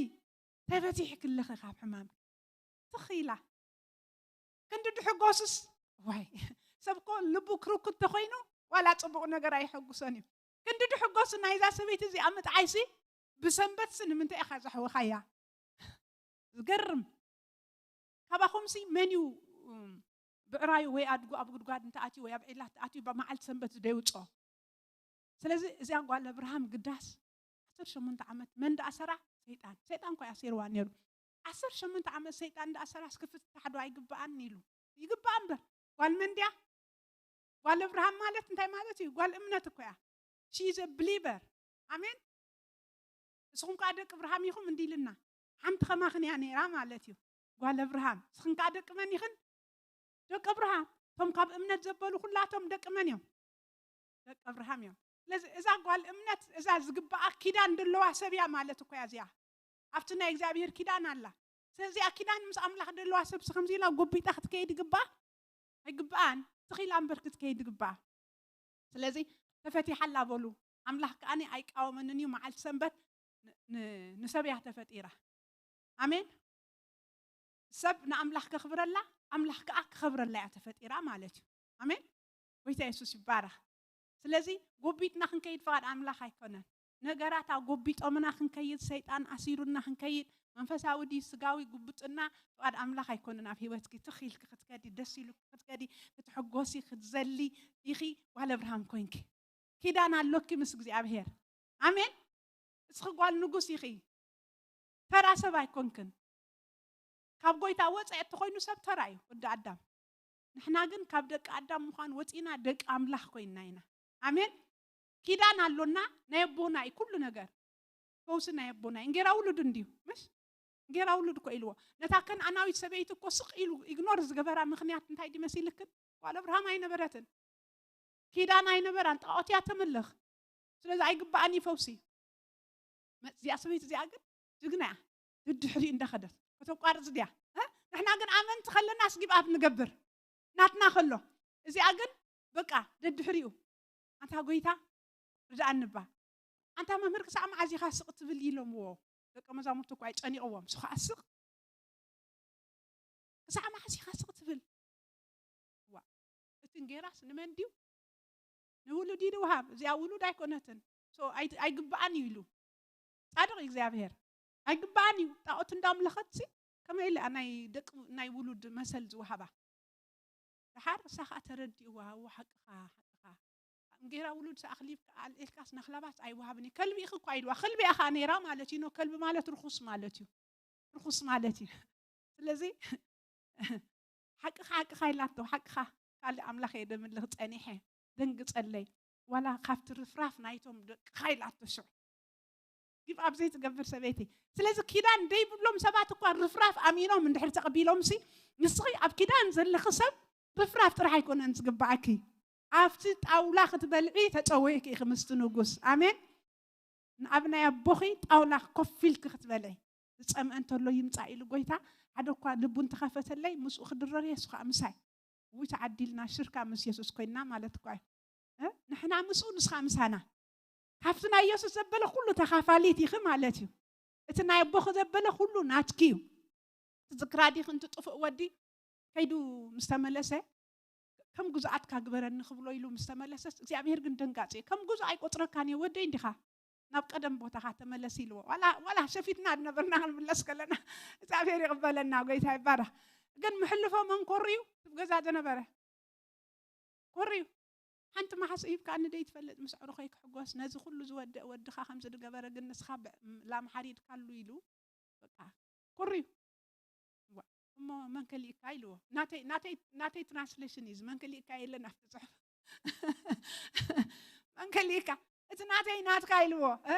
ተፈቲሕክለኺ ካብ ሕማም ትኽኢላ ክንዲ ድሕጎስስ ዋይ ሰብ እኮ ልቡ ክርኩት ተኾይኑ ዋላ ጽቡቕ ነገር ኣይሐጉሶን እዩ። ክንዲ ድሕጎስ ናይዛ ሰበይቲ እዚኣ ምጥዓይሲ ብሰንበትሲ ንምንታይ ኢኻ ዘሕወኻያ? ዝገርም። ካባኹምሲ መን እዩ እም፣ ብዕራዩ ወይ ኣድጉ ኣብ ጉድጓድ እንተኣትዩ ወይ ኣብ ዒላ ተኣትዩ ብመዓልቲ ሰንበት ደይውፅኦ? ስለዚ እዚኣ ጓል ኣብርሃም ግዳስ ዓሰርተ ሸሞንተ ዓመት መን ደኣሰራ? ሰይጣን። ሰይጣን እኮ ኣሲርዋ ነይሩ። ዓሰርተ ሸሞንተ ዓመት ሰይጣን ደኣሰራስ ክፍታሕ ዶ ኣይግብኣን ኢሉ። ይግብኣ እምበር። ጓል መን ድያ? ጓል ኣብርሃም ማለት እንታይ ማለት እዩ? ጓል እምነት እኮ እያ። She is a believer። ኣሜን። ንስኹም ከኣ ደቂ ኣብርሃም ኢኹም እንዲልና ሓንቲ ከማኽን እያ ነይራ ማለት እዩ። ጓል ኣብርሃም ንስኽን ከኣ ደቂ መን ኢኽን? ደቂ ኣብርሃም። እቶም ካብ እምነት ዘበሉ ኩላቶም ደቂ መን እዮም? ደቂ ኣብርሃም እዮም። ስለዚ እዛ ጓል እምነት እዛ ዝግብኣ ኪዳን ዘለዋ ሰብ እያ ማለት እኮ እያ እዚኣ። ኣብቲ ናይ እግዚኣብሔር ኪዳን ኣላ። ስለዚኣ ኪዳን ምስ ኣምላኽ ዘለዋ ሰብሲ ከምዚ ኢላ ጎቢጣ ክትከይድ ይግብኣ? ኣይግብኣን። ትኺላ እምበር ክትከይድ ይግብኣ። ስለዚ ተፈቲሓ ኣላ በሉ። ኣምላኽ ከኣ ኣይቃወመንን እዩ። መዓልቲ ሰንበት ን- ን- ንሰብ እያ ተፈጢራ። ኣሜን። ሰብ ንኣምላኽ ከኽብረላ ኣምላኽ ከኣ ክኸብረላ እያ ተፈጢራ ማለት እዩ። ኣሜን። ጎይታ የሱስ ይባረኽ። ስለዚ ጎቢጥና ክንከይድ ፍቓድ ኣምላኽ ኣይኮነን። ነገራት ኣጎቢጦምና ክንከይድ ሰይጣን ኣሲሩና ክንከይድ መንፈሳዊ ድዩ ስጋዊ ጉብጥና ፍቓድ ኣምላኽ ኣይኮነን። ኣብ ህይወትኪ ትኽ ኢልኪ ክትከዲ ደስ ኢሉ ክትከዲ ክትሕጎሲ ክትዘሊ ኢኺ ጓል ኣብርሃም ኮይንኪ ኪዳን ኣሎኪ ምስ እግዚኣብሔር። ኣሜን። እስኺ ጓል ንጉስ ኢኺ። ተራ ሰብ ኣይኮንክን። ካብ ጎይታ ወፀ እተኮይኑ ሰብ ተራ እዩ ወዲ ኣዳም። ንሕና ግን ካብ ደቂ ኣዳም ምዃን ወፂና ደቂ ኣምላኽ ኮይንና ኢና። ኣሜን። ኪዳን ኣሎና። ናይ ኣቦና እዩ ኩሉ ነገር። ፈውሲ ናይ ኣቦና እዩ። እንጌራ ውሉድ እንድዩ ምሽ እንጌራ ውሉድ እኮ ኢልዎ። ነታ ከነኣናዊት ሰበይቲ እኮ ስቕ ኢሉ ኢግኖር ዝገበራ ምክንያት እንታይ ድዩ መሲልክን? ጓል ኣብርሃም ኣይነበረትን። ኪዳን ኣይነበራን። ጣዖት እያ ተምልኽ። ስለዚ ኣይግብኣን እዩ ፈውሲ። መ- እዚኣ ሰበይቲ እዚኣ ግን ጅግና እያ። ድድሕሪኡ እንዳኸደት ከተቋርፅ ድያ? እ? ንሕና ግን ኣመንቲ ከለና ስጊብ ኣብ ንገብር ናትና ከሎ እዚኣ ግን በቃ ደድሕሪኡ ኣንታ ጎይታ ርድኣኒ እባ ኣንታ መምህር ክሳዕ መዓዝ ኢኻ ስቕ ትብል ኢሎምዎ ደቀ መዛሙርቱ እኳ ይጨኒቕዎም ንሱ ከዓ ስቕ ክሳዕ መዓዝ ኢኻ ስቕ ትብል ዋ እቲ እንጌራስ ንመን ድዩ ንውሉድ እዩ ድውሃብ እዚኣ ውሉድ ኣይኮነትን ኣይግብኣን እዩ ኢሉ ጻድቕ እግዚኣብሔር ኣይግብኣን እዩ ጣዖት እንዳምለኸት ሲ ከመይ ኢለ ናይ ደቂ ናይ ውሉድ መሰል ዝወሃባ ደሓር እሳ ከዓ ተረዲእዋ እዎ ሓቅኻ ሓቅኻ እንጌራ ውሉድ ኣኽሊብ ኣልዒልካስ ነኽላባት ኣይወሃብን እዩ። ከልቢ ኢኺ እኳ ኢልዋ። ከልቢ ኢኻ ነይራ ማለት እዩ። ኖ፣ ከልቢ ማለት ርኹስ ማለት እዩ። ርኹስ ማለት እዩ። ስለዚ ሓቅኻ ሓቅኻ ኢላቶ፣ ሓቅኻ ካልእ ኣምላኽ እየ ደምልኽ ጸኒሐ ደንግጸለይ፣ ዋላ ካብቲ ርፍራፍ ናይቶም ደቅኻ ኢላቶ። ሽዑ ጊቭ ኣፕ ዘይትገብር ሰበይቲ። ስለዚ ኪዳን ደይብሎም ሰባት እኳ ርፍራፍ ኣሚኖም እንድሕር ተቐቢሎም ሲ፣ ንስኺ ኣብ ኪዳን ዘለኺ ሰብ ርፍራፍ ጥራሕ ኣይኮነን ዝግባኣኪ። ኣብቲ ጣውላ ክትበልዒ ተጸዊዕኪ ኢኺ ምስቲ ንጉስ። ኣሜን። ንኣብ ናይ ኣቦኺ ጣውላ ኮፍ ኢልኪ ክትበልዒ። ዝጸምአ እንተሎ ይምጻእ ኢሉ ጎይታ፣ ሓደ እኳ ልቡ እንተኸፈተለይ ምስኡ ክድረር እየ፣ ንሱ ኸኣ ምሳይ። ውይ ተዓዲልና፣ ሽርካ ምስ የሱስ ኮይንና ማለት እኳ እዩ። እ? ንሕና ምስኡ፣ ንስኻ ምሳና። ካብቲ ናይ የሱስ ዘበለ ኩሉ ተኻፋሊት ኢኺ ማለት እዩ። እቲ ናይ ኣቦኺ ዘበለ ኩሉ ናትኪ እዩ። ትዝክራ ዲኺ፣ እቲ ጥፉእ ወዲ ከይዱ ምስ ተመለሰ፣ ከም ግዙኣትካ ግበረኒ ክብሎ ኢሉ ምስ ተመለሰስ፣ እግዚኣብሔር ግን ደንጋጺ እዩ። ከም ግዙእ ኣይቆጽረካን እየ፣ ወደይ እንዲኻ፣ ናብ ቀደም ቦታኻ ተመለስ ኢልዎ። ዋላ፣ ዋላ ሸፊትና ዝነበርና ክንምለስ ከለና፣ እግዚኣብሔር ይቕበለና፣ ጎይታ ይባረኽ። ግን ምሕልፎ መን ኮርዩ? እቲ ገዛ ዝነበረ ኮርዩ። ሓንቲ መሓስ ሂብካኒ ደይ ትፈልጥ፣ ምስ ኣዕሩኸይ ክሕጎስ፣ ነዚ ኩሉ ዝወድእ ወድኻ ከምዚ ዝገበረ፣ ግን ንስኻ ብ-፣ ላም ሓሪድካሉ ኢሉ፣ በቃ፣ ኮርዩ። ዋ፣ እሞ መን ከሊእካ ኢልዎ። ናተይ፣ ናተይ፣ ናተይ ትራንስሌሽን እዩ፣ መን ከሊእካ የለን ኣብቲ ጽሑፍ። መን ከሊእካ? እቲ ናተይ ናትካ ኢልዎ፣ እ?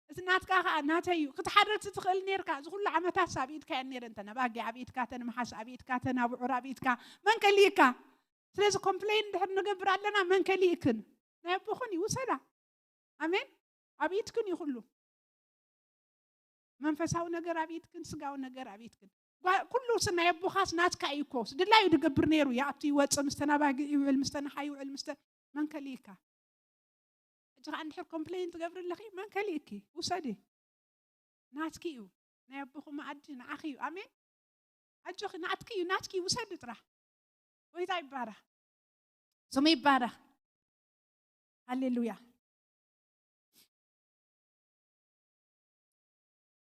እቲ ናትካ ኸኣ ናተይ እዩ። ክትሓርድ ትኽእል ኔርካ። እዚ ኩሉ ዓመታት ኣብ ኢድካ እየን ኔረን። እተን ኣባጊዕ ኣብ ኢድካ፣ እተን መሓስ ኣብ ኢድካ፣ እተን ኣብዑር ኣብ ኢድካ። መን ከሊእካ? ስለዚ ኮምፕሌን እንድሕር ንገብር ኣለና፣ መን ከሊእክን? ናይ ኣቦኽን እዩ፣ ውሰዳ። ኣሜን። ኣብ ኢድክን እዩ ኩሉ። መንፈሳዊ ነገር ኣብ ኢድክን፣ ስጋዊ ነገር ኣብ ኢድክን። ጓ-፣ ኩሉ ስ-፣ ናይ ኣቦኻስ ናትካ እዩ እኮ። ድላዩ ድገብር ነይሩ። ይኣቱ ይወጽእ፣ ምስተን ኣባጊዕ ይውዕል፣ ምስተን ኣሓ ይውዕል፣ ምስተን መን ከሊእካ? ሕጂ ኸኣ እንድሕር ኮምፕሌን ትገብሪ ኣለኺ፣ መን ከሊእኪ? ውሰዲ። ናትኪ እዩ። ናይ ኣቦኺ መኣዲ ንዓኺ እዩ። ኣሜን። ኣጆኺ፣ ናትኪ እዩ፣ ናትኪ እዩ፣ ውሰዲ ጥራሕ። ጎይታ ይባረኽ። ስሙ ይባረኽ። ሃሌሉያ።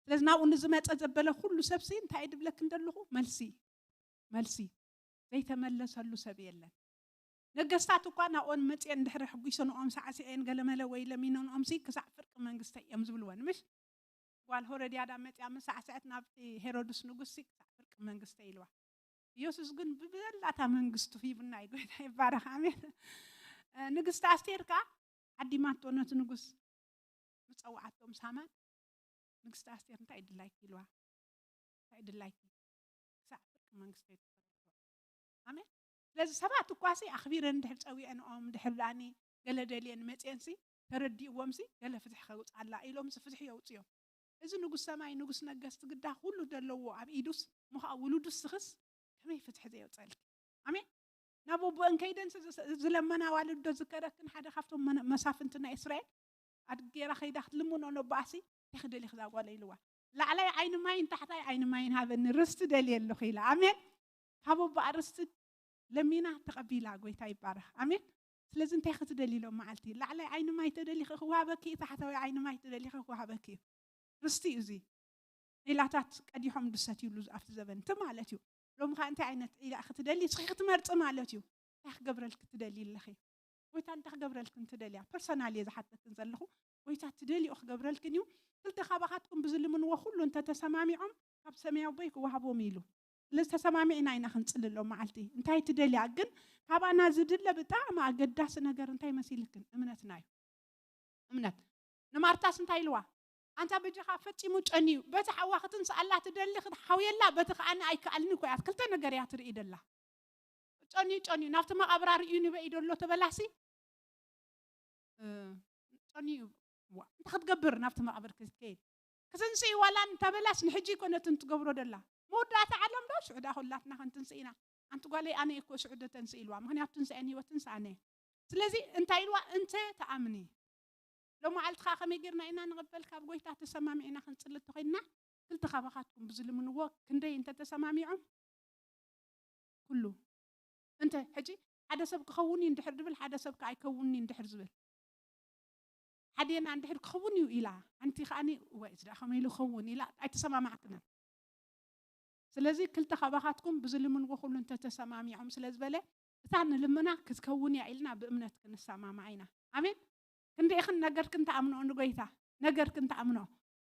ስለዚ ናብኡ ንዝመጸ ዘበለ ኩሉ ሰብሲ እንታይ ድብለክን ዘለኹ? መልሲ፣ መልሲ። ዘይተመለሰሉ ሰብ የለን። ነገስታት እኳ ናብኦን መጽኤን ድሕሪ ሕጒሰንኦም ሳዕስዔን ገለመለ ወይ ለሚነንኦምሲ ክሳዕ ፍርቂ መንግስተይ እዮም ዝብልወን፣ ምሽ? ጓል ሆሮድያዳ መጽያ ምስ ሳዕስዐት ናብቲ ሄሮድስ ንጉስሲ ክሳዕ ፍርቂ መንግስተይ ኢልዋ። ኢየሱስ ግን ብዘላታ መንግስቱ ሂቡና እዩ። ጎይታ ይባረኽ። ኣሜን። እ፣ ንግስቲ ኣስቴር ከኣ ዓዲማቶ ነቲ ንጉስ ምስ ጸውዓቶ ምስ ሃማን፣ ንግስቲ ኣስቴር እንታይ ድላይኪ ኢልዋ። እንታይ ድላይኪ? ክሳዕ ፍርቂ መንግስተይ ትፈርዶ። ኣሜን። ስለዚ ሰባት እኳሲ ኣኽቢረን እንድሕር ጸዊዐንኦም፣ እንድሕር ደኣኒ ገለ ደልየን መጽኤንሲ፣ ተረዲእዎምሲ፣ ገለ ፍትሒ ከውጽኣላ ኢሎምሲ ፍትሒ የውጽዮም። እዚ ንጉስ ሰማይ፣ ንጉስ ነገስት ግዳ ኩሉ ዘለዎ ኣብ ኢዱስ፣ እሞ ኸኣ ውሉዱስ ስኽስ ከመይ ፍትሒ ዘየውጸልኪ? ኣሜን። ናብ ኣቦአን ከይደን ዝ-፣ ዝ-፣ ዝለመና ዋልዶ ዝከረክን ሓደ ካብቶም መነ-፣ መሳፍንቲ ናይ እስራኤል ኣድጌራ ከይዳ ክትልምኖ ነቦኣሲ፣ "እንታይ ክደሊኽ እዛ ጓል?" ኢልዋ። "ላዕላይ ዓይኒ ማይን ታሕታይ ዓይኒ ማይን ሃበኒ፣ ርስቲ ደልየ ኣለኹ" ኢላ። ኣሜን። ካብ ኣቦኣ ርስቲ ለሚና ተቐቢላ፣ ጎይታ ይባረኽ። ኣሜን። ስለዚ እንታይ ክትደሊ ሎም መዓልቲ? ላዕላይ ዓይኒ ማይ ተደሊኺ ክወሃበኪ እዩ፣ ታሕታዊ ዓይኒ ማይ ተደሊኺ ክወሃበኪ እዩ። ርስቲ እዩ እዚ። ዒላታት ቀዲሖም ዝሰትዩሉ ኣብቲ ዘበን እቲ ማለት እዩ። ሎም ኸኣ እንታይ ዓይነት ዒላ ክትደሊ እስኺ ክትመርጺ ማለት እዩ። እንታይ ክገብረልኪ ትደሊ ኣለኺ? ጎይታ እንታይ ክገብረልክን ትደልያ? ፐርሰናል እየ ዝሓተክን ዘለኹ። ጎይታ ትደልዮ ክገብረልክን እዩ። ክልተ ካባኻትኩም ብዝልምንዎ ኩሉ እንተተሰማሚዖም ካብ ሰማያዊ ኣቦይ ክወሃቦም ኢሉ። ስለዚ ተሰማሚዕና ኢና ክንጽሊ ሎም መዓልቲ። እንታይ ትደልያ? ግን ካባና ዝድለ ብጣዕሚ ኣገዳሲ ነገር እንታይ መሲልክን? እምነትና እዩ። እምነት። ንማርታስ እንታይ ኢልዋ? ኣንታ በጃኻ ፈጺሙ ጨንዩ። በቲ ሓዋ ክትንስኣላ ትደሊ ክትሓውየላ፣ በቲ ከኣ ኣይከኣልን እኮ እያ። ክልተ ነገር እያ ትርኢ ደላ። ጨንዩ፣ ጨንዩ። ናብቲ መቓብር ኣርእዩኒ በይ ደሎ ተበላሲ። እ፣ ጨንዩ። ዋ፣ እንታይ ክትገብር ናብቲ መቓብር ክትከይድ? ክትንስኢ ዋላ እንተበላስ ንሕጂ እኮ ነቲ ትገብሮ ደላ። መወዳእታ ዓለም ዶ? ሽዑ ደኣ ኩላትና ክንትንስእ ኢና። ኣንቲ ጓለይ ኣነ እኮ ሽዑ ዶ ተንስእ ኢልዋ። ምኽንያቱ ትንሳኤን ህይወትን ሰኣነ። ስለዚ እንታይ ኢልዋ? እንተ ተኣምኒ። ሎማዓልቲ ኸኣ ከመይ ጌርና ኢና ንቕበል? ካብ ጎይታ ተሰማሚዕና ክንጽሊ እንተኾይንና፣ ክልተ ካባኻትኩም ብዝልምንዎ ክንደይ እንተተሰማሚዖም ኩሉ። እንተ ሕጂ ሓደ ሰብ ክኸውን እዩ እንድሕር ድብል፣ ሓደ ሰብ ከኣ ኣይከውንን እዩ እንድሕር ዝብል። ሓዴና እንድሕር ክኸውን እዩ ኢላ፣ ሓንቲ ከኣኒ፣ "እዋይ፣ እዚ ደኣ ከመይ ኢሉ ክኸውን?" ኢላ ኣይተሰማማዕክንን። ስለዚ ክልተ ካባኻትኩም ብዝልምንዎ ኩሉ እንተተሰማሚዖም ስለ ዝበለ፣ እታ ንልምና ክትከውን እያ ኢልና ብእምነት ክንሰማማዕ ኢና። ኣሜን። ክንደይኽን ነገርክን ተኣምንኦ ንጎይታ፣ ነገርክን ተኣምንኦ።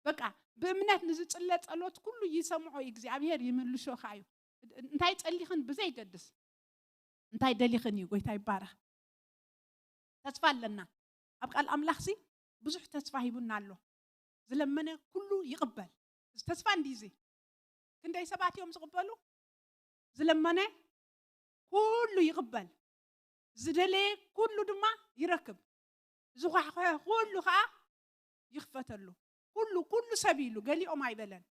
በቃ ብእምነት ንዝጽለ ጸሎት ኩሉ ይሰምዖ እዩ እግዚኣብሔር፣ ይምልሾ ከኣ እዩ። እንታይ ጸሊኽን ብዘይገድስ፣ እንታይ ደሊኽን እዩ። ጎይታ ይባረኽ። ተስፋ ኣለና። ኣብ ቃል ኣምላኽሲ ብዙሕ ተስፋ ሂቡና ኣሎ። ዝለመነ ኩሉ ይቕበል። እዚ ተስፋ እንዲዚ ክንደይ ሰባት እዮም ዝቕበሉ? ዝለመነ ኩሉ ይቕበል፣ ዝደለየ ኩሉ ድማ ይረክብ፣ ዝኳሕኮሐ ኩሉ ከዓ ይኽፈተሉ። ኩሉ ኩሉ ሰብ ኢሉ ገሊኦም ኣይበለን።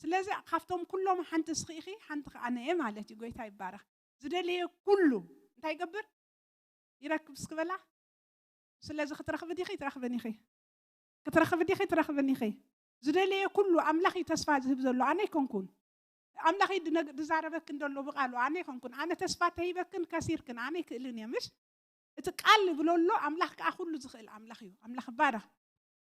ስለዚ ካብቶም ኩሎም ሓንቲ እስኺ ኢኺ፣ ሓንቲ ከዓ ኣነ እየ ማለት እዩ። ጎይታ ይባረኽ። ዝደለየ ኩሉ እንታይ ይገብር? ይረክብ እስክበላ። ስለዚ ክትረኽቢ ዲኺ? ትረኽብን ኢኺ። ክትረኽቢ ዲኺ? ትረኽብን ኢኺ። ዝደለየ ኩሉ ኣምላኽ እዩ ተስፋ ዝህብ ዘሎ፣ ኣነ ኣይኮንኩን። ኣምላኽ እዩ ድነግ- ድዛረበክን ዘሎ ብቃሉ፣ ኣነ ኣይኮንኩን። ኣነ ተስፋ ተሂበክን ከሲርክን፣ ኣነ ኣይክእልን እየ። ምሽ እቲ ቃል ብሎ ኣሎ ኣምላኽ ከዓ ኩሉ ዝኽእል ኣምላኽ እዩ። ኣምላኽ ይባረኽ።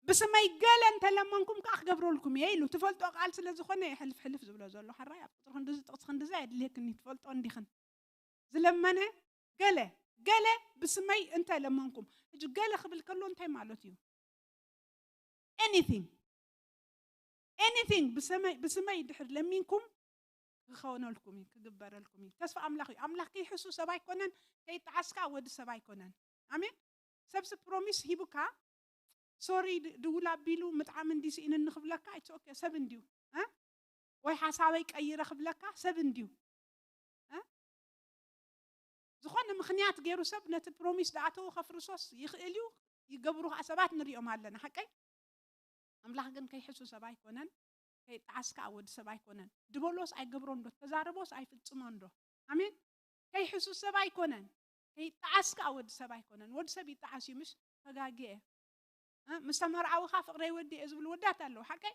ብስመይ ገለ እንተለመንኩም ከዓ ክገብረልኩም እየ ኢሉ። ትፈልጦ ቃል ስለ ዝኾነ እየ ሕልፍ ሕልፍ ዝብሎ ዘሎ። ሕራይ ኣብ ቁፅሪ ክንድዚ ጥቕሲ ክንድዚ ኣየድልየክን እዩ። ትፈልጦ እንዲኽን ዝለመነ ገለ ገለ ብስመይ እንተለመንኩም። ሕጂ ገለ ክብል ከሎ እንታይ ማለት እዩ? Anything anything ብስመይ ብስመይ ድሕር ለሚንኩም ክኸውነልኩም እዩ፣ ክግበረልኩም እዩ። ተስፋ ኣምላኽ እዩ። ኣምላኽ ከይሕሱ ሰብ ኣይኮነን፣ ከይጠዓስካ ወዲ ሰብ ኣይኮነን። ኣሜን። ሰብሲ ፕሮሚስ ሂቡካ ሶሪ ድውል ኣቢሉ ምጥዓም እንዲ ስኢንኒ ክብለካ it's okay፣ ሰብ እንድዩ እ? ወይ ሓሳበይ ቀይረ ክብለካ ሰብ እንድዩ እ? ዝኾነ ምኽንያት ገይሩ ሰብ ነቲ ፕሮሚስ ዝኣተዎ ከፍርሶስ ይኽእል እዩ። ይገብሩ ከዓ ሰባት ንሪኦም ኣለና። ሓቀይ ኣምላኽ ግን ከይሕሱ ሰብ ኣይኮነን፣ ከይጠዓስ ከዓ ወዲ ሰብ ኣይኮነን። ድበሎስ ኣይገብሮን ዶ? ተዛረቦስ ኣይፍጽሞን ዶ? ኣሜን። ከይሕሱ ሰብ ኣይኮነን፣ ከይጠዓስ ከዓ ወዲ ሰብ ኣይኮነን። ወዲ ሰብ ይጠዓስ እዩ። ምሽ ተጋግየ እ? ምስ ተመርዓውኻ ፍቕረይ ወዲ እየ ዝብሉ ወዳት ኣለዉ። ሓቀይ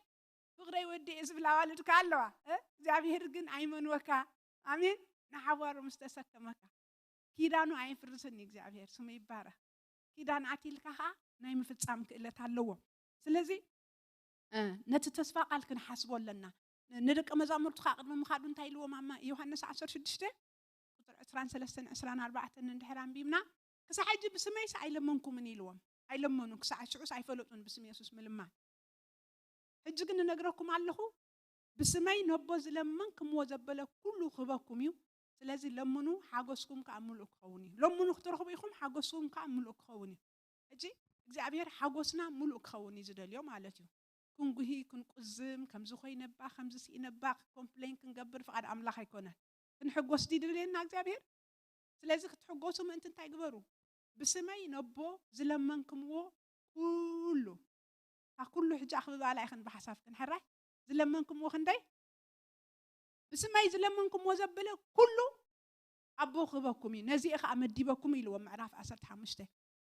ፍቕረይ ወዲ እየ ዝብል ኣዋልድ ከዓ ኣለዋ እ? እግዚኣብሔር ግን ኣይመንወካ። ኣሜን። ንሓዋሩ ምስ ተሰከመካ ኪዳኑ ኣይፍርስን እዩ እግዚኣብሔር፣ ስሙ ይባረኽ። ኪዳን ኣትልካ ከዓ ናይ ምፍጻም ክእለት ኣለዎ። ስለዚ እ፣ ነቲ ተስፋ ቃል ክንሓስቦ ኣለና። ንደቀ መዛሙርቱ ከዓ ቅድሚ ምኻዱ እንታይ ኢልዎም? ኣብ ማ- ዮሃንስ ዓሰርተ ሽዱሽተ ቁፅሪ ዕስራን ሰለስተን ዕስራን ኣርባዕተን እንድሕር ኣንቢብና፣ ክሳዕ ሕጂ ብስመይስ ኣይለመንኩምን ኢልዎም። ኣይለመኑን፣ ክሳዕ ሽዑስ ኣይፈለጡን ብስም የሱስ ምልማን። ሕጂ ግን እነግረኩም ኣለኹ፣ ብስመይ ነቦ ዝለመንክምዎ ዘበለ ኩሉ ክህበኩም እዩ። ስለዚ ለምኑ፣ ሓጎስኩም ከዓ ምሉእ ክኸውን እዩ። ለምኑ ክትረኽቡ ኢኹም፣ ሓጎስኩም ከዓ ምሉእ ክኸውን እዩ። ሕጂ እግዚኣብሔር ሓጎስና ምሉእ ክኸውን እዩ ዝደልዮ ማለት እዩ። ክንጉሂ፣ ክንቁዝም፣ ከምዚ ኮይነባ፣ ከምዚ ስኢነባ፣ ኮምፕሌን ክንገብር ፍቓድ ኣምላኽ ኣይኮነን። ክንሕጎስ ድዩ ድልየና እግዚኣብሔር? ስለዚ ክትሕጎሱ ምእንቲ እንታይ ግበሩ? ብስመይ ነቦ ዝለመንክምዎ ኩሉ፣ ካብ ኩሉ ሕጂ ኣኽብባላ ኢኽን ብሓሳብክን ሕራይ ዝለመንክምዎ ክንደይ? ብስመይ ዝለመንክምዎ ዘበለ ኩሉ ኣቦ ክህበኩም እዩ፣ ነዚኤ ከዓ መዲበኩም ኢልዎ ምዕራፍ ዓሰርተ ሓሙሽተ።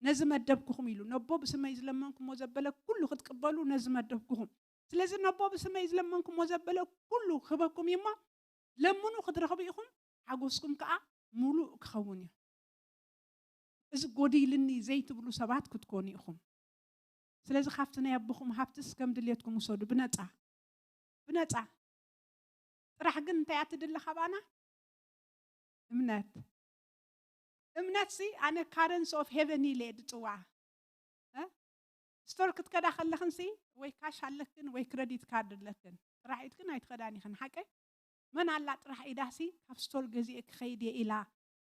ነዚ መደብኩኹም ኢሉ ነቦ ብስመይ ዝለመንክምዎ ዘበለ ኩሉ ክትቅበሉ ነዚ መደብኩኹም። ስለዚ ነቦ ብስመይ ዝለመንክምዎ ዘበለ ኩሉ ክህበኩም እዩ እሞ ለምኑ ክትረኽቡ ኢኹም፣ ሓጎስኩም ከዓ ሙሉእ ክኸውን እዩ። እዚ ጎዲልኒ ዘይትብሉ ሰባት ክትኮኑ ኢኹም። ስለዚ ካብቲ ናይ ኣቦኹም ሃብትስ ከም ድልየትኩም ውሰዱ ብነፃ፣ ብነፃ። ጥራሕ ግን እንታይ እያ ትድለ ካባና? እምነት። እምነት ሲ ኣነ ካረንሲ ኦፍ ሄቨን ኢለ እየ ዝፅዋዓ። እ? ስቶር ክትከዳ ከለኽን ሲ ወይ ካሽ ኣለክን ወይ ክረዲት ካርድ ኣለክን፣ ጥራሕ ኢድክን ኣይትኸዳን ኢኽን። ሓቀይ? መን ኣላ ጥራሕ ኢዳ ሲ ካብ ስቶር ገዚኤ ክኸይድ እየ ኢላ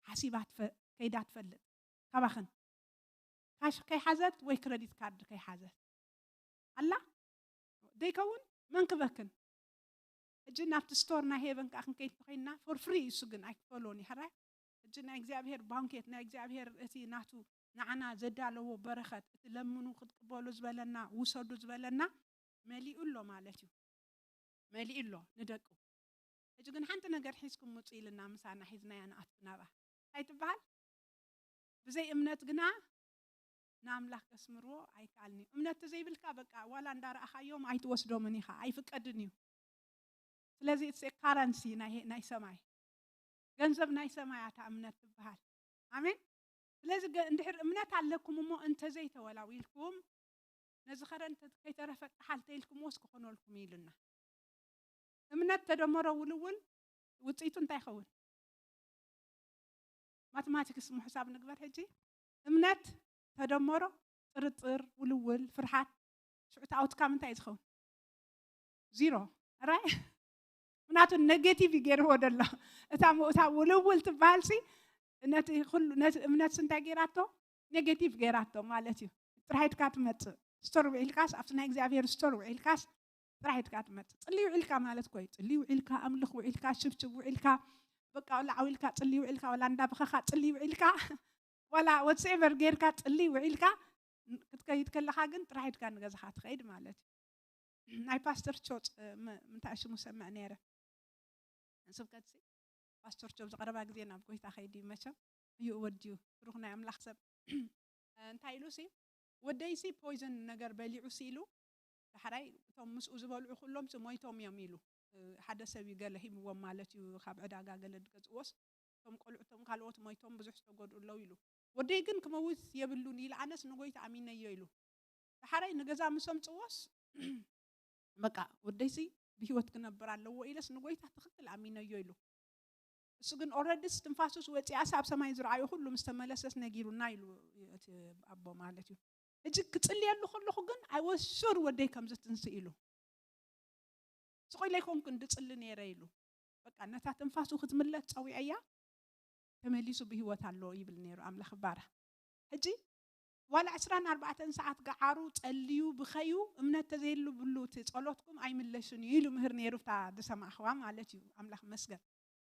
ሓሲባ ትፈ- ከይዳ ትፈልጥ? ካባኽን ካሽ ከይሓዘት ወይ ክረዲት ካርድ ከይሓዘት ኣላ? ዘይከውን መን ክበክን? ሕጂ ናብቲ ስቶር ናይ ሄቨን ከዓ ክንከይድ ተኮይንና ፎር ፍሪ፣ እሱ ግን ኣይክፈሎን እዩ። ሕራይ? ሕጂ ናይ እግዚኣብሔር ባንኬት፣ ናይ እግዚኣብሔር እቲ ናቱ ንዓና ዘዳለዎ በረኸት፣ እቲ ለምኑ ክትቅበሉ ዝበለና፣ ውሰዱ ዝበለና መሊኡ ኣሎ ማለት እዩ። መሊኡ ኣሎ ንደቁ። ሕጂ ግን ሓንቲ ነገር ሒዝኩም ምፁ ኢልና ምሳና ሒዝናያ ንኣቱ ናብኣ። እንታይ ትበሃል? ብዘይ እምነት ግና ንኣምላኽ ከስምርዎ ኣይከኣልን እዩ። እምነት ተዘይብልካ በቃ ዋላ እንዳረኣኻዮም ኣይትወስዶምን ኢኻ፣ ኣይፍቀድን እዩ። ስለዚ it's a currency ናይ ናይ ሰማይ ገንዘብ ናይ ሰማይ ኣታ እምነት ትበሃል። ኣሜን። ስለዚ ገ- እንድሕር እምነት ኣለኩም እሞ እንተዘይተወላዊልኩም ነዚ ከረን ከይተረፈ ጠሓል ተኢልኩምዎስ ክኾነልኩም እዩ ኢሉና። እምነት ተደመሮ ውልውል ውፅኢቱ እንታይ ይኸውን? ማትማቲክስ ምሕሳብ ንግበር ሕጂ። እምነት ተደመሮ ጥርጥር፣ ውልውል፣ ፍርሓት፣ ሽዑ እቲ ኣውትካም እንታይ እዩ ዝኸውን? ዚሮ። ራይ ምናቱ ኔጌቲቭ እዩ ገይርዎ ደሎ። እታ ሞ- እታ ውልውል ትበሃል ሲ ነቲ ኩሉ ነቲ እምነት ሲ እንታይ ገይራቶ? ኔጌቲቭ ገይራቶ ማለት እዩ። ጥራይ ኢድካ ትመጽእ። ስቶር ውዒልካስ ኣብቲ ናይ እግዚኣብሔር ስቶር ውዒልካስ ጥራይ ኢድካ ትመጽእ። ጽሊ ውዒልካ ማለት ኮይ ጽሊ ውዒልካ ኣምልኽ ውዒልካ ሽብሽብ ውዒልካ በቃ ወላ ዓው ኢልካ ጽሊ ውዒልካ ወላ እንዳበኸኻ ጽሊ ውዒልካ ወላ ወትስኤቨር ጌርካ ጽሊ ውዒልካ ክትከይድ ከለኻ ግን ጥራይ ኢድካ ንገዛኻ ትኸይድ ማለት እዩ። ናይ ፓስተር ቾ ፅ- ም- ምንታይ ሽሙ ሰምዕ ነይረ ስብከት ሲ ፓስተር ቾ ብዝቐረባ ግዜ ናብ ጎይታ ከይዲ መቸም እዩ ወዲዩ ብሩኽ ናይ ኣምላኽ ሰብ እንታይ ኢሉ ሲ ወደይ ሲ ፖይዘን ነገር በሊዑ ሲ ኢሉ ዳሕራይ እቶም ምስኡ ዝበልዑ ኩሎም ሲ ሞይቶም እዮም ኢሉ ሓደ ሰብ እዩ ገለ ሂብዎም ማለት እዩ ካብ ዕዳጋ ገለ ዝገዝእዎስ እቶም ቆልዑ እቶም ካልኦት ሞይቶም ብዙሕ ዝተጎድኡ ኣለዉ ኢሉ ወደይ ግን ክመውት የብሉን ኢሉ ኣነስ ንጎይታ ኣሚነዮ ኢሉ ዳሕራይ ንገዛ ምስ ኣምፅዎስ በቃ ወደይሲ ብህይወት ክነብር ኣለዎ ኢለስ ንጎይታ ትኽክል ኣሚነዮ ኢሉ እሱ ግን ኦረድስ ትንፋሱስ ወፂኣስ ኣብ ሰማይ ዝረኣዩ ኩሉ ምስ ተመለሰስ ነጊሩና ኢሉ እቲ ኣቦ ማለት እዩ እጅግ ክፅልየሉ ከለኹ ግን ኣይወሱር ወደይ ከም ዝትንስእ ኢሉ ስቑ ኢለ ኣይኮንኩን ድፅሊ ነይረ ኢሉ በቃ ነታ ትንፋሱ ክትምለስ ፀዊዐያ ተመሊሱ ብህይወት ኣሎ ይብል ነይሩ ኣምላኽ ባራ ሕጂ ዋላ ዕስራን ኣርባዕተን ሰዓት ገዓሩ ጸልዩ ብኸዩ እምነት ተዘይሉ ብሉ እቲ ጸሎትኩም ኣይምለሽን እዩ ኢሉ ምህር ነይሩ እታ ዝሰማዕኽዋ ማለት እዩ ኣምላኽ መስገን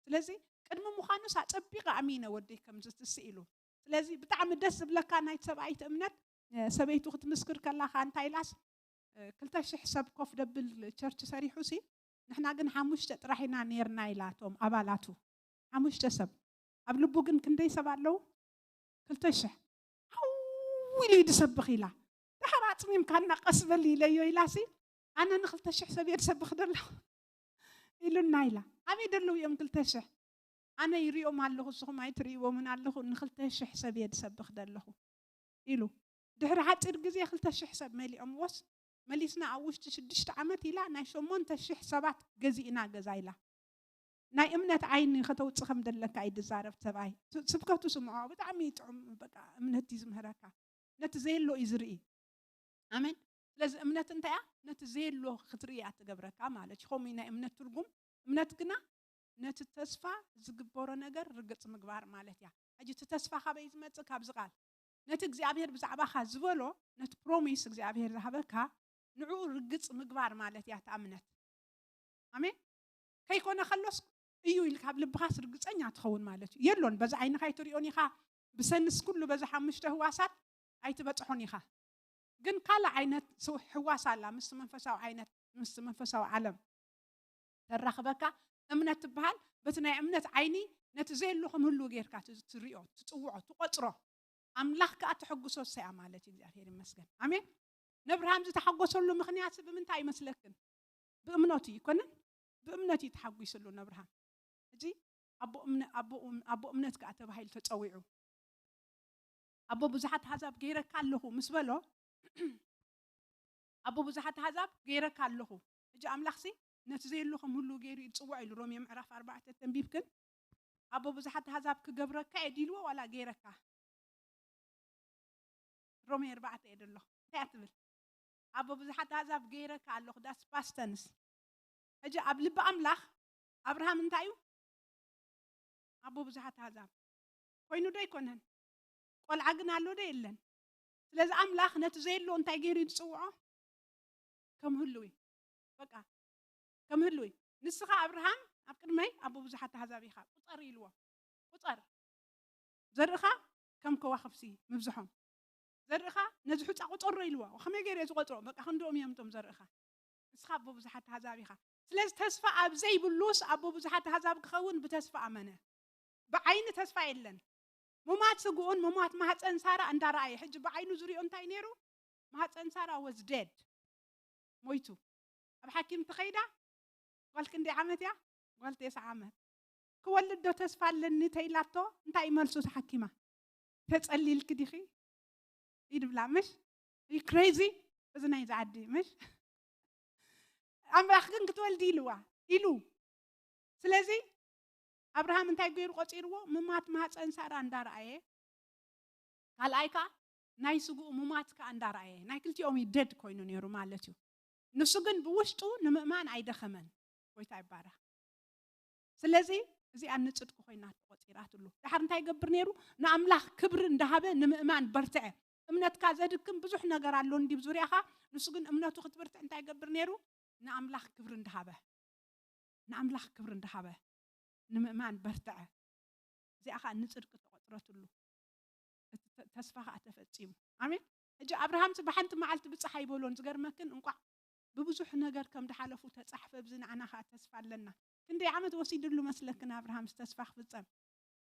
ስለዚ ቅድሚ ምዃኑስ ኣጸቢቐ ኣሚነ ወደይ ከም ዝትስእ ኢሉ ስለዚ ብጣዕሚ ደስ ዝብለካ ናይቲ ሰብኣይቲ እምነት ሰበይቱ ክትምስክር ከላኻ እንታይ ኢላስ ክልተ ሽሕ ሰብ ኮፍ ደብል ቸርች ሰሪሑ ሲ ንሕና ግን ሓሙሽተ ጥራሕ ኢና ነርና ኢላ እቶም ኣባላቱ ሓሙሽተ ሰብ ኣብ ልቡ ግን ክንደይ ሰብ ኣለዉ ክልተ ሽሕ ሓዊሉ እዩ ድሰብኽ ኢላ ድሓር ኣፅሚምካ እና ቀስ በል ኢለዮ ኢላ ሲ ኣነ ንክልተ ሽሕ ሰብ እየ ድሰብኽ ደለኹ ኢሉና ኢላ ኣበይ ደለዉ እዮም ክልተ ሽሕ ኣነ ይሪኦም ኣለኹ ንስኹም ኣይትርእይዎምን ኣለኹ ንክልተ ሽሕ ሰብ እየ ድሰብኽ ደለኹ ኢሉ ድሕሪ ሓፂር ግዜ ክልተ ሽሕ ሰብ መሊኦምዎስ መሊስና ኣብ ውሽጢ ሽዱሽተ ዓመት ኢላ ናይ ሸሞንተ ሽሕ ሰባት ገዚእና ገዛ ኢላ ናይ እምነት ዓይኒ ከተውፅእ ከም ደለካ እዩ ድዛረብ ሰብኣይ ስብከቱ ስምዖ ብጣዕሚ ጥዑም በቃ እምነት እዩ ዝምህረካ ነቲ ዘየሎ እዩ ዝርኢ ኣሜን ስለዚ እምነት እንታይ እያ ነቲ ዘየሎ ክትርኢ እያ ትገብረካ ማለት እዩ ከምኡ ናይ እምነት ትርጉም እምነት ግና ነቲ ተስፋ ዝግበሮ ነገር ርግፅ ምግባር ማለት እያ ሕጂ እቲ ተስፋ ካበይ ዝመፅእ ካብዚ ቃል ነቲ እግዚኣብሔር ብዛዕባኻ ዝበሎ ነቲ ፕሮሚስ እግዚኣብሔር ዝሃበካ ንዕኡ ርግፅ ምግባር ማለት እያ እታ እምነት ኣሜን ከይኮነ ከሎስ እዩ ኢልካ ኣብ ልብኻስ ርግፀኛ ትኸውን ማለት እዩ የሎን በዚ ዓይንኻ ኣይትሪኦን ኢኻ ብሰንስ ኩሉ በዚ ሓሙሽተ ህዋሳት ኣይትበፅሖን ኢኻ ግን ካልእ ዓይነት ህዋስ ኣላ ምስ መንፈሳዊ ዓይነት ምስ መንፈሳዊ ዓለም ተራኽበካ እምነት ትበሃል በቲ ናይ እምነት ዓይኒ ነቲ ዘየሎ ክምህሉ ጌርካ ትሪኦ ትፅውዖ ትቆፅሮ ኣምላኽ ከዓ ተሐጉሶ ሰያ ማለት እዩ እግዚኣብሔር ይመስገን ኣሜን ነብርሃም ዝተሓጎሰሉ ምኽንያት ብምንታይ ይመስለክን ብእምነቱ ይኮነን ብእምነት እዩ ተሓጒስሉ ነብርሃም እዚ ኣቦ እምነት ከዓ ተባሂሉ ተፀዊዑ ኣቦ ብዙሓት ኣሕዛብ ገይረካ ኣለኹ ምስ በሎ ኣቦ ብዙሓት ኣሕዛብ ገይረካ ኣለኹ ሕጂ ኣምላኽሲ ነቲ ዘየሎ ከም ህሉ ገይሩ እዩ ዝፅውዖ ኢሉ ሮሜ ምዕራፍ ኣርባዕተ ተንቢብክን ኣቦ ብዙሓት ኣሕዛብ ክገብረካ እየ ዲልዎ ዋላ ገይረካ ሮሜ ኣርባዕተ እየ ደሎ እንታይ እያ ትብል ኣቦ ብዙሓት ኣሕዛብ ገይረካ ኣለኹ ዳስ ፓስተንስ ሕጂ ኣብ ልቢ ኣምላኽ ኣብርሃም እንታይ እዩ ኣቦ ብዙሓት ኣሕዛብ ኮይኑ ዶ ኣይኮነን ቆልዓ ግን ኣሎ ዶ የለን ስለዚ ኣምላኽ ነቲ ዘየሎ እንታይ ገይሩ እዩ ዝፅውዖ ከም ህልው እዩ በቃ ከም ህልው እዩ ንስኻ ኣብርሃም ኣብ ቅድመይ ኣቦ ብዙሓት ኣሕዛብ ኢኻ ቁፀር ኢልዎ ቁፀር ዘርእኻ ከም ከዋኽብቲ ምብዝሖም ዘርእኻ ነዚ ሑፃ ቁፀሮ ኢልዎ ከመይ ገይረ ዝቆፅሮ በቃ ክንድኦም እዮም እቶም ዘርእኻ ንስኻ ኣቦ ብዙሓት ኣሕዛብ ኢኻ ስለዚ ተስፋ ኣብ ዘይብሉስ ኣቦ ብዙሓት ኣሕዛብ ክኸውን ብተስፋ ኣመነ ብዓይኒ ተስፋ የለን ምማት ስግኡን ምማት ማህፀን ሳራ እንዳረኣየ ሕጂ ብዓይኑ ዝሪኦ እንታይ ነይሩ ማህፀን ሳራ ወዝ ደድ ሞይቱ ኣብ ሓኪም ትኸይዳ ጓል ክንደይ ዓመት እያ ጓል ተስዓ ዓመት ክወልድ ዶ ተስፋ ኣለኒ ተኢላቶ እንታይ መልሱ ሓኪማ ተፀሊልክ ዲኺ ይድብላ ምሽ ክሬዚ እዚ ናይ ዝዓዲ ምሽ ኣምላኽ ግን ክትወልዲ ኢልዋ ኢሉ ስለዚ ኣብርሃም እንታይ ገይሩ ቆፂርዎ ምማት ማህፀን ሳራ እንዳረኣየ ካልኣይ ከዓ ናይ ስግኡ ሙማት ከኣ እንዳረኣየ ናይ ክልቲኦም እዩ ደድ ኮይኑ ነይሩ ማለት እዩ። ንሱ ግን ብውሽጡ ንምእማን ኣይደኸመን። ጎይታ ይባረኽ። ስለዚ እዚኣ ንጽድቂ ኮይና ተቆጺራትሉ። ድሓር እንታይ ይገብር ነይሩ? ንኣምላኽ ክብሪ እንዳሃበ ንምእማን በርትዐ። እምነትካ ዘድክም ብዙሕ ነገር ኣሎ እንዲ ዙርያኻ። ንሱ ግን እምነቱ ክትብርትዕ እንታይ ይገብር ነይሩ? ንኣምላኽ ክብሪ እንዳሃበ ንኣምላኽ ክብሪ እንዳሃበ ንምእማን በርትዐ። እዚኣ ኸዓ ንጽድቂ ተቆጽረትሉ። እቲ ተስፋ ኸዓ ተፈጺሙ። ኣሜን። ሕጂ ኣብርሃምሲ ብሓንቲ መዓልቲ ብጻሕ ኣይበሎን። ዝገርመክን እንቋዕ ብብዙሕ ነገር ከም ድሓለፉ ተጻሕፈ። ብዚ ንዓና ኸዓ ተስፋ ኣለና። ክንደይ ዓመት ወሲድሉ መስለክን ኣብርሃምስ ተስፋ ክፍጸም?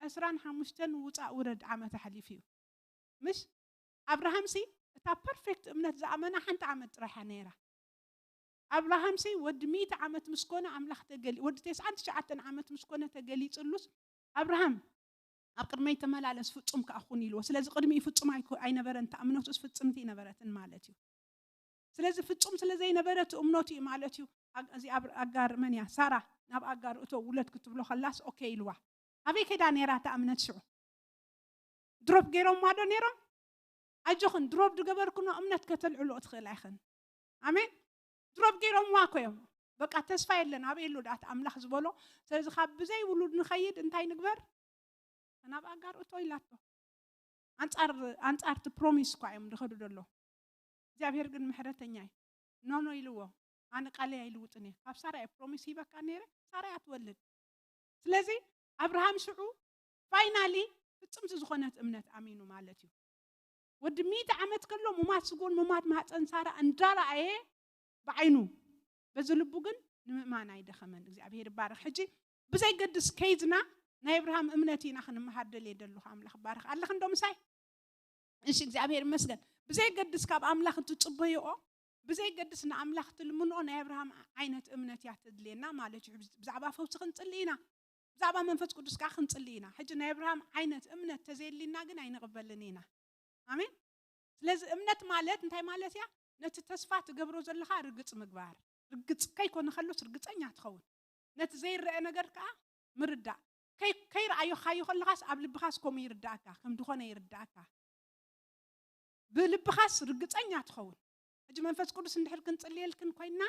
ዕስራን ሓሙሽተን ውጻእ ውረድ ዓመት ኣሕሊፉ እዩ። ምሽ ኣብርሃምሲ እታ ፐርፌክት እምነት ዝኣመና ሓንቲ ዓመት ጥራይ እያ ነይራ። ኣብርሃምሲ ወዲ ሚእቲ ዓመት ምስ ኮነ ኣምላኽ ተገሊ ወዲ ተስዓን ትሽዓተን ዓመት ምስ ኮነ ተገሊጽሉስ ኣብርሃም ኣብ ቅድመይ ተመላለስ ፍጹም ከኣ ኩን ኢልዎ። ስለዚ ቅድሚኡ ፍጹም ኣይኮ- ኣይነበረን፣ እታ እምነቱስ ፍጽምቲ ኣይነበረትን ማለት እዩ። ስለዚ ፍጹም ስለ ዘይነበረ እቲ እምነቱ እዩ ማለት እዩ። ኣግ- እዚ ኣብ ኣጋር መን እያ? ሳራ ናብ ኣጋር እቶ ውለድ ክትብሎ ከላስ ኦኬ ኢልዋ። ኣበይ ከይዳ ነይራ እታ እምነት ሽዑ? ድሮፕ ገይሮምዋ ዶ ነይሮም? ኣጆኽን ድሮፕ ዝገበርክኖ እምነት ከተልዕሎ ትኽእል ኣይኽን። ኣሜን። ድሮፕ ገይሮምዋ እኮ እዮም። በቃ ተስፋ የለን ኣበይ ኣሎ ደኣ እቲ ኣምላኽ ዝበሎ። ስለዚ ካብ ብዘይ ውሉድ ንኸይድ እንታይ ንግበር? ናብ ኣጋር እቶ ኢላቶ። ኣንጻር ኣንጻር እቲ ፕሮሚስ እኳ እዮም ዝኸዱ ዘሎ። እግዚኣብሔር ግን ምሕረተኛ እዩ። ኖ ኖ ኢልዎ። ኣነ ቃለይ ኣይልውጥን እየ። ካብ ሳራ እየ ፕሮሚስ ሂበካ ነይረ። ሳራ እያ ትወልድ። ስለዚ ኣብርሃም ሽዑ ፋይናሊ ፍጽምቲ ዝኾነት እምነት ኣሚኑ ማለት እዩ። ወዲ ሚእቲ ዓመት ከሎ ሙማት ስጎን ሙማት ማህፀን ሳራ እንዳረኣየ ብዓይኑ በዚ ልቡ ግን ንምእማን ኣይደኸመን። እግዚኣብሔር ይባረኽ። ሕጂ ብዘይገድስ ከይዝና ናይ ኣብርሃም እምነት ኢና ክንመሃር ደልየ ደለኹ። ኣምላኽ ይባረኽ። ኣለኽ እንዶ ምሳይ? እሺ እግዚኣብሔር ይመስገን። ብዘይገድስ ካብ ኣምላኽ እትጽበይኦ ብዘይገድስ ንኣምላኽ ትልምንኦ ናይ ኣብርሃም ዓይነት እምነት እያ ተድልየና ማለት እዩ። ብዛዕባ ፈውሲ ክንጽሊ ኢና። ብዛዕባ መንፈስ ቅዱስ ከዓ ክንጽሊ ኢና። ሕጂ ናይ ኣብርሃም ዓይነት እምነት ተዘየሊና ግን ኣይንቕበልን ኢና። ኣሜን። ስለዚ እምነት ማለት እንታይ ማለት እያ? ነቲ ተስፋ ትገብሮ ዘለኻ ርግጽ ምግባር። ርግጽ ከይኮነ ከሎስ ርግጸኛ ትኸውን። ነቲ ዘይረአ ነገር ከዓ ምርዳእ። ከይ- ከይረኣዮኻዮ ከለኻስ ኣብ ልብኻስ ከምኡ ይርዳእካ፣ ከም ዝኾነ ይርዳእካ። ብልብኻስ ርግጸኛ ትኸውን። ሕጂ መንፈስ ቅዱስ እንድሕር ክንጽልየልክን ኮይና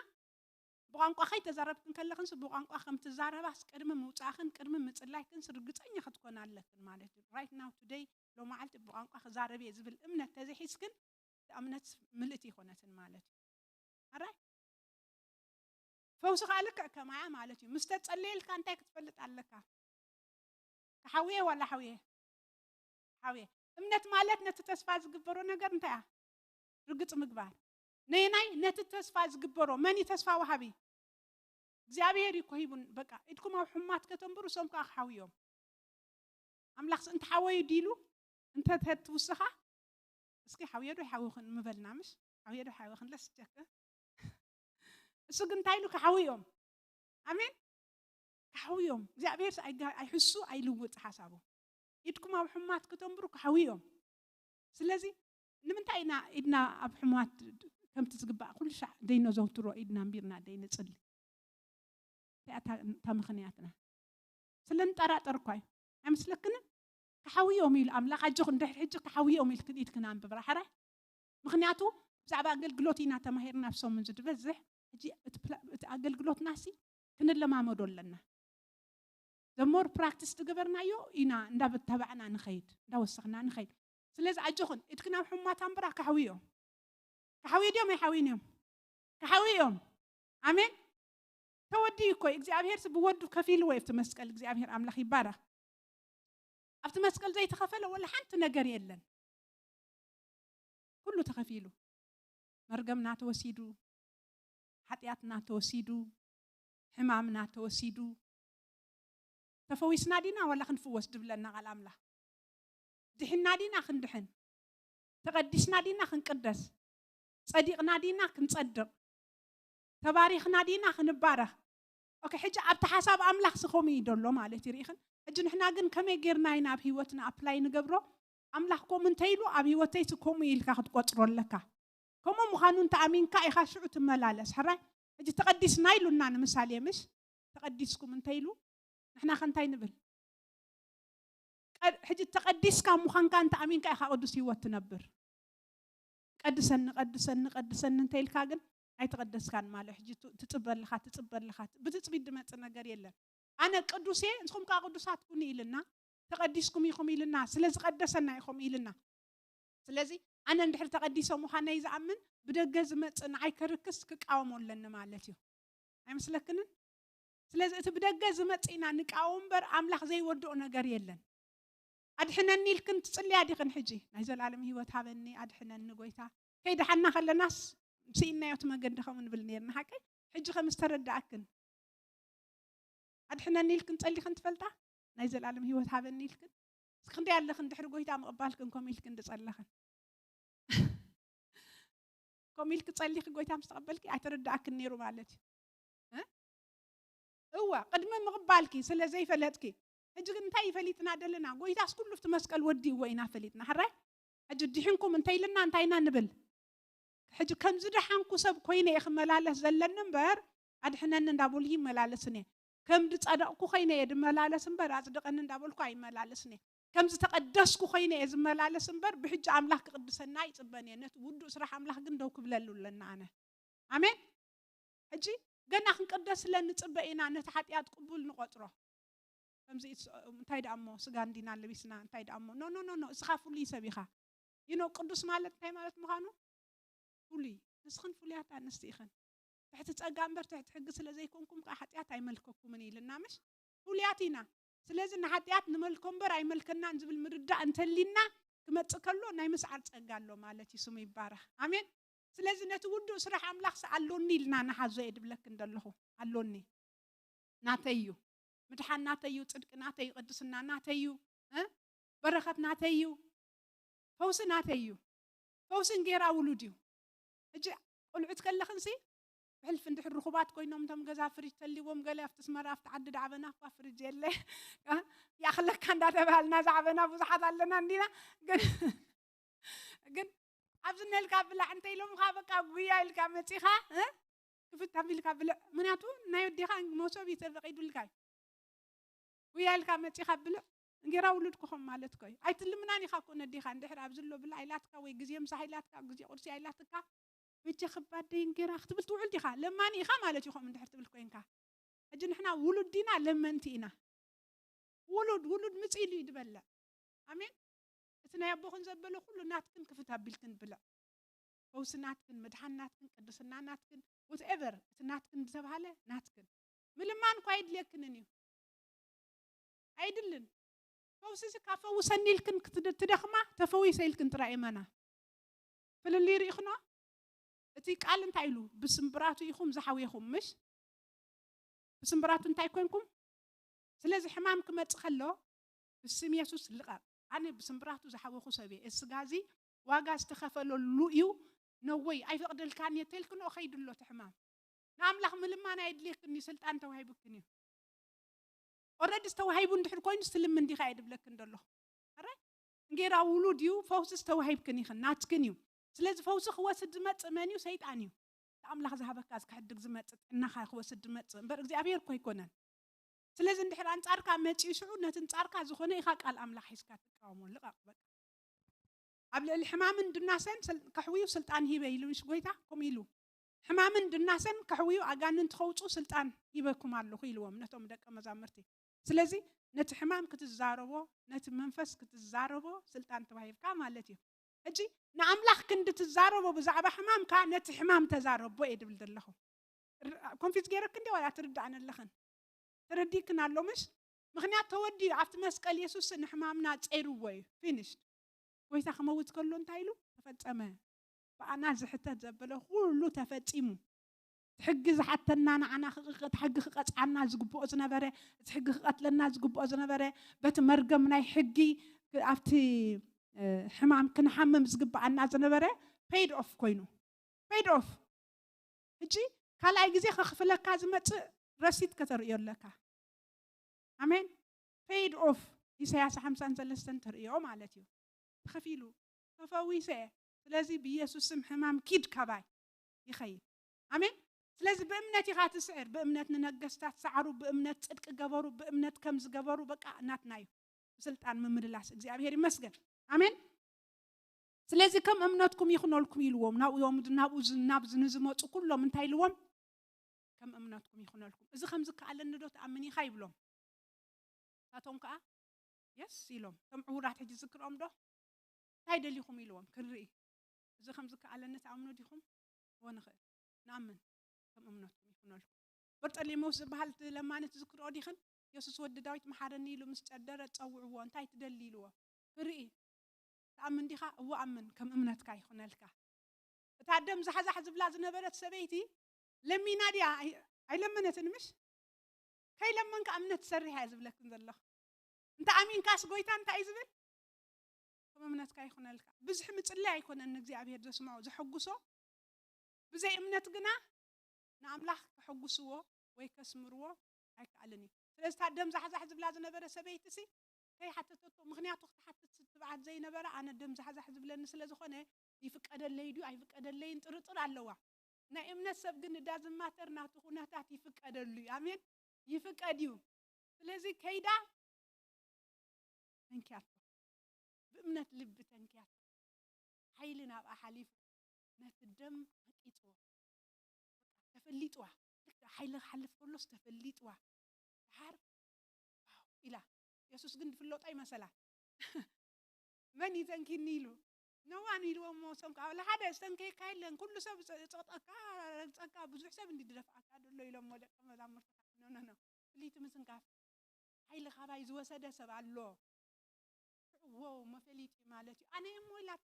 ብቋንቋ ከይተዛረብክን ከለኽንስ ብቋንቋ ከም ትዛረባስ ቅድሚ ምውጻእኽን ቅድሚ ምጽላይክንስ ርግጸኛ ክትኮና ኣለክን ማለት እዩ። Right now today ሎማዓልቲ ብቋንቋ ክዛረብ እየ ዝብል እምነት ተዘይሒዝክን እታ እምነት ምልእቲ ይኮነትን ማለት እዩ። ኣራይ ፈውሲ ከዓ ልክዕ ከማያ ማለት እዩ። ምስ ተጸለየልካ እንታይ ክትፈልጥ ኣለካ? ክሓውየ ዋላ ሓውየ? ሓውየ። እምነት ማለት ነቲ ተስፋ ዝግበሮ ነገር እንታይ እያ? ርግጽ ምግባር። ነየናይ? ነቲ ተስፋ ዝግበሮ። መን እዩ ተስፋ ወሃቢ? እግዚኣብሔር እዩ እኮ ሂቡን። በቃ ኢድኩም ኣብ ሕማት ከተንብሩ እሶም ከዓ ክሓውዮም። ኣምላኽስ እንተሓወዩ ዲሉ እንተ ትውስኻ እስኪ ሓውየ ዶ ይሓውኽን ምበልና ምሽ? ሓውየ ዶ ይሓውኽን ለስቸክ እሱ ግን እንታይ ኢሉ ክሓውዮም? ኣሜን። ክሓውዮም። እግዚኣብሔር ኣይጋ- ኣይሕሱ ኣይልውጥ ሓሳቡ። ኢድኩም ኣብ ሕማት ከተንብሩ ክሓውዮም። ስለዚ ንምንታይ ኢና ኢድና ኣብ ሕማት ከምቲ ዝግባእ ኩሉ ሻዕ ደይነዘውትሮ ኢድና ኣንቢርና ደይንጽሊ? እታ እታ ምኽንያትና ስለ ንጠራጠር እኳ እዩ። ኣይመስለክንን? ክሓውዮም ኢሉ ኣምላኽ ኣጆኽ እንድሕር ሕጂ ክሓውዮም ኢልክን ኢድክን ኣንብብ ራሕራይ። ምኽንያቱ ብዛዕባ ኣገልግሎት ኢና ተማሂርና ኣብ ሰሙን ዝድበዝሕ። ሕጂ እቲ ፕላ- እቲ ኣገልግሎትናሲ ክንለማመዶ ኣለና። ዘሞር ፕራክቲስ ትገበርናዮ ኢና እንዳተባዕና ንኸይድ እንዳወሰኽና ንኸይድ። ስለዚ ኣጆኽን ኢድክን ኣብ ሕማት ኣንብራ ክሓውዮም። ክሓውዩ ድዮም ኣይሓውዩን እዮም? ክሓውዩ እዮም። ኣሜን። ተወዲኡ እኮ እዩ እግዚኣብሔር ብወዱ ከፊልዎ እዩ ኣብቲ መስቀል። እግዚኣብሔር ኣምላኽ ይባረኽ። ኣብቲ መስቀል ዘይተኸፈለ ወላ ሓንቲ ነገር የለን። ኩሉ ተኸፊሉ። መርገምና ተወሲዱ፣ ሓጢኣትና ተወሲዱ፣ ሕማምና ተወሲዱ። ተፈዊስና ዲና ዋላ ክንፍወስ ድብለና ቃል ኣምላኽ? ድሕና ዲና ክንድሕን? ተቐዲስና ዲና ክንቅደስ? ጸዲቕና ዲና ክንጸድቕ? ተባሪኽና ዲና ክንባረኽ? ኦኬ፣ ሕጂ ኣብቲ ሓሳብ ኣምላኽ ስኸሙ እዩ ደሎ ማለት እዩ። ርኢኽን? ሕጂ ንሕና ግን ከመይ ጌርና ኢና ኣብ ህይወትና ኣፕላይ ንገብሮ? ኣምላኽ ከምኡ እንተ ኢሉ ኣብ ህይወተይ ከምኡ ኢልካ ክትቆጽሮ ኣለካ። ከምኡ ምዃኑ እንተ ኣሚንካ ኢኻ ሽዑ ትመላለስ። ሕራይ ሕጂ ተቐዲስና ኢሉና ንምሳሌ ምሽ? ተቐዲስኩም እንተ ኢሉ ንሕና ከ እንታይ ንብል? ቀ- ሕጂ ተቐዲስካ ምዃንካ እንተ ኣሚንካ ኢኻ ቅዱስ ህይወት ትነብር። ቀድሰኒ ቀድሰኒ ቀድሰኒ እንተ ኢልካ ግን ኣይተቐደስካን ማለት። ሕጂ ት- ትጽበ ኣለኻ ትጽበ ኣለኻ፣ ብትጽቢት ዝመጽእ ነገር የለን። ኣነ ቅዱስ እየ ንስኹም ከዓ ቅዱሳት ኩኑ ኢልና፣ ተቐዲስኩም ኢኹም ኢልና፣ ስለ ዝቐደሰና ኢኹም ኢልና። ስለዚ ኣነ እንድሕር ተቐዲሰ ምዃነይ ዝኣምን ብደገ ዝመጽእ ንዓይ ከርክስ ክቃወሞ ኣለኒ ማለት እዩ። ኣይመስለክንን? ስለዚ እቲ ብደገ ዝመጽእ ኢና ንቃወም እምበር ኣምላኽ ዘይወድኦ ነገር የለን። ኣድሕነኒ ኢልክን ትጽልያ ዲኽን? ሕጂ ናይ ዘላለም ህይወት ሃበኒ ኣድሕነኒ ጎይታ። ከይድሓና ከለናስ ስኢናዮ እቲ መገዲ ከምኡ ንብል ነርና ሓቀይ። ሕጂ ከም ዝተረዳእክን ኣድሕነኒ ኢልክን ጸሊኽን ትፈልጣ? ናይ ዘላለም ህይወት ሃበኒ ኢልክን እስክንደይ ኣለኽን ድሕሪ ጎይታ ምቕባልክን ከምኡ ኢልክን ዝጸለኽን? ከምኡ ኢልክ ጸሊኺ ጎይታ ምስ ተቐበልኪ ኣይተረዳእክን ነይሩ ማለት እዩ። እ? እወ ቅድሚ ምቕባልኪ ስለ ዘይፈለጥኪ። ሕጂ ግን እንታይ ይፈሊጥና ደለና? ጎይታስ ኩሉ ኣብቲ መስቀል ወዲእዎ ኢና ፈሊጥና። ሕራይ ሕጂ ድሒንኩም እንተ ኢልና እንታይ ኢና ንብል? ሕጂ ከም ዝደሓንኩ ሰብ ኮይነ እየ ክመላለስ ዘለኒ እምበር ኣድሕነኒ እንዳበሉ ይመላለስን እየ። ከም ዝጸደቕኩ ኮይነ እየ ድመላለስ እምበር ኣጽድቐኒ እንዳበልኩ ኣይመላለስን እየ። ከም ዝተቐደስኩ ኮይነ እየ ዝመላለስ እምበር ብሕጂ ኣምላኽ ክቕድሰና ይጽበን እየ። ነቲ ውዱእ ስራሕ ኣምላኽ ግን ደው ክብለሉ ኣለና ኣነ። ኣሜን። ሕጂ ገና ክንቅደስ ስለ ንጽበ ኢና ነቲ ሓጢኣት ቅቡል ንቆጽሮ። ከምዚ ኢትስ- እንታይ ደኣ እሞ ስጋ እንዲና ለቢስና እንታይ ደኣ እሞ ኖ ኖ ኖ ኖ እስኻ ፍሉይ ሰብ ኢኻ። ይኖ ቅዱስ ማለት እንታይ ማለት ምዃኑ ፍሉይ። ንስኽን ፍሉያት ኣንስቲ ኢኽን። ትሕቲ ጸጋ እምበር ትሕቲ ሕጊ ስለ ዘይኮንኩም ከዓ ሓጢኣት ኣይመልከኩምን ኢልና ምሽ ፍሉያት ኢና። ስለዚ ንሓጢኣት ንመልኮ እምበር ኣይመልከናን ዝብል ምርዳእ እንተሊና ክመጽእ ከሎ ናይ ምስዓር ጸጋ ኣሎ ማለት እዩ። ስሙ ይባረኽ። ኣሜን። ስለዚ ነቲ ውዱእ ስራሕ ኣምላኽ ኣሎኒ ኢልና ንሓዞ እየ ድብለክን ዘለኹ። ኣሎኒ ናተይ እዩ። ምድሓን ናተይ እዩ። ጽድቂ ናተይ እዩ። ቅድስና ናተይ እዩ። እ? በረኸት ናተይ እዩ። ፈውሲ ናተይ እዩ። ፈውሲ እንጌራ ውሉድ እዩ። ሕጂ ቆልዑት ከለኽንሲ ብሕልፊ እንድሕር ርኹባት ኮይኖም እቶም ገዛ ፍሪጅ ተልዎም ገለ ኣብቲ ኣስመራ ኣብቲ ዓዲ ዳዕበና እኳ ፍሪጅ የለ ይኣኽለካ እንዳተባሃልና ዝዓበና ብዙሓት ኣለና እንዲና። ግን ግን ኣብዚ ነልካ ብላዕ እንተ ኢሎምኻ በቃ ጉያ ኢልካ መፂኻ እ? ክፍት ኣቢልካ ብልዕ። ምክንያቱ ናይ ወዲኻ መሶብ እዩ ተፈቒዱልካ እዩ። ጉያ ኢልካ መፂኻ ብልዕ። እንጌራ ውሉድ ክኾም ማለት ኮይ ኣይትልምናን ኢኻ እኮ ነዲኻ እንድሕር ኣብዚ ኣሎ ብላዕ ኢላትካ ወይ ግዜ ምሳሕ ኢላትካ ግዜ ቁርሲ ኢላትካ በጀ ክባደይ እንጌራ ክትብል ትውዕል ዲኻ? ለማኒ ኢኻ ማለት እዩ ከምኡ እንድሕር ትብል ኮንካ። ሕጂ ንሕና ውሉድ ዲና ለመንቲ ኢና? ውሉድ ውሉድ ምጽእ ኢሉ እዩ ዝበልዕ። ኣሜን። እቲ ናይ ኣቦኽን ዘበለ ኩሉ ናትክን ክፍት ኣቢልክን ብልዕ። ፈውሲ ናትክን፣ ምድሓን ናትክን፣ ቅድስና ናትክን፣ whatever እቲ ናትክን ዝተባህለ ናትክን። ምልማን እኳ ኣይድልየክንን እዩ። ኣይድልን። ፈውሲ እዚ ካብ ፈውሰኒ ኢልክን ክትድ- ትደኽማ ተፈዊሰ ኢልክን ጥራይ እመና። ፍልልይ ርኢኽኖ? እቲ ቃል እንታይ ኢሉ? ብስምብራቱ ኢኹም ዝሓውየኹም ምሽ? ብስምብራቱ እንታይ ኮንኩም? ስለዚ ሕማም ክመጽእ ከሎ ብስም የሱስ ልቐቕ። ኣነ ብስምብራቱ ዝሓወኹ ሰብ እየ። እዚ ስጋ እዚ ዋጋ ዝተኸፈለሉ እዩ። ነወይ ኣይፈቕደልካን እየ ተልክኖ ከይዱ ኣሎ እቲ ሕማም። ንኣምላኽ ምልማን ኣየድልየክን እዩ፣ ስልጣን ተዋሂቡክን እዩ። ኦረዲ ዝተዋሂቡ እንድሕር ኮይኑ ስልም እንዲኻ እየ ድብለክን ደለኹ። ኣረ እንጌራ ውሉድ እዩ፣ ፈውሲ ዝተዋሂብክን ኢኽን ናትክን እዩ። ስለዚ ፈውሲ ክወስድ ዝመጽእ መን እዩ? ሰይጣን እዩ። ኣምላኽ ዝሃበካ እዚ ክሕድግ ዝመጽእ ጥዕናኻ ክወስድ ዝመጽእ እምበር እግዚኣብሔር እኮ ኣይኮነን። ስለዚ እንድሕር ኣንጻርካ መጺኡ ሽዑ ነቲ ኣንጻርካ ዝኾነ ኢኻ ቃል ኣምላኽ ሒዝካ ትቃወሞ። ልቐቕ በቃ። ኣብ ልዕሊ ሕማምን ድናሰን ስል- ከሕውዩ ስልጣን ሂበ ኢሉ ምሽ ጎይታ ከምኡ ኢሉ። ሕማምን ድናሰን ከሕውዩ ኣጋንንቲ ከውፁ ስልጣን ሂበኩም ኣለኹ ኢልዎም ነቶም ደቀ መዛምርቲ። ስለዚ ነቲ ሕማም ክትዛረቦ ነቲ መንፈስ ክትዛረቦ ስልጣን ተዋሂብካ ማለት እዩ። ሕጂ ንኣምላኽ ክንዲ ትዛረቦ ብዛዕባ ሕማምካ ነቲ ሕማም ተዛረቦ እየ ድብል ዘለኹ። ር- ኮንፊዝ ገይረክ እንዲ ዋላ ትርዳእን ኣለኽን? ተረዲእክን ኣሎ ምሽ? ምኽንያት ተወዲኡ ኣብቲ መስቀል የሱስ ንሕማምና ጸይርዎ እዩ። ፊኒሽድ። ጎይታ ክመውት ከሎ እንታይ ኢሉ? ተፈጸመ። ብኣና ዝሕተት ዘበለ ኩሉ ተፈጺሙ። እቲ ሕጊ ዝሓተና ንዓና ክቕቕ- እቲ ሕጊ ክቐጽዓና ዝግብኦ ዝነበረ እቲ ሕጊ ክቐትለና ዝግብኦ ዝነበረ በቲ መርገም ናይ ሕጊ ኣብቲ እ፣ ሕማም ክንሓምም ዝግብኣና ዝነበረ ፔይድ ኦፍ ኮይኑ ፔይድ ኦፍ። ሕጂ ካልኣይ ግዜ ከኽፍለካ ዝመፅእ ረሲት ከተርእዮ ኣለካ። ኣሜን። ፔይድ ኦፍ። ኢሳያስ ሓምሳን ሰለስተን ተርእዮ ማለት እዩ። ተኸፊሉ ተፈዊሰ። ስለዚ ብኢየሱስ ስም ሕማም ኪድ ካባይ ይኸይድ። ኣሜን። ስለዚ ብእምነት ኢኻ ትስዕር። ብእምነት ንነገስታት ሰዓሩ፣ ብእምነት ጽድቂ ገበሩ፣ ብእምነት ከም ዝገበሩ በቃ ናትና እዩ። ብስልጣን ምምልላስ እግዚኣብሔር ይመስገን። ኣሜን። ስለዚ ከም እምነትኩም ይኹነልኩም ኢልዎም። ናብኡ ዮም ናብኡ ዝ- ናብዚ ንዝመፁ ኩሎም እንታይ ኢልዎም? ከም እምነትኩም ይኹነልኩም። እዚ ከም ዝከኣለኒ ዶ ትኣምን ኢኻ ይብሎም። ንሳቶም ከዓ የስ ኢሎም። እቶም ዕውራት ሕጂ ዝክርኦም ዶ እንታይ ደሊኹም ኢልዎም። ክንርኢ፣ እዚ ከም ዝከኣለኒ ትኣምኑ ዲኹም? እዎ ንኽእል፣ ንኣምን። ከም እምነትኩም ይኹነልኩም። በርጠሌሜዎስ ዝበሃል እቲ ለማኒ ትዝክርኦ ዲኽን? የሱስ ወዲ ዳዊት መሓረኒ ኢሉ ምስ ጨደረ ጸውዕዎ፣ እንታይ ትደሊ ኢልዎ። ንርኢ፣ ትኣምን ዲኻ? እዎ ኣምን፣ ከም እምነትካ ይኹነልካ። እታ ደም ዛሕዛሕ ዝብላ ዝነበረት ሰበይቲ ለሚና ድያ? ኣይ- ኣይለመነትን ምሽ? ከይለመንካ እምነት ትሰርሕ እያ ዝብለክን ዘለኹ። እንተ ኣሚንካስ ጎይታ እንታይ እዩ ዝብል? ከም እምነትካ ይኹነልካ። ብዝሒ ምጽላይ ኣይኮነን ንእግዚኣብሔር ዘስምዖ፣ ዘሐጉሶ። ብዘይ እምነት ግና ንኣምላኽ ከሐጉስዎ ወይ ከስምርዎ ኣይከኣልን እዩ። ስለዚ እታ ደም ዛሕዛሕ ዝብላ ዝነበረ ሰበይቲ ሲ ከይሓተተቶ፣ ምኽንያቱ ክትሓትት ትብዓት ዘይነበረ፣ ኣነ ደም ዛሕዛሕ ዝብለኒ ስለ ዝኾነ ይፍቀደለይ ድዩ ኣይፍቀደለይን ጥርጥር ኣለዋ። ናይ እምነት ሰብ ግን እዳ ዝማተር ናቱ ኩነታት ይፍቀደሉ እዩ። ኣሜን፣ ይፍቀድ እዩ። ስለዚ ከይዳ ተንኪያቶ፣ ብእምነት ልቢ ተንኪያቶ፣ ሓይሊ ናብኣ ሓሊፉ ነቲ ደም ኣቂፅዎ። ተፈሊጥዋ፣ ልክዕ ሓይሊ ክሓልፍ ከሎስ ተፈሊጥዋ። ድሓር ዋው ኢላ። የሱስ ግን ዝፍለጦ ይመሰላ። መን እዩ ተንኪኒ ኢሉ? ነዋን ኢልዎም። እሞ እሶም ከዓ ወላ ሓደ ዝተንከየካ የለን፣ ኩሉ ሰብ ይፀ- ይፀቕጠካ፣ ረግፀካ፣ ብዙሕ ሰብ እንዲ ዝደፍኣካ ዘሎ ኢሎሞ ደቀ መዛሙርቱ። ኖ ኖ ኖ፣ ፍልይቲ ምስንካፍ ሓይሊ ካባይ ዝወሰደ ሰብ ኣሎ። ሽዑ ዎው መፈሊጢ ማለት እዩ። ኣነ እሞ ኢላቶ፣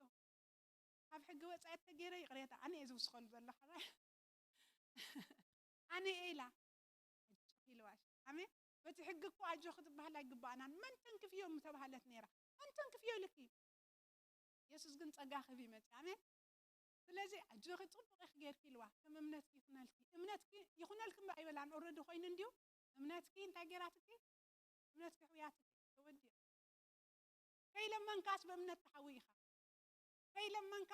ካብ ሕጊ ወፃኢ ተገይረ ይቕሬታ ኣነ እየ ዝውስኸሉ ዘለኹ። ኣነ እየ ኢላ። ኢልዋሽ ኣሜን። በቲ ሕጊ እኮ ኣጆኺ ክትበሃል ኣይግባኣናን። መን ተንክፍዮ ምተባህለት ነይራ። መን ተንክፍዮ ኢልኪ? የሱስ ግን ጸጋ ክህብ ይመጽእ። ኣሜን። ስለዚ ኣጆኺ ጽቡቕ ኢኺ ጌርኪ ኢልዋ። ከም እምነትኪ ይኹነልኪ። እምነትኪ ይኹነልኪ እምበር ኣይበላን። ኦረዲ ኮይኑ እንድዩ። እምነትኪ እንታይ ጌራትኪ? እምነትኪ ሕውያትኪ ተወዲኡ። ከይለመንካስ ብእምነት ትሓዊ ኢኻ። ከይለመንካ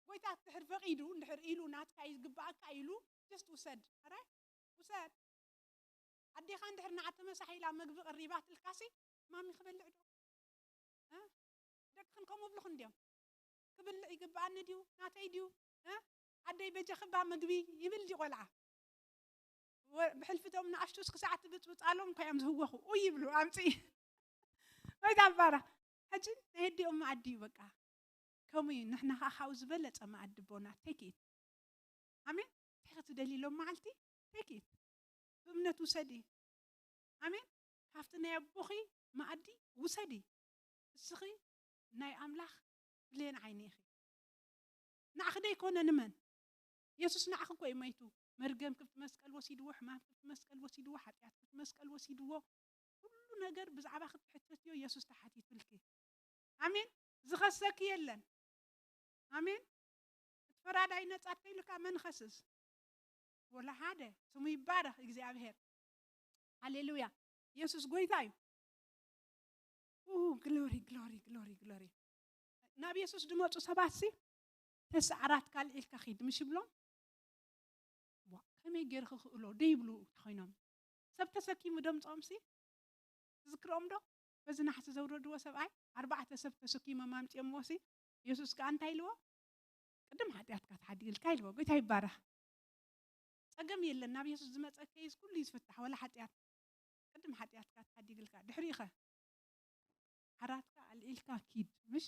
ጎይታ ድሕር ፈቒዱ እንድሕር ኢሉ ናትካ ይግባኣካ ኢሉ just ውሰድ። ኣራይ ውሰድ። ኣዴኻ እንድሕር ንዓ ተመሳሒላ መግቢ ቀሪባትልካሲ ማሚ ክበልዕ ዶ? እ? ደቅኽን ከምኡ ብልኹ እንድዮም። ክብልዕ ይግባኣኒ ድዩ? ናተይ ድዩ? እ? ኣደይ በጃኽባ ምግቢ ይብል ድዩ ቆልዓ? ወ- ብሕልፊ እቶም ንኣሽቱ እስኪ ሰዓት ትብፅብፃሎም እኳ እዮም ዝህወኹ። ኡይ ይብሉ፣ ኣምፂ። ወይ ዳባራ። ሕጂ ናይ ኣዲኦም መኣዲ እዩ በቃ። ከምኡ እዩ። ንሕና ከዓ ካብኡ ዝበለፀ መኣዲ ቦና። ቴክ ኢት። ኣሜን። እንታይ ክትደሊ ኢሎም መዓልቲ? ቴክ ኢት። ብእምነት ውሰዲ። ኣሜን። ካብቲ ናይ ኣቦኺ መኣዲ ውሰዲ። እስኺ ናይ ኣምላኽ ብሌን ዓይኒ ኢኺ። ንዓኺ ደይኮነ ንመን? የሱስ ንዓኺ እኮ እዩ መይቱ። መርገም ክብቲ መስቀል ወሲድዎ፣ ሕማም ክብቲ መስቀል ወሲድዎ፣ ሓጢኣት ክብቲ መስቀል ወሲድዎ። ኩሉ ነገር ብዛዕባ ክትሕተትዮ የሱስ ተሓቲቱልኪ። ኣሜን። ዝኸሰኪ የለን። ኣሜን። እቲ ፈራዳይ ነጻ ተይልካ መን ኸስስ? ወላ ሓደ። ስሙ ይባረኽ እግዚኣብሔር። ሃሌሉያ። የሱስ ጎይታ እዩ። ኡ፣ ግሎሪ፣ ግሎሪ፣ ግሎሪ፣ ግሎሪ። ናብ የሱስ ዝመፁ ሰባት ሲ ተስዓራትካ ኣልዒልካ ኺድ ምሽ ይብሎም። ዋ፣ ከመይ ገይሩ ክኽእሎ ደይብሉ ተኾይኖም። ሰብ ተሰኪሙ ደምፆም ሲ ትዝክሮም ዶ? በዚ ናሕሲ ዘውረድዎ ሰብኣይ ኣርባዕተ ሰብ ተሰኪሞም ኣምፂኦምዎ ሲ የሱስ ከዓ እንታይ ኢልዎ? ቅድም ሓጢኣትካ ተሓዲግልካ ኢልዎ። ጎይታ ይባረኽ። ጸገም የለን፣ ናብ የሱስ ዝመጸ ኬዝ ኩሉ እዩ ዝፍታሕ፣ ወላ ሓጢኣት። ቅድም ሓጢኣትካ ተሓዲግልካ፣ ድሕሪኡ ኸ ዓራትካ ኣልዒልካ ኪድ። ምሽ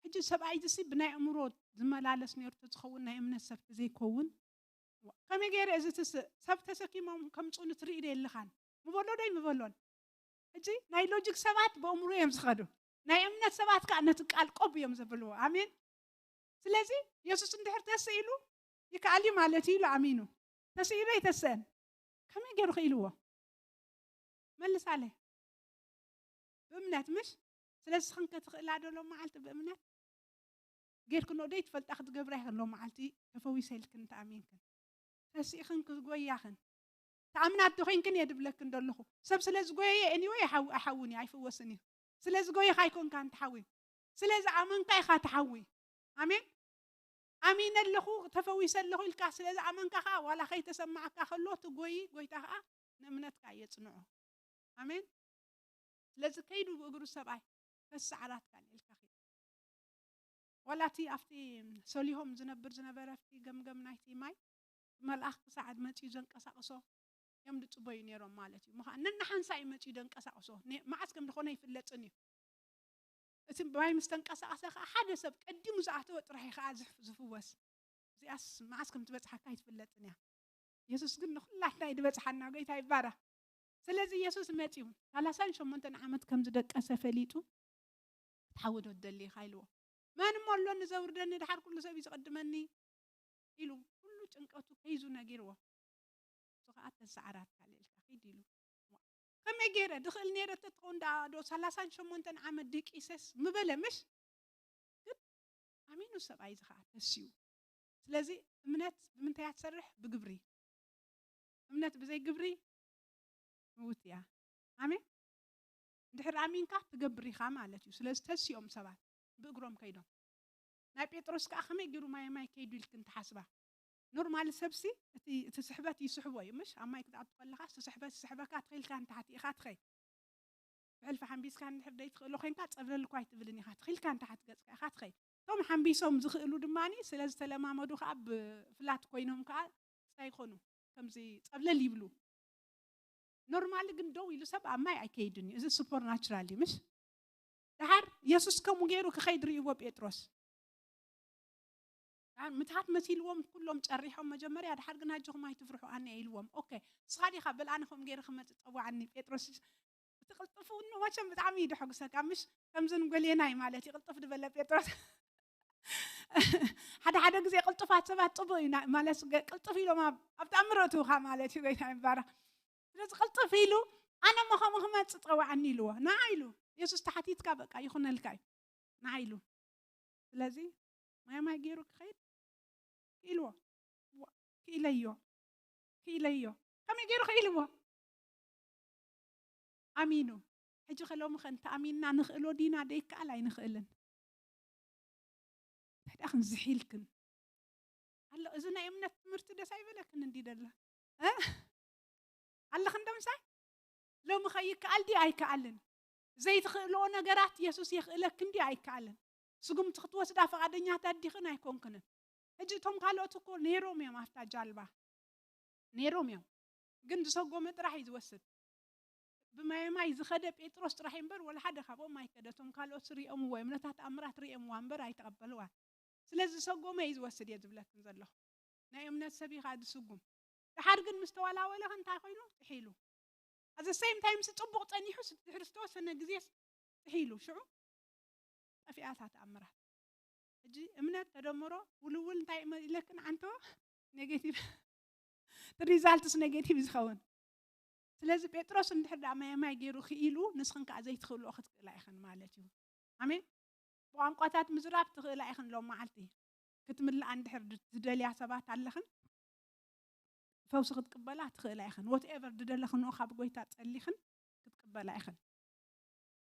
ሕጂ ሰብኣይ እዚ ሲ ብናይ ኣእምሮ ዝመላለስ ነይሩ ተዝኸውን፣ ናይ እምነት ሰብ ተዘይከውን፣ ከመይ ገይረ እዚ ትስእ? ሰብ ተሰኪሞም ከምፁ ንትርኢ ዶ የለኻን? ምበሎ ዶ ኣይምበሎን? ሕጂ ናይ ሎጂክ ሰባት ብኣእምሮ እዮም ዝኸዱ፣ ናይ እምነት ሰባት ከዓ ነቲ ቃል ቆብ እዮም ዘብልዎ። ኣሜን። ስለዚ የሱስ እንድሕር ተስኢሉ ይከኣል እዩ ማለት እዩ ኢሉ ኣሚኑ። ተስኢሉ ኣይተስአን? ከመይ ገይሩ ክኢልዎ? መልሳለ። ብእምነት ምሽ? ስለዚ ስኽን ከ ትኽእላ ዶ ሎም መዓልቲ ብእምነት? ጌርክን ዶ ይትፈልጣ ክትገብራ ኢኽን ሎም መዓልቲ ተፈዊሰ ኢልክን ተኣሚንክን። ተሲእኽን ክጎያኽን። ተኣምናት ዶ ኾይንክን እየ ድብለክን ደለኹ። ሰብ ስለ ዝጎየየ ኤኒወይ ኣይሓውን እዩ ኣይፍወስን እዩ። ስለ ዝጎየኻ ኣይኮንካን ትሓዊ። ስለ ዝኣመንካ ኢኻ ትሓዊ። ኣሜን። ኣሚነ ኣለኹ ተፈዊሰ ኣለኹ ኢልካ ስለ ዝኣመንካ ኸዓ ዋላ ከይተሰማዓካ ከሎ ትጎይ ጎይታ ኸዓ ንእምነትካ የጽንዖ። ኣሜን። ስለዚ ከይዱ ብእግሩ ሰብኣይ ተስዓራትካ ኣልዒልካ ኺድ። ዋላ እቲ ኣብቲ ሰሊሆም ዝነብር ዝነበረ ኣብቲ ገምገም ናይቲ ማይ መልኣኽ ክሳዕ መፅኡ ዘንቀሳቕሶ እዮም ዝፅበዩ ነይሮም ማለት እዩ። ምዃን ነናሓንሳ እዩ መፅኡ ዘንቀሳቕሶ። ነ- መዓስ ከም ዝኾነ ኣይፍለጥን እዩ። እቲ ማይ ምስ ተንቀሳቐሰ ከዓ ሓደ ሰብ ቀዲሙ ዝኣተወ ጥራሕ እዩ ከዓ ዝፍ- ዝፍወስ። እዚኣስ መዓስ ከም ትበፅሓካ ኣይትፍለጥን እያ። የሱስ ግን ንኩላትና እዩ ዝበፅሓና። ጎይታ ይባረኽ። ስለዚ የሱስ መፂኡ ሰላሳን ሸሞንተን ዓመት ከም ዝደቀሰ ፈሊጡ፣ "እቲ ሓዊ ዶ ትደሊ ኢኻ?" ኢልዎ። "መን እሞ ኣሎ ንዘውርደኒ? ድሓር ኩሉ ሰብ እዩ ዝቕድመኒ?" ኢሉ ኩሉ ጭንቀቱ ከይዙ ነጊርዎ። እሱ ከዓ፣ "ተሰዓራርካ ልእልካ ኪድ" ኢሉ። ከመይ ገይረ ድኽእል ነይረ? ተትኸውን ደኣ ዶ ሰላሳን ሸሞንተን ዓመት ድቂሰስ ምበለ ምሽ? ግን ኣሚኑ ሰብኣይ እዚ ከዓ ተስዩ። ስለዚ እምነት ብምንታይ እያ ትሰርሕ? ብግብሪ። እምነት ብዘይ ግብሪ ምውት እያ። ኣሜን። እንድሕር ኣሚንካ ትገብር ኢኻ ማለት እዩ። ስለዚ ተስዮም ሰባት ብእግሮም ከይዶም። ናይ ጴጥሮስ ከዓ ከመይ ገይሩ ማይ ማይ ከይዱ ኢልክን ትሓስባ? ኖርማል ሰብሲ እቲ እቲ ስሕበት ይስሕቦ እዩ። ምሽ ኣብ ማይ ክትኣቱ ከለኻ እቲ ስሕበት ዝስሕበካ ትኸይልካ ንታሕቲ ኢኻ ትኸይ። ብሕልፊ ሓንቢስካ እንድሕር ዘይትኽእሎ ኮይንካ ጸብለል እኳ ኣይትብልን ኢኻ። ትኽኢልካ ንታሕቲ ገጽካ ኢኻ ትኸይ። እቶም ሓንቢሶም ዝኽእሉ ድማ ስለ ዝተለማመዱ ከዓ ብፍላት ኮይኖም ከዓ እንታይ ይኾኑ? ከምዚ ጸብለል ይብሉ። ኖርማሊ ግን ደው ኢሉ ሰብ ኣብ ማይ ኣይከይድን እዩ። እዚ ሱፐርናቹራል እዩ። ምሽ ደሓር የሱስ ከምኡ ገይሩ ክኸይድ ርእይዎ ጴጥሮስ። ደሓር ምትሃት መሲልዎም ኩሎም ጨሪሖም መጀመርያ፣ ደሓር ግን ኣጆኹም ኣይትፍርሑ ኣነ እየ ኢልዎም። ኦኬ፣ ንስኻ ዲኻ በል ኣነ ከምኡ ገይረ ክመጽእ ጸዋዓኒ ጴጥሮስ? እቲ ቅልጥፍኑ መቸም ብጣዕሚ እዩ ደሐጉሰካ። ምሽ ከምዘን ጎሌናይ ማለት እዩ ቅልጥፍ ዝበለ ጴጥሮስ። ሓደ ሓደ ግዜ ቅልጥፋት ሰባት ጽቡቕ እዩ ና- ማለት ገ- ቅልጥፍ ኢሎም ኣብ ኣብ ተኣምሮ እትውኻ ማለት እዩ። ጎይታ ይባረኽ። ስለዚ ቅልጥፍ ኢሉ ኣነ እሞ ከምኡ ክመጽእ ጸዋዓኒ ኢልዎ። ንዓ ኢሉ የሱስ ተሓቲትካ በቃ ይኹነልካ እዩ። ንዓ ኢሉ። ስለዚ ማይ ማይ ገይሩ ክኸይድ ክኢልዎ። ዋ- ክኢለዮ ክኢለዮ ከመይ ገይሩ ክኢልዎ? ኣሚኑ። ሕጂ ከሎሚ ከ እንተኣሚንና ንኽእሎ ዲና ደይከኣል ኣይንኽእልን። እንታይ ደኣ ክንዝሒልክን ኣሎ? እዚ ናይ እምነት ትምህርቲ ደስ ኣይበለክን እንዲ ደላ እ? ኣለኽን ዶ ምሳይ? ሎሚ ከ ይከኣል ድዩ ኣይከኣልን? ዘይትኽእልኦ ነገራት የሱስ የኽእለክን ድዩ ኣይከኣልን? ስጉምቲ ክትወስዳ ፈቓደኛታት ዲኽን ኣይኮንክንን? ሕጂ እቶም ካልኦት እኮ ነይሮም እዮም ኣብታ ጃልባ ነይሮም እዮም፣ ግን ዝሰጎመ ጥራሕ እዩ ዝወስድ። ብማይ ማይ ዝኸደ ጴጥሮስ ጥራሕ እዩ እምበር ወላ ሓደ ካብኦም ኣይከደ። እቶም ካልኦት ሪኦምዎ እዮም፣ ነታ ተኣምራት ሪኦምዋ እምበር ኣይተቐበልዋን። ስለዚ ዝሰጎመ እዩ ዝወስድ እየ ዝብለክን ዘለኹ። ናይ እምነት ሰብ እዩ ከዓ ዝስጉም። ደሓር ግን ምስ ተወላወለ ከ እንታይ ኮይኑ? ጥሒሉ። ኣዘ ሴም ታይምስ ጽቡቕ ጸኒሑስ ድሕሪ ዝተወሰነ ግዜስ ጥሒሉ። ሽዑ ጠፊኣታ ተኣምራት። ሕጂ እምነት ተደምሮ ውልውል እንታይ እመ- ኢለክን ዓንቶ ኔጌቲቭ ሪዛልትስ ኔጌቲቭ ዝኸውን። ስለዚ ጴጥሮስ እንድሕር ደኣ ማይ ማይ ገይሩ ክኢሉ ንስኽን ከዓ ዘይትኽእልኦ ክትክእላ ኢኽን ማለት እዩ። ኣሜን። ብቋንቋታት ምዝራብ ትኽእላ ኢኽን ሎም መዓልቲ ክትምልኣ እንድሕር ድ- ዝደልያ ሰባት ኣለኽን ፈውሲ ክትቅበላ ትኽእላ ኢኽን። ወትኤቨር ዝደለኽንኦ ካብ ጎይታ ጸሊኽን ክትቅበላ ኢኽን።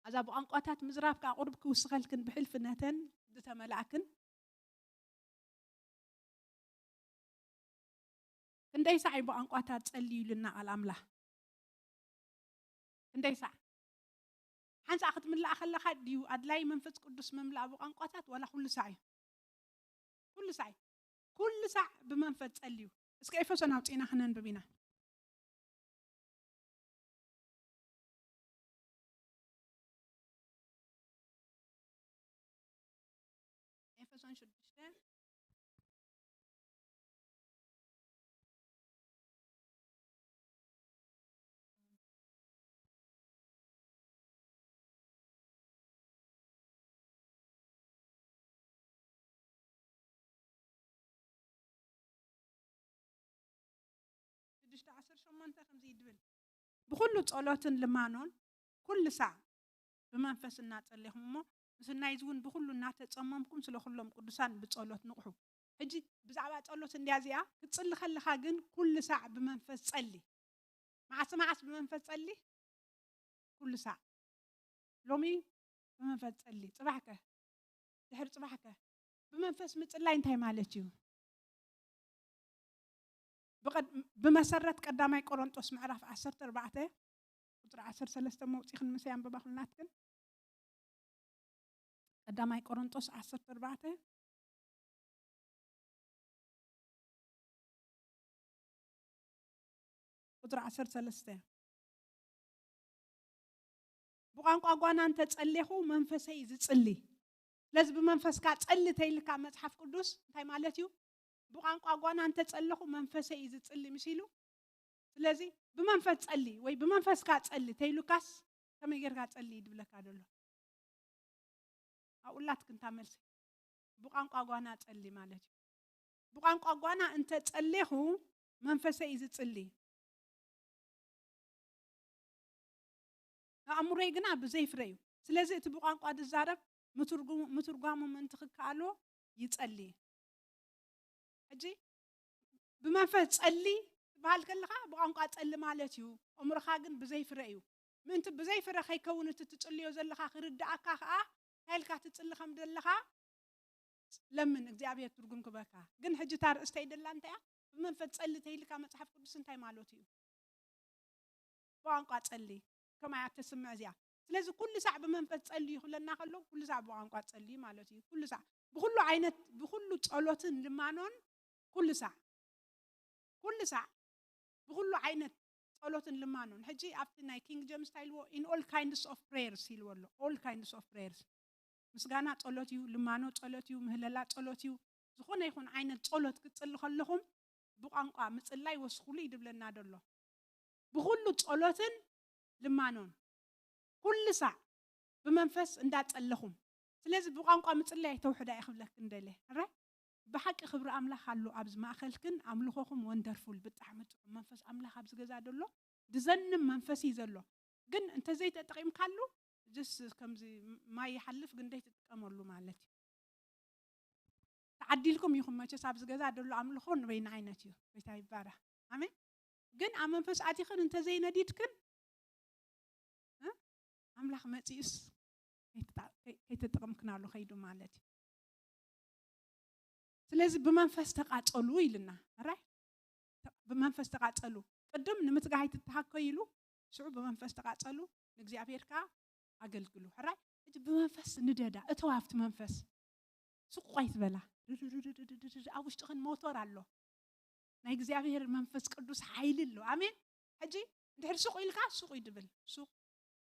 ኣዛ ብቋንቋታት ምዝራብ ከዓ ቁርብ ክውስኸልክን ብሕልፊ ነተን ዝተመላእክን ክንደይ ሳዕ እዩ ብቋንቋታት ጸልዩ ኢሉና ቃል ኣምላኽ? ክንደይ ሳዕ? ሓንሳእ ክትምላእ ከለኻ ድዩ ኣድላይ መንፈስ ቅዱስ ምምላእ ብቋንቋታት ዋላ ኩሉ ሳዕ እዩ? ኩሉ ሳዕ እዩ። ኩሉ ሳዕ ብመንፈስ ጸልዩ። እስከ ኤፌሶን ኣውጺእና ክነንብብ ኢና። ኤፌሶን ሽዱሽተ ሽዱሽተ ዓሰርተ ሸሞንተ ከምዚ ይድብል፣ ብኹሉ ጸሎትን ልማኖን ኩሉ ሳዕ ብመንፈስ እናጸሌኹም እሞ ምስ ናይዚ እውን ብኹሉ እናተጸመምኩም ስለ ኩሎም ቅዱሳን ብጸሎት ንቕሑ። ሕጂ ብዛዕባ ጸሎት እንድያ እዚኣ ክትጽሊ ከለኻ ግን ኩሉ ሳዕ ብመንፈስ ጸሊ። መዓስ መዓስ ብመንፈስ ጸሊ? ኩሉ ሳዕ። ሎሚ ብመንፈስ ጸሊ። ጽባሕከ ድሕሪ ጽባሕከ ብመንፈስ ምጽላይ እንታይ ማለት እዩ? ብቐድ- ብመሰረት ቀዳማይ ቆሮንጦስ ምዕራፍ ዓሰርተ ኣርባዕተ ቁፅሪ ዓሰርተ ሰለስተ መውፂኽን ምሰይ ኣንብባ ኩልናትክን። ቀዳማይ ቆሮንጦስ ዓሰርተ ኣርባዕተ ቁፅሪ ዓሰርተ ሰለስተ። ብቋንቋ ጓና እንተጸሌኹ መንፈሰይ ዝጽሊ። ስለዚ ብመንፈስካ ጸሊ ተይልካ መጽሓፍ ቅዱስ እንታይ ማለት እዩ? ብቋንቋ ጓና እንተጸለኹ መንፈሰይ እዩ ዝጽሊ ምስ ኢሉ። ስለዚ ብመንፈስ ጸሊ ወይ ብመንፈስካ ጸሊ ተይሉካስ ከመይ ጌርካ ጸሊ እዩ ድብለካ ዘሎ? ኣብኡላትክን እታ መልሲ። ብቋንቋ ጓና ጸሊ ማለት እዩ። ብቋንቋ ጓና እንተ ጸሌኹ መንፈሰይ እዩ ዝጽሊ። ኣእምሮይ ግና ብዘይ ፍረ እዩ። ስለዚ እቲ ብቋንቋ ዝዛረብ ምትርጉሙ፣ ምትርጓሙ ምእንቲ ክከኣሎ ይጸሊ። ሕጂ ብመንፈስ ጸሊ ትበሃል ከለኻ ብቋንቋ ጸሊ ማለት እዩ። ኣእምሮኻ ግን ብዘይ ፍረ እዩ። ምእንቲ ብዘይ ፍረ ከይከውን እቲ ትጽልዮ ዘለኻ ክርድኣካ ከኣ እንታይ ኢልካ ትጽሊ ከም ዘለኻ ለምን እግዚኣብሔር ትርጉም ክበካ። ግን ሕጂ እታ ርእስተይ ደላ እንታይ እያ? ብመንፈስ ጸሊ ተይልካ መጽሓፍ ቅዱስ እንታይ ማለቱ እዩ? ብቋንቋ ጸሊ። ከማይ ኣተስምዕ እዚኣ። ስለዚ ኩሉ ሳዕ ብመንፈስ ጸሊ ይኽለና ከሎ ኩሉ ሳዕ ብቋንቋ ጸሊ ማለት እዩ። ኩሉ ሳዕ ብኩሉ ዓይነት ብኩሉ ጸሎትን ልማኖን ኩሉ ሳዕ ኩሉ ሳዕ ብኩሉ ዓይነት ጸሎትን ልማኖን። ሕጂ ኣብቲ ናይ ኪንግ ጀምስ እንታይ ኢልዎ? In all kinds of prayers ኢልዎ ኣሎ። All kinds of prayers። ምስጋና ጸሎት እዩ፣ ልማኖ ጸሎት እዩ፣ ምህለላ ጸሎት እዩ። ዝኾነ ይኹን ዓይነት ጸሎት ክትጽሊ ከለኹም ብቋንቋ ምጽላይ ወስኹሉ እዩ ድብለና ደሎ። ብኹሉ ጸሎትን ልማኖን ኩሉ ሳዕ ብመንፈስ እንዳጸለኹም። ስለዚ ብቋንቋ ምጽላይ ኣይተውሕዳ እየ ክብለክን ደልየ። ሕራይ ብሓቂ ክብሪ ኣምላኽ ኣሎ ኣብዚ ማእከልክን፣ ኣምልኾኹም ወንደርፉል፣ ብጣዕሚ ጥዑም መንፈስ ኣምላኽ ኣብዚ ገዛ ደሎ፣ ድዘንም መንፈስ እዩ ዘሎ። ግን እንተዘይተጠቒምካሉ ጅስ ከምዚ ማይ ይሓልፍ ግን ደይትጥቀመሉ ማለት እዩ። ተዓዲልኩም ኢኹም መቸስ ኣብዚ ገዛ ደሎ ኣምልኾ ንበይና ዓይነት እዩ። ጎይታ ይባረኽ። ኣሜን። ግን ኣብ መንፈስ ኣቲኽን እንተዘይነዲድክን እ? ኣምላኽ መጺኡስ ከይተጣ-፣ ከይ-፣ ከይተጠቐምክናሉ ከይዱ ማለት እዩ። ስለዚ ብመንፈስ ተቃጸሉ ኢልና። ሕራይ ብመንፈስ ተቃጸሉ። ቅድም ንምትጋህ ኣይትተሃከዩ ኢሉ ሽዑ ብመንፈስ ተቃጸሉ፣ ንእግዚኣብሔር ከኣ ኣገልግሉ። ሕራይ ሕጂ ብመንፈስ ንደዳ፣ እተው ኣብቲ መንፈስ። ሱቕ ኣይትበላ። ርድርድርድርድር ኣብ ውሽጥኽን ሞቶር ኣሎ። ናይ እግዚኣብሔር መንፈስ ቅዱስ ሓይሊ ኣሎ። ኣሜን። ሕጂ እንድሕር ሱቕ ኢልካ ሱቕ እዩ ድብል። ሱቕ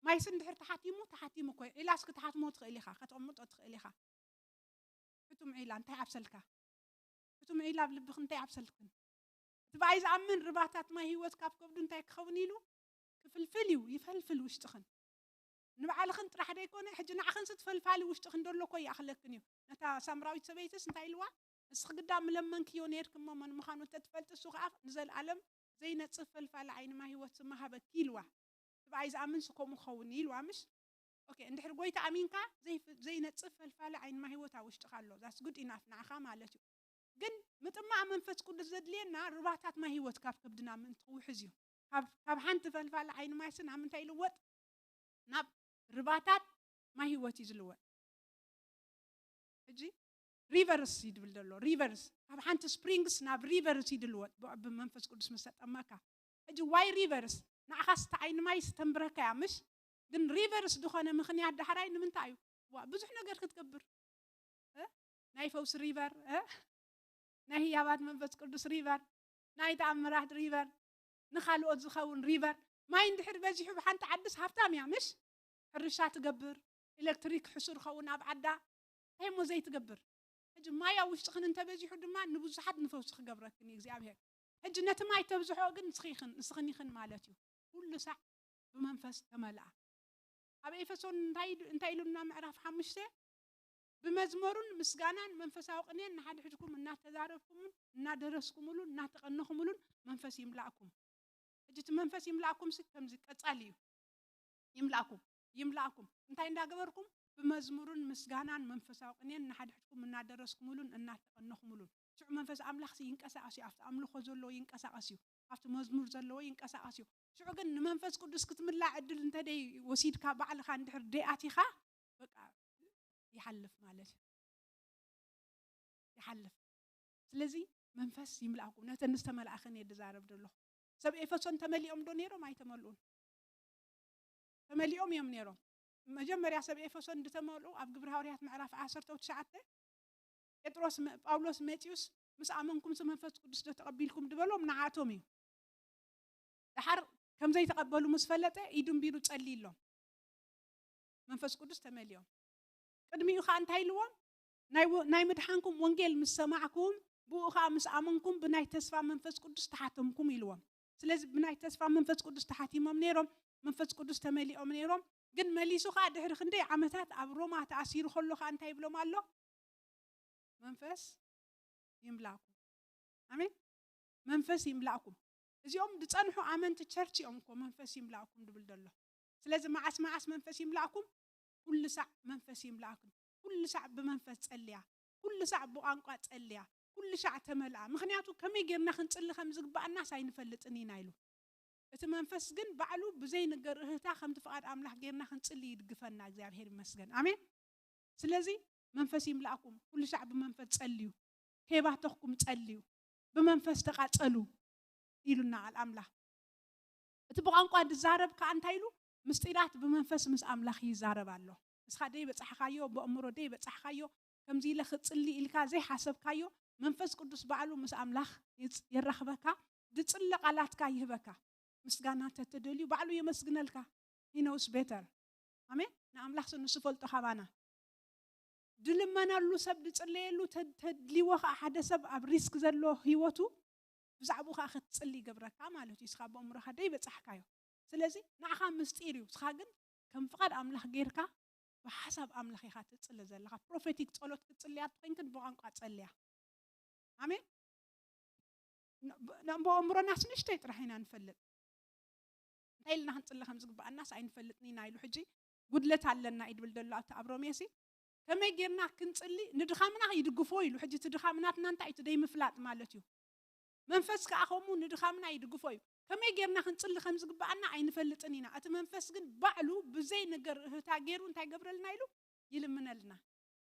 ማይስ እንድሕር ተሓቲሙ ተሓቲሙ እኮ እዩ። ዒላ እስኪ ተሓትሞ ትኽእል ኢኻ፣ ከተቕምጦ ትኽእል ኢኻ። ሕቱም ዒላ እንታይ ኣብሰልካ? ሕቱም ዒላ ኣብ ልብኽን እንታይ ኣብሰልክን? እቲ ብኣይ ዝኣምን ርባታት ማይ ህይወት ካብ ከብዱ እንታይ ክኸውን ኢሉ ክፍልፍል እዩ፣ ይፈልፍል ውሽጥኽን። ንባዕልኽን ጥራሕ ደይኮነ፣ ሕጂ ንዓኽንስ ትፈልፋሊ ውሽጥኽን ደሎ እኮ ይኣኽለክን እዩ። ነታ ሳምራዊት ሰበይትስ እንታይ ኢልዋ? ንስኺ ግዳ ምለመንክዮ ነይርኪ እሞ መን ምዃኑ እንተትፈልጢ፣ እሱ ኸኣ ንዘለኣለም ዘይነጽፍ ፈልፋሊ ዓይኒ ማይ ህይወት ምሃበኪ ኢልዋ። እቲ ብኣይ ዝኣምንስ ከምኡ ክኸውን እዩ ኢልዋ፣ ምሽ? ኦኬ፣ እንድሕር ጎይታ ኣሚንካ ዘይፍ-፣ ዘይነጽፍ ፈልፋሊ ዓይኒ ማይ ህይወት ኣብ ውሽጥኻ ኣሎ። That's good enough ንዓኻ ማለት እዩ። ግን ምጥማቕ መንፈስ ቅዱስ ዘድልየና ርባታት ማይ ህይወት ካብ ከብድና ምእንቲ ክውሕዝ እዩ። ካብ፣ ካብ ሓንቲ ፈልፋሊ ዓይኒ ማይስ ናብ ምንታይ ይልወጥ? ናብ ርባታት ማይ ህይወት እዩ ዝልወጥ። ሕጂ ሪቨርስ ይድብል ዘሎ፣ ሪቨርስ። ካብ ሓንቲ ስፕሪንግስ ናብ ሪቨርስ እዩ ዝልወጥ ብ-፣ ብመንፈስ ቅዱስ ምስ ተጠመካ። ሕጂ ዋይ ሪቨርስ? ንዓኻስ እቲ ዓይኒ ማይስ ተንብረካ እያ፣ ምሽ? ግን ሪቨርስ ዝኾነ ምኽንያት ዳሕራይ ንምንታይ እዩ? ዋ፣ ብዙሕ ነገር ክትገብር። እ? ናይ ፈውሲ ሪቨር፣ እ? ናይ ህያባት መንፈስ ቅዱስ ሪቨር፣ ናይ ተኣምራት ሪቨር፣ ንኻልኦት ዝኸውን ሪቨር። ማይ እንድሕር በዚሑ ብሓንቲ ዓድስ ሃብታም እያ፣ ምሽ? ሕርሻ ትገብር፣ ኤሌክትሪክ ሕሱር ኸውን ኣብ ዓዳ፣ እንታይ እሞ ዘይትገብር? ሕጂ ማይ ኣብ ውሽጥኽን እንተበዚሑ ድማ ንብዙሓት ንፈውሲ ክገብረክን እዩ እግዚኣብሔር። ሕጂ ነቲ ማይ ተብዝሖ ግን ንስኺ ኢኽን፣ ንስኽን ኢኽን ማለት እዩ። ኩሉ ሳዕ ብመንፈስ ተመልኣ። ኣብ ኤፌሶን እንታይ ድ-፣ እንታይ ኢሉና? ምዕራፍ ሓሙሽተ፣ "ብመዝሙርን ምስጋናን መንፈሳዊ ቅኔን ንሓድሕድኩም እናተዛረብኩምን እናደረስኩምሉን እናተቐነኹምሉን መንፈስ ይምላእኩም።" ሕጂ እቲ መንፈስ ይምላእኩም ሲ ከምዚ ቀጻሊ እዩ። ይምላእኩም፣ ይምላእኩም። እንታይ እንዳገበርኩም? ብመዝሙርን ምስጋናን መንፈሳዊ ቅኔን ንሓድሕድኩም እናደረስኩምሉን እናተቐነኹምሉን። ሽዑ መንፈስ ኣምላኽ ሲ ይንቀሳቐስ እዩ። ኣብቲ ኣምልኾ ዘለዎ ይንቀሳቐስ እዩ። ኣብቲ መዝሙር ዘለዎ ይንቀሳቐስ እዩ። ሽዑ ግን ንመንፈስ ቅዱስ ክትምላእ ዕድል እንተደይ ወሲድካ ባዕልኻ እንድሕር ደይ ኣቲኻ፣ በቃ ይሓልፍ ማለት እዩ። ይሓልፍ። ስለዚ መንፈስ ይምላእኩም። ነተን ዝተመልኣኽን እየ ዝዛረብ ዘለኹ። ሰብ ኤፌሶን ተመሊኦም ዶ ነይሮም? ኣይተመልኡን። ተመሊኦም እዮም ነይሮም። መጀመርያ ሰብ ኤፌሶን ዝተመልኡ ኣብ ግብሪ ሃዋርያት ምዕራፍ ዓሰርተ ትሽዓተ ጴጥሮስ መ-፣ ጳውሎስ መጺኡስ ምስ ኣመንኩምሲ መንፈስ ቅዱስ ዶ ተቐቢልኩም ዝበሎም ንዓቶም እዩ። ድሓር ከም ዘይተቐበሉ ምስ ፈለጠ ኢዱ ኣንቢሩ ጸልይሎም። መንፈስ ቅዱስ ተመሊኦም። ቅድሚኡ ኸዓ እንታይ ኢልዎም? ናይ ወ-፣ ናይ ምድሓንኩም ወንጌል ምስ ሰማዕኩም፣ ብኡ ኸዓ ምስ ኣመንኩም ብናይ ተስፋ መንፈስ ቅዱስ ተሓተምኩም ኢልዎም። ስለዚ ብናይ ተስፋ መንፈስ ቅዱስ ተሓቲሞም ነይሮም፣ መንፈስ ቅዱስ ተመሊኦም ነይሮም። ግን መሊሱ ኸዓ ድሕሪ ክንደይ ዓመታት ኣብ ሮማ ተኣሲሩ ከሎ ኸዓ እንታይ ይብሎም ኣሎ? መንፈስ ይምላእኩም። ኣሜን። መንፈስ ይምላእኩም። እዚኦም ዝጸንሑ ኣመንቲ ቸርች እዮም እኮ መንፈስ ይምላእኩም ድብል ዘሎ። ስለዚ መዓስ መዓስ መንፈስ ይምላእኩም? ኩሉ ሳዕ መንፈስ ይምላእኩም። ኩሉ ሳዕ ብመንፈስ ጸልያ። ኩሉ ሳዕ ብቋንቋ ጸልያ። ኩሉ ሳዕ ተመልኣ። ምኽንያቱ ከመይ ጌርና ክንጽሊ ከም ዝግባኣናስ ኣይንፈልጥን ኢና ኢሉ። እቲ መንፈስ ግን ባዕሉ ብዘይ ነገር እህታ ከምቲ ፍቓድ ኣምላኽ ጌርና ክንጽሊ ይድግፈና እግዚኣብሔር ይመስገን። ኣሜን። ስለዚ መንፈስ ይምላእኩም፣ ኩሉ ሳዕ ብመንፈስ ጸልዩ፣ ከይባተኽኩም ጸልዩ፣ ብመንፈስ ተቓጸሉ ኢሉና ቃል ኣምላኽ። እቲ ብቋንቋ ዝዛረብ ከኣ እንታይ ኢሉ? ምስጢራት ብመንፈስ ምስ ኣምላኽ ይዛረብ ኣሎ። ንስኻ ደይ በጻሕካዮ፣ ብኣእምሮ ደይ በጻሕካዮ፣ ከምዚ ኢለ ክጽሊ ኢልካ ዘይሓሰብካዮ፣ መንፈስ ቅዱስ ባዕሉ ምስ ኣምላኽ ይጽ-፣ የራኽበካ፣ ዝጽለ ቃላትካ ይህበካ። ምስጋና ተተደልዩ ባዕሉ የመስግነልካ። He knows better። ኣሜን። ንኣምላኽ ንሱ ፈልጦ ካባና። ድልመነሉ ሰብ ድጽለየሉ ተ-፣ ተድልዎ ኸዓ ሓደ ሰብ ኣብ ሪስክ ዘሎ ህይወቱ ብዛዕባኡ ኸዓ ክትጽሊ ይገብረካ ማለት እዩ። እስኻ ብኣእምሮኻ ደይ በጻሕካዮ። ስለዚ ንዓኻ ምስጢር እዩ። እስኻ ግን ከም ፍቓድ ኣምላኽ ጌርካ ብሓሳብ ኣምላኽ ኢኻ ትጽሊ ዘለኻ። ፕሮፌቲክ ጸሎት ክትጽልያ እንተኾይንክን ብቋንቋ ጸልያ። ኣሜን። ን-፣ ብ-፣ ን-፣ ብኣእምሮናስ ንእሽተይ ጥራሕ ኢና ንፈልጥ። እንታይ ኢልና ክንጽሊ ከም ዝግብኣናስ ኣይንፈልጥን ኢና ኢሉ ሕጂ ጉድለት ኣለና እዩ ድብል ዘሎ ኣብቲ ኣብ ሮሜሲ። ከመይ ጌርና ክንጽሊ ንድኻምና ይድግፎ ኢሉ። ሕጂ እቲ ድኻም ናትና እንታይ እዩ? እቲ ደይ ምፍላጥ ማለት እዩ። መንፈስ ከኣ ከምኡ ንድኻምና ይድግፎ እዩ። ከመይ ጌርና ክንጽሊ ከም ዝግብኣና ኣይንፈልጥን ኢና። እቲ መንፈስ ግን ባዕሉ ብዘይ ነገር እህታ ጌሩ እንታይ ገብረልና ኢሉ? ይልምነልና።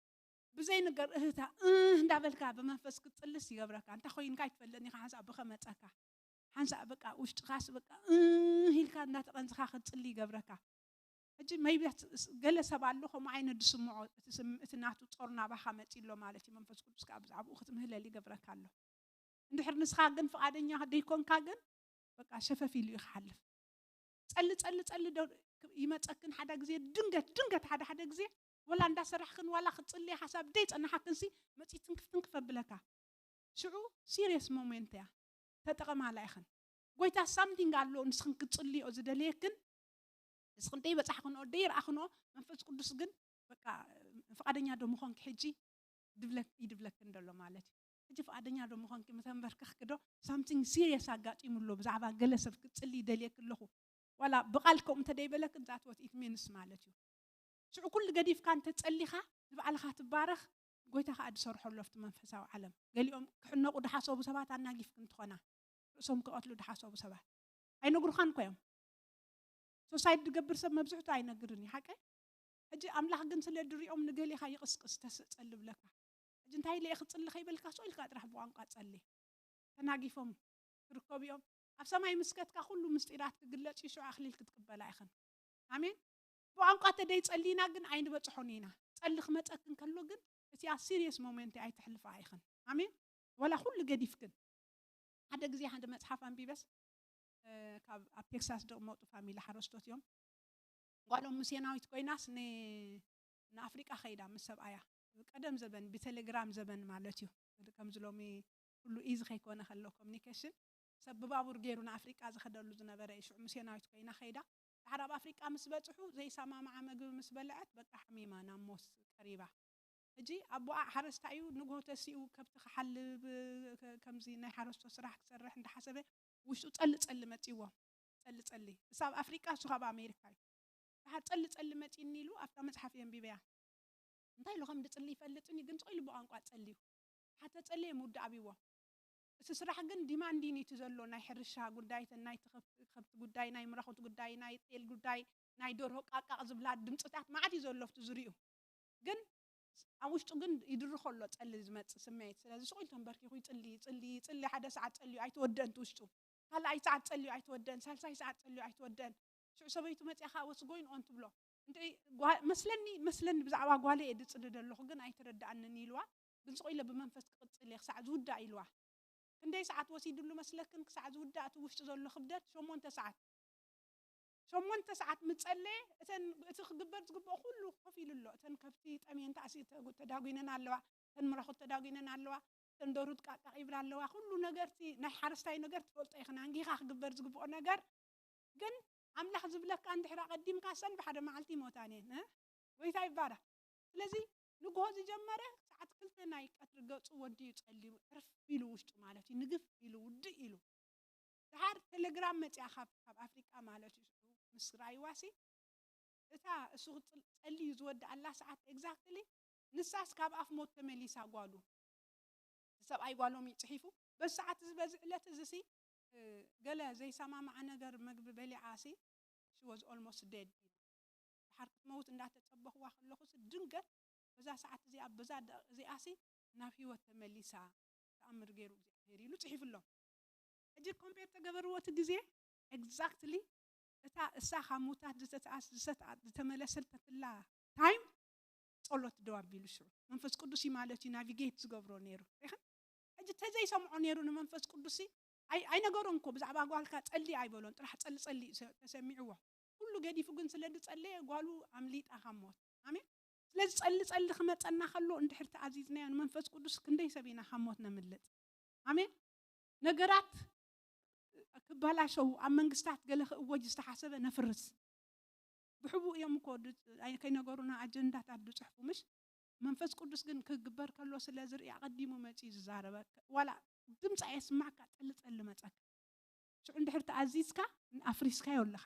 ብዘይ ነገር እህታ፣ እህ፣ እንዳበልካ ብመንፈስ ክትጽልስ ይገብረካ። እንታይ ኮይንካ ኣይትፈልጥን ኢኻ፣ ሓንሳእ ብኸመጸካ። ሓንሳእ በቃ ውሽጥኻስ በቃ፣ እህ፣ ኢልካ እንዳተቐንዝኻ ክትጽሊ ይገብረካ። ሕጂ መይቢ ስ-፣ ገለ ሰብ ኣሎ፣ ከምኡ ዓይነት ዝስምዖ፣ እቲ ስም-፣ እቲ ናቱ ጾር ናባኻ መጺ ኣሎ ማለት እዩ። መንፈስ ቅዱስ ከኣ ብዛዕባኡ ክትምህለል ይገብረካ ኣሎ። እንድሕር ንስኻ ግን ፍቓደኛ ደይኮንካ ግን፣ በቃ ሸፈፍ ኢሉ እዩ ክሓልፍ። ጸሊ፣ ጸሊ፣ ጸሊ ዶ ይመጸክን ሓደ ግዜ፣ ድንገት፣ ድንገት ሓደ፣ ሓደ ግዜ፣ ወላ እንዳሰራሕክን ዋላ ክትጽልይ ሓሳብ ደይ ጸናሓክንሲ፣ መጺኡ ትንክፍ፣ ትንክፍ ኣብለካ። ሽዑ ሲሪየስ ሞሜንት እያ። ተጠቐማላ ኢኽን። ጎይታ ሳምቲንግ ኣሎ፣ ንስኽን ክትጽልዮ ዝደለየክን፣ ንስኽን ደይበጻሕክንኦ፣ ደይረኣኽንኦ፣ መንፈስ ቅዱስ ግን፣ በቃ፣ ፍቓደኛ ዶ ምኾንኪ ሕጂ? ድብለክ-፣ ይድብለክን ዘሎ ማለት እዩ። ሕጂ ፍቓደኛ ዶ ምኾንኪ? ምተንበርከኽኪ ዶ? ሳምቲንግ ሲሪየስ ኣጋጢሙ ኣሎ፣ ብዛዕባ ገለ ሰብ ክትጽሊ ይደልየኪ ኣለኹ። ዋላ ብቓል ከምኡ እንተ ደይበለክን፣ that's what it means ማለት እዩ። ሽዑ ኩሉ ገዲፍካ እንተ ጸሊኻ፣ ንባዕልኻ ትባረኽ፣ ጎይታ ኸኣ ዝሰርሖ ኣሎ ኣብቲ መንፈሳዊ ዓለም። ገሊኦም ክሕነቑ ድሓሰቡ ሰባት ኣናጊፍክን ትኾና። ርእሶም ክቐትሉ ድሓሰቡ ሰባት። ኣይነግሩኻን እኮ እዮም። ሶሳይድ ዝገብር ሰብ መብዝሕቱ ኣይነግርን እዩ፣ ሓቀይ? ሕጂ ኣምላኽ ግን ስለ ድሪኦም ንገሊኻ ይቕስቅስ፣ ተስእ ጸሊ ብለካ። ሕጂ እንታይ ኢለ እየ ክጽሊ ከይበልካ፣ ስቕ ኢልካ ጥራሕ ብቋንቋ ጸሊ። ተናጊፎም ክርከቡ እዮም። ኣብ ሰማይ ምስከትካ ኩሉ ምስጢራት ክግለጽ እዩ፣ ሽዑ ኣኽሊል ክትቅበላ ኢኽን። ኣሜን። ብቋንቋ ተደይ ጸሊና ግን ኣይንበጽሖን ኢና። ጸሊ ክመጸክን ከሎ ግን እቲኣ ሲሪየስ ሞሜንት ኣይትሕልፋ ኢኽን። ኣሜን። ወላ ኩሉ ገዲፍክን። ሓደ ግዜ ሓደ መጽሓፍ ኣንቢበስ፣ እ፣ ካብ ኣብ ቴክሳስ ዝቕመጡ ፋሚሊ ሓረስቶት እዮም። ጓሎም ሚስዮናዊት ኮይናስ ን-፣ ንኣፍሪቃ ከይዳ ምስ ሰብኣያ። ቀደም ዘበን፣ ብቴሌግራም ዘበን ማለት እዩ። ከምዚ ሎሚ ኩሉ ኢዚ ከይኮነ ከሎ ኮሚኒኬሽን፣ ሰብ ብባቡር ገይሩ ንኣፍሪቃ ዝኸደሉ ዝነበረ እዩ። ሽዑ ሚስዮናዊት ኮይና ከይዳ። ድሓር ኣብ ኣፍሪቃ ምስ በጽሑ፣ ዘይሰማምዓ መግቢ ምስ በልዐት፣ በቃ ሓሚማ ናብ ሞት ቀሪባ። ሕጂ ኣቦኣ ሓረስታይ እዩ፣ ንግሆ ተሲኡ ከብቲ ክሓልብ፣ ከ-፣ ከምዚ ናይ ሓረስቶት ስራሕ ክሰርሕ እንዳሓሰበ፣ ውሽጡ ጸሊ ጸሊ መጺዎ። ጸሊ ጸሊ። እሳ ኣብ ኣፍሪቃ፣ እሱ ካብ ኣሜሪካ እዩ። ድሓር ጸሊ ጸሊ መጺኒ ኢሉ ኣብታ መጽሓፍ የንቢበያ። እንታይ ኢሉ ከም ድጽሊ ይፈልጥን እዩ፣ ግን ስቕ ኢሉ ብቋንቋ ጸልዩ። ሓተ ጸልየ ምውዳእ ኣብይዎ። እቲ ስራሕ ግን ዲማንዲን እዩ እቲ ዘሎ፣ ናይ ሕርሻ ጉዳይ፣ እተን ናይቲ ከብቲ፣ ከብቲ ጉዳይ፣ ናይ ምራኹት ጉዳይ፣ ናይ ጤል ጉዳይ፣ ናይ ደርሆ ቃቃቕ ዝብላ ድምጽታት መዓት እዩ ዘሎ ኣብቲ ዙርይኡ። ግን ኣብ ውሽጡ ግን ይድርኾ ኣሎ ጸሊ ዝመጽእ ስምዒት። ስለዚ ስቕ ኢሉ ተንበርኪኹ ይጽሊ፣ ይጽሊ፣ ይጽሊ፣ ሓደ ሰዓት ጸልዩ ኣይተወደእን እቲ ውሽጡ። ካልኣይ ሰዓት ጸልዩ ኣይተወደእን፣ ሳልሳይ ሰዓት ጸልዩ ኣይተወደእን። ሽዑ ሰበይቱ መጺኣ ከኣ ወስ ጎይን ኦን ትብሎ። እንድዒ ጓ-፣ መስለኒ፣ መስለኒ ብዛዕባ ጓለይ እየ ድጽሊ ዘለኹ፣ ግን ኣይተረድኣንን ኢልዋ። ግን ስቕ ኢለ ብመንፈስ ክቕጽል እየ ክሳዕ ዝውዳእ ኢልዋ። ክንደይ ሰዓት ወሲድሉ መስለክን? ክሳዕ ዝውዳእ እቲ ውሽጢ ዘሎ ክብደት ሸሞንተ ሰዓት። ሸሞንተ ሰዓት ምጸለየ፣ እተን፣ እቲ ክግበር ዝግብኦ ኩሉ ኮፍ ኢሉ ኣሎ። እተን ከብቲ ጠምየን ተኣሲ-፣ ተጉ-፣ ተዳጒነን ኣለዋ። እተን ምራኹት ተዳጒነን ኣለዋ። እተን ደሩት ቃቃቕ ይብላ ኣለዋ። ኩሉ ነገርቲ ናይ ሓረስታይ ነገር ትፈልጦ ኢኽን። ኣንጊኻ ክግበር ዝግብኦ ነገር ግን ኣምላኽ ዝብለካ እንድሕር ኣቐዲምካ ሰን ብሓደ መዓልቲ ይሞታን እየን። እ? ጎይታ ይባረኽ። ስለዚ ንግሆ ዝጀመረ ሰዓት ክልተ ናይ ቀትሪ ገጹ ወዲኡ ጸልዩ ዕርፍ ኢሉ ውሽጡ ማለት እዩ። ንግፍ ኢሉ ውድእ ኢሉ። ድሓር ቴሌግራም መጽያ ካብ፣ ካብ ኣፍሪቃ ማለት እዩ። ምስ ራእይዋሲ እታ እሱ ክጽል-፣ ጸልዩ ዝወድኣላ ሰዓት ኤግዛክትሊ ንሳስ ካብ ኣፍ ሞት ተመሊሳ ጓሉ። ሰብኣይ ጓሎም እዩ ጽሒፉ። በዚ ሰዓት እዚ በዚ ዕለት እዚ ሲ፣ እ፣ ገለ ዘይሰማማዓ ነገር መግቢ በሊዓ ሲ፣ she was almost dead ኢሉ። ድሓር ክትመውት እንዳተጸበኽዋ ከለኹ ሲ ድንገት በዛ ሰዓት እዚኣ፣ በዛ ደቂቕ እዚኣ ሲ ናብ ህይወት ተመሊሳ ተኣምር ገይሩ እግዚኣብሔር ኢሉ ጽሒፉሎም። ሕጂ ኮምፔር ተገበርዎ እቲ ግዜ ኤግዛክትሊ እታ እሳ ካብ ምውታት ዝተተኣስ-፣ ዝተተኣ-፣ ዝተመለሰትላ ታይም ጸሎት ደው ኣቢሉ ሽዑ መንፈስ ቅዱስ እዩ ማለት እዩ ናቪጌት ዝገብሮ ነይሩ። ሪኢኽን? ሕጂ ተዘይሰምዖ ነይሩ ንመንፈስ ቅዱስ ሲ ኣይ-፣ ኣይነገሮን እኮ ብዛዕባ ጓልካ ጸሊ ኣይበሎን። ጥራሕ ጸሊ ጸሊ ሰ-፣ ተሰሚዕዎ። ኩሉ ገዲፉ ግን ስለ ዝጸለየ ጓሉ ኣምሊጣ ካብ ሞት። ኣሜን። ስለዚ ጸሊ ጸሊ ክመጸና ከሎ እንድሕር ተኣዚዝናዮ ንመንፈስ ቅዱስ ክንደይ ሰብ ኢና ካብ ሞት ነምልጥ። ኣሜን። ነገራት ክበላሸው ኣብ መንግስታት ገለ ክእወጅ ዝተሓሰበ ነፍርስ። ብሕቡእ እዮም እኮ ድ-፣ ኣይ-፣ ከይነገሩና ኣጀንዳታት ዝጽሕፉ ምሽ? መንፈስ ቅዱስ ግን ክግበር ከሎ ስለ ዝርኢ ኣቐዲሙ መጺኡ ዝዛረበ። ዋላ ድምፂ ኣየስማዕካ፣ ጸሊ ጸሊ መጸካ። ሽዑ እንድሕር ተኣዚዝካ ኣፍሪስካዮ ኣለኻ።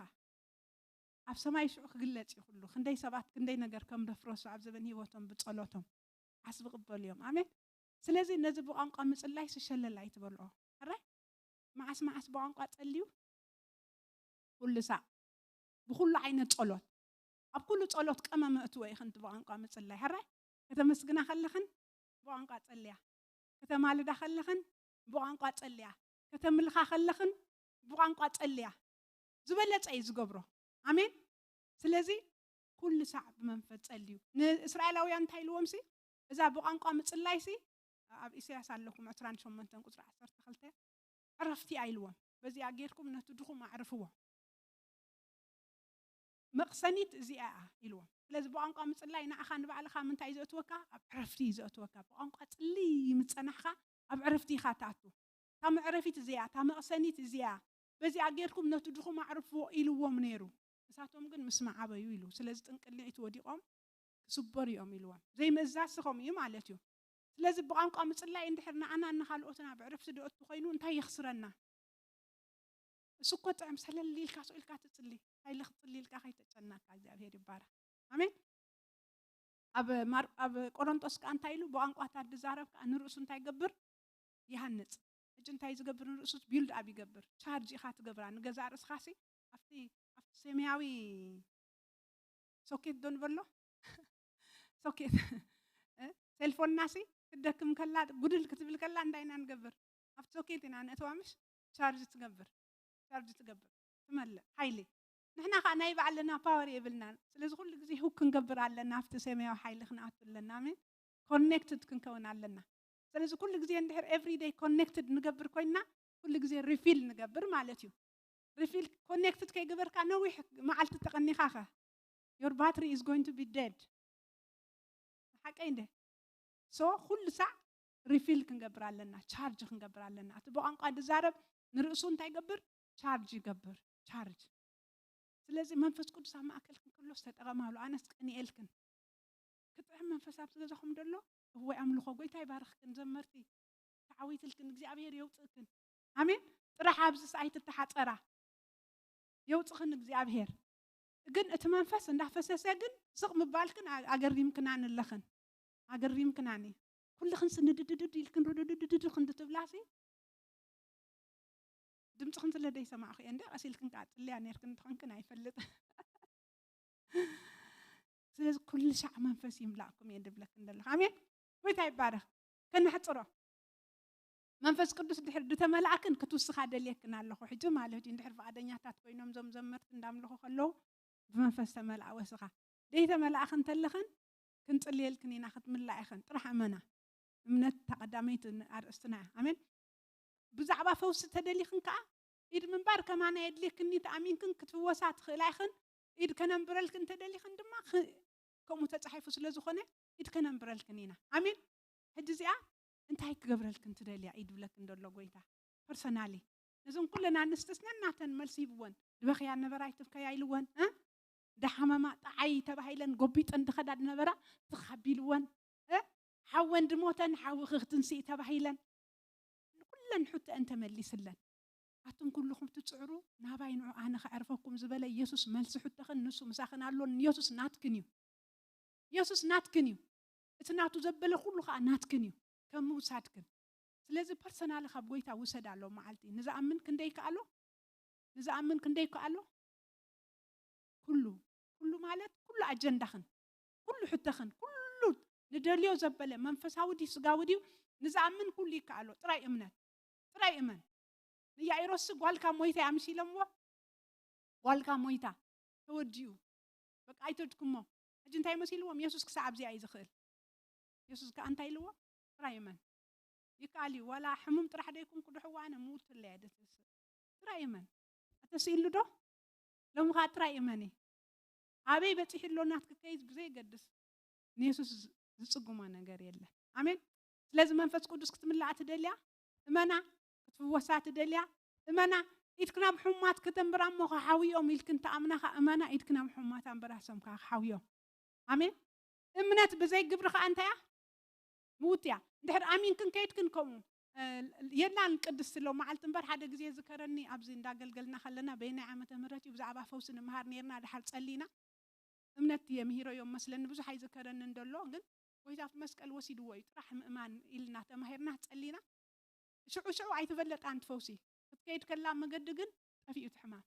ኣብ ሰማይ ሽዑ ክግለጽ እዩ ኩሉ። ክንደይ ሰባት ክንደይ ነገር ከም ደፍረሱ ኣብ ዘበን ህይወቶም ብጸሎቶም ዓስቢ ቅበሉ እዮም። ኣሜን። ስለዚ ነዚ ብቋንቋ ምጽላይ ስሸለል ኣይትበልዖ። ሕራይ መዓስ መዓስ ብቋንቋ ጸልዩ? ኩሉ ሳዕ ብኩሉ ዓይነት ጸሎት፣ ኣብ ኩሉ ጸሎት ቀመመ እትዎ ኢኽን ብቋንቋ ምጽላይ። ሕራይ ከተመስግና ከለኽን ብቋንቋ ጸልያ፣ ከተማልዳ ከለኽን ብቋንቋ ጸልያ፣ ከተምልኻ ከለኽን ብቋንቋ ጸልያ። ዝበለጸ እዩ ዝገብሮ። ኣሜን። ስለዚ ኩሉ ሳዕ ብመንፈስ ጸልዩ። ንእስራኤላውያን እንታይ ኢልዎም ሲ? እዛ ብቋንቋ ምጽላይ ሲ ኣብ ኢሳያስ ኣለኹም ዕስራን ሸሞንተን ቁጽሪ ዓሰርተ ክልተ ዕረፍቲ እያ ኢልዎም። በዚኣ ጌርኩም ነቲ ድኹም ኣዕርፍዎ። መቕሰኒት እዚኣ እያ ኢልዎም። ስለዚ ብቋንቋ ምጽላይ ንዓኻ ንባዕልኻ ምንታይ እዩ ዘእትወካ? ኣብ ዕረፍቲ እዩ ዘእትወካ። ብቋንቋ ጽልይ ምስ ጸናሕካ ኣብ ዕረፍቲ ኢኻ ትኣቱ። እታ መዕረፊት እዚኣ፣ እታ መቕሰኒት እዚኣ፣ በዚኣ ጌርኩም ነቲ ድኹም ኣዕርፍዎ ኢልዎም ነይሩ። ንሳቶም ግን ምስ መዓበዩ ኢሉ። ስለዚ ጥንቅልዒት ወዲቖም ክስበሩ እዮም ኢልዎም። ዘይምእዛዝ ሲ ከምኡ እዩ ማለት እዩ። ስለዚ ብቋንቋ ምጽላይ እንድሕር ንዓና ንኻልኦትን ኣብ ዕረፍቲ ደእቱ ኮይኑ እንታይ የኽስረና? እሱ እኮ ጥዕም ሰለል ኢልካ ስቕ ኢልካ ትጽሊ። እንታይ ኢለ ክጽሊ ኢልካ ከይተጨነቕካ እግዚኣብሔር ይባረኽ። ኣሜን። ኣብ ማር-፣ ኣብ ቆሮንጦስ ከኣ እንታይ ኢሉ? ብቋንቋታት ዝዛረብ ከኣ ንርእሱ እንታይ ይገብር? ይሃንጽ። ሕጂ እንታይ ዝገብር ንርእሱ? ቢልድ ኣፕ ይገብር። ቻርጅ ኢኻ ትገብራ ንገዛእ ርእስኻ ሲ ኣብቲ፣ ኣብቲ ሰማያዊ ሶኬት ዶ ንበሎ? ሶኬት። እ? ሴልፎንና ሲ ክትደክም ከላ፣ ጉድል ክትብል ከላ እንታይ ኢና ንገብር? ኣብቲ ሶኬት ኢና ነእትዋ ምሽ? ቻርጅ ትገብር። ቻርጅ ትገብር። ትመልእ። ሓይሊ። ንሕና ኸኣ ናይ ባዕልና ፓወር የብልናን። ስለዚ ኩሉ ግዜ ሁክ ክንገብር ኣለና፣ ኣብቲ ሰማያዊ ሓይሊ ክንኣቱ ኣለና። ኣሜን። ኮኔክትድ ክንከውን ኣለና። ስለዚ ኩሉ ግዜ እንድሕር ኤቭሪ ደይ ኮኔክትድ ንገብር ኮይንና፣ ኩሉ ግዜ ሪፊል ንገብር ማለት እዩ። ሪፊል ኮኔክትድ ከይገበርካ ነዊሕ መዓልቲ ተቐኒኻ ኸ? Your battery is going to be dead። ሓቀይ እንደ? ሶ ኩሉ ሳዕ ሪፊል ክንገብር ኣለና፣ ቻርጅ ክንገብር ኣለና። እቲ ብቋንቋ ዝዛረብ ንርእሱ እንታይ ይገብር? ቻርጅ ይገብር። ቻርጅ። ስለዚ መንፈስ ቅዱስ ኣብ ማእከልክን ከሎ ዝተጠቐማሉ። ኣነስ ቀኒኤልክን። ክጥዕም መንፈስ ኣብቲ ገዛኹም ደሎ? እወ ኣምልኾ። ጎይታ ይባርኽክን ዘመርቲ። ተዓዊትልክን፣ እግዚኣብሔር የውፅእክን። ኣሜን። ጥራሕ ኣብዚስ ኣይትተሓፀራ። የውፅኽን እግዚኣብሔር። ግን እቲ መንፈስ እንዳፈሰሰ ግን ስቕ ምባልክን ኣ-፣ ኣገሪምክናን ኣለኽን። ኣገሪምክናን እዩ። ኩልኽን ስንድድድድ ኢልክን ርድድድድ ክንዲ ትብላሲ ድምፅኽን ስለ ደይሰማዕኹ እየ። እንደ ቀሲልክን ከዓ ጥልያ ነርክን እንተኾንክን ኣይፈልጥ። ስለዚ ኩሉ ሻዕ መንፈስ ይምላእኩም እየ ድብለክን ዘለኹ። ኣሜን። ጎይታ ይባረኽ። ከነሕፅሮ። መንፈስ ቅዱስ ድሕር ድተመላእክን ክትውስኻ ደልየክን ኣለኹ። ሕጂ ማለት እዩ፣ እንድሕር ፍቓደኛታት ኮይኖም እዞም ዘመርቲ እንዳምልኹ ከለዉ ብመንፈስ ተመልኣ ወስኻ። ደይተመላእኽን እንተለኽን ክንጽልየልክን ኢና፣ ክትምላእ ኢኽን። ጥራሕ እመና። እምነት እታ ቀዳመይቲ ኣርእስትና እያ። ኣሜን። ብዛዕባ ፈውሲ ተደሊኽን ከዓ ኢድ ምንባር ከማና የድልየክኒ፣ ተኣሚንክን ክትፍወሳ ትኽእላ ኢኽን። ኢድ ከነንብረልክን እንተደሊኽን ድማ ኽ-፣ ከምኡ ተጻሒፉ ስለ ዝኾነ ኢድ ከነንብረልክን ኢና። ኣሜን። ሕጂ እዚኣ እንታይ ክገብረልክን ትደልያ ኢድ ብለክን ዘሎ ጎይታ ፐርሰናሊ። ነዞም ኩለን ኣንስትስ ነናተን መልሲ ሂብወን። ድበኽያ ነበራ ኣይትብከያ ኢልወን እ? ደሓመማ ጠዓይ ተባሂለን ጎቢጠን ድኸዳ ድነበራ ትኻቢልወን እ? ሓወን ድሞተን ሓውኺ ክትንስኢ ተባሂለን ኩለን ሕቶአን ተመሊስለን። ኣቱም ኩልኹም ትጽዕሩ ናባይ ንዑ ኣነ ከዕርፈኩም ዝበለ ኢየሱስ መልሲ ሕቶኽን ንሱ ምሳኽን ኣሎ። ኢየሱስ ናትክን እዩ። ኢየሱስ ናትክን እዩ። እቲ ናቱ ዘበለ ኩሉ ከዓ ናትክን እዩ ከም ምውሳድክን። ስለዚ ፐርሰናሊ ካብ ጎይታ ውሰድ ኣሎ መዓልቲ። ንዝኣምን ክንደይ ይከኣሎ? ንዝኣምን ክንደይ ይከኣሎ? ኩሉ፣ ኩሉ ማለት ኩሉ ኣጀንዳኽን፣ ኩሉ ሕቶኽን፣ ኩሉ ንደልዮ ዘበለ መንፈሳዊ ድዩ ስጋዊ ድዩ ንዝኣምን ኩሉ ይከኣሎ። ጥራይ እምነት፣ ጥራይ እመን። ንያኢሮስ ጓልካ ሞይታ እያ ምስ ኢሎምዎ፣ ጓልካ ሞይታ ተወዲኡ፣ በቃ ኣይተድክሞ። ሕጂ እንታይ መሲልዎም? የሱስ ክሳዕ ኣብዚኣ እዩ ዝኽእል። የሱስ ከኣ እንታይ ኢልዎ? ጥራይ እመን። ይከኣል እዩ። ዋላ ሕሙም ጥራሕ ደይኮንኩ ድሕዋ ኣነ ምውት እለ እየ ደትስእ። ጥራይ እመን። ኣተስኢሉ ዶ? ሎሚ ኸዓ ጥራይ እመኒ። ኣበይ በጺሑ ኣሎ ናትኪ ከይዝ ብዘይገድስ ንየሱስ ዝ-፣ ዝጽግሞ ነገር የለን። ኣሜን። ስለዚ መንፈስ ቅዱስ ክትምላእ ትደልያ? እመና። ክትፍወሳ ትደልያ? እመና። ኢድኪ ናብ ሕሙማት ከተንብራ እሞ ክሓውዮም ኢልክን ተኣምና ኸዓ እመና። ኢድኪ ናብ ሕሙማት ኣንበራ ሰምካ ክሓውዮም። ኣሜን። እምነት ብዘይ ግብሪ ኸዓ እንታይ እያ? ምውት እያ። እንድሕር ኣሚንክን ከይድክን ከምኡ፣ እ፣ የላን ቅድስቲ ሎ መዓልቲ እምበር ሓደ ግዜ ዝከረኒ ኣብዚ እንዳገልገልና ከለና በየናይ ዓመተ ምህረት እዩ ብዛዕባ ፈውሲ ንምሃር ነይርና ድሓር ጸሊና። እምነት ድየ ምሂረዮም መስለኒ ብዙሕ ኣይዝከረንን ደሎ፣ ግን ጎይታ ኣብቲ መስቀል ወሲድዎ እዩ ጥራሕ ምእማን ኢልና ተማሂርና ጸሊና። ሽዑ ሽዑ ኣይትበለጣን ትፈውሲ። ክትከይድ ከላ መገዲ ግን ጠፊኡ እቲ ሕማም።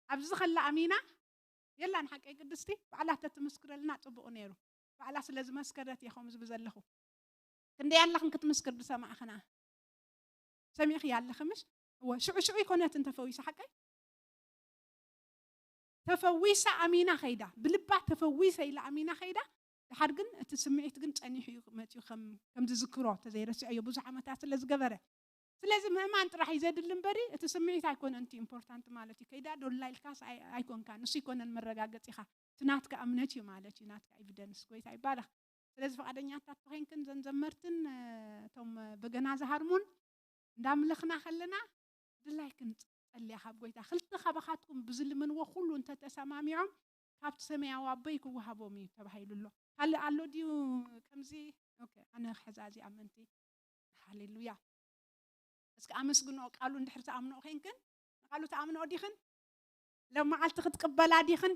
ኣብዚ ከላ ኣሚና የላን ሓቀይ ቅድስቲ ባዕላ ተትምስክረልና ጽቡቕ ነይሩ። ባዕላ ስለ ዝመስከረት እየ ከምኡ ዝብል ዘለኹ። ክንደይ ኣለኽን ክትምስክር ዝሰማዕኽና? ሰሚዕኽያ ኣለኺ ምሽ? እወ፣ ሽዑ ሽዑ ይኮነትን ተፈዊሳ ሓቀይ? ተፈዊሳ ኣሚና ከይዳ፣ ብልባ ተፈዊሰ ኢላ ኣሚና ከይዳ። ድሓር ግን እቲ ስምዒት ግን ጸኒሑ እዩ መጺኡ ከም፣ ከም ዝዝክሮ ተዘይረስዐዮ ብዙሕ ዓመታት ስለ ዝገበረ። ስለዚ ምእማን ጥራሕ እዩ ዘድሊ እምበሪ እቲ ስምዒት ኣይኮነን እቲ ኢምፖርታንት ማለት እዩ። ከይዳ ዶላ ኢልካስ ኣይ-፣ ኣይኮንካን። ንሱ ኣይኮነን መረጋገጺኻ። እቲ ናትካ እምነት እዩ ማለት እዩ። ናትካ ኤቪደንስ። ጎይታ ይባረኽ። ስለዚ ፍቓደኛታት ተኾይንክን ዘን ዘመርትን፣ እ፣ እቶም በገና ዝሃርሙን እንዳምለኽና ከለና ድላይክን ጸልያ ካብ ጎይታ። ክልተ ካባኻትኩም ብዝልምንዎ ኩሉ እንተተሰማሚዖም ካብቲ ሰማያዊ ኣቦይ ክወሃቦም እዩ ተባሂሉ ኣሎ። ካልእ ኣሎ ድዩ ከምዚ? ኦኬ፣ ኣነ ክሕዛ እዚኣ ምእንቲ። ሃሌሉያ። እስኪ ኣመስግንኦ። ቃሉ እንድሕር ትኣምንኦ ኮይንክን ንቃሉ ትኣምንኦ ዲኽን? ሎም መዓልቲ ክትቅበላ ዲኽን?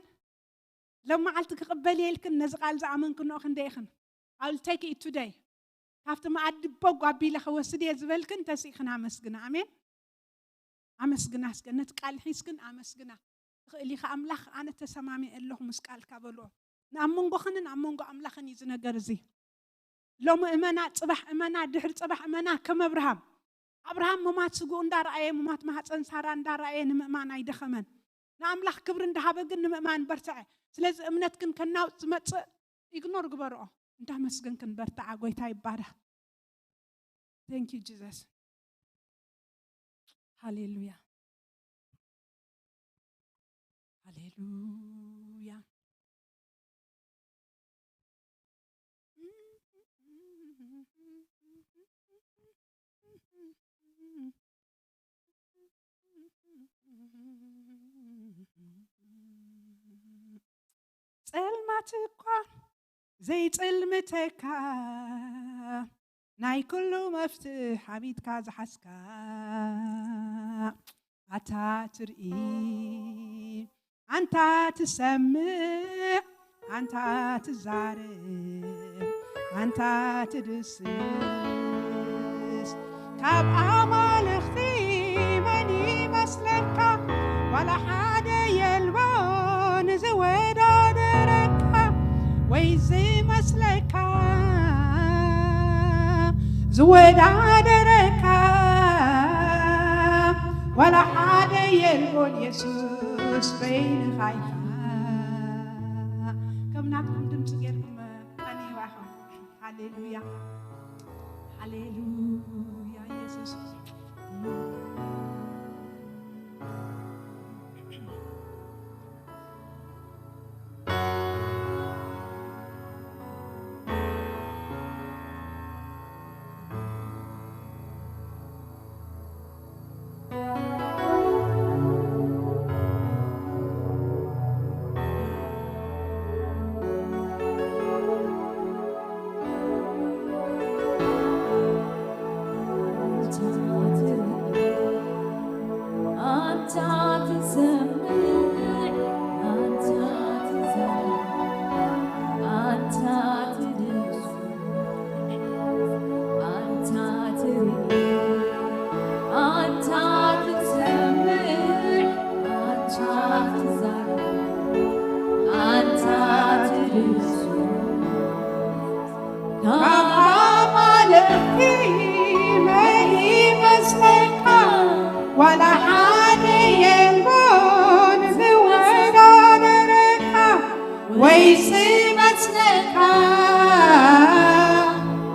ሎም መዓልቲ ክቕበል እየ ኢልክን ነዚ ቃል ዝኣመንክንኦ ክንደይ ኢኽን? I will take it today። ካብቲ መኣዲ በጎ ኣቢለ ክወስድ እየ ዝበልክን ተስኢኽን ኣመስግና። ኣሜን። ኣመስግና እስከ ነቲ ቃል ሒዝክን ኣመስግና። ትኽእል ኢኻ ኣምላኽ ኣነ ተሰማሚዐ ኣለኹ ምስ ቃልካ በልኦ። ንኣብ መንጎኽንን ኣብ መንጎ ኣምላኽን እዩ እዚ ነገር እዚ። ሎሚ እመና፣ ጽባሕ እመና፣ ድሕሪ ጽባሕ እመና ከም ኣብርሃም። ኣብርሃም ሙማት ስግኡ እንዳረኣየ፣ ሙማት ማህፀን ሳራ እንዳረኣየ ንምእማን ኣይደኸመን። ንኣምላኽ ክብሪ እንዳሃበ ግን ንምእማን በርትዐ። ስለዚ እምነት ግን ከናውፅ ዝመፅእ ኢግኖር ግበርኦ። እንዳመስገንክን በርትዓ። ጎይታ ይባረኽ። Thank you Jesus። ሃሌሉያ። ሃሌሉያ። ጸልማት እኳ ዘይጽልምተካ ናይ ኩሉ መፍትሕ ኣሚትካ ዝሓዝካ ኣታ ትርኢ ኣንታ ትሰምዕ ኣንታ ትዛረብ ኣንታ ትድስስ ካብ ኣማልኽቲ መን ይመስለካ ዋላ ሓደ የልቦን ዝወዳደረካ ወይ ዝመስለካ ዝወዳደረካ ዋላ ሓደ የልቦን የሱስ በይንኻ ኢኻ። ከም ናትኩም ድምፂ ጌርኩም ቀንይዋ ኢኹም። ሃሌሉያ። ሃሌሉያ ኢየሱስ። ካብ ኣማልኽቲ መን ይመስለካ? ዋላ ሓደ የልቦን ዝወዳደረካ ወይ ዝመስለካ፣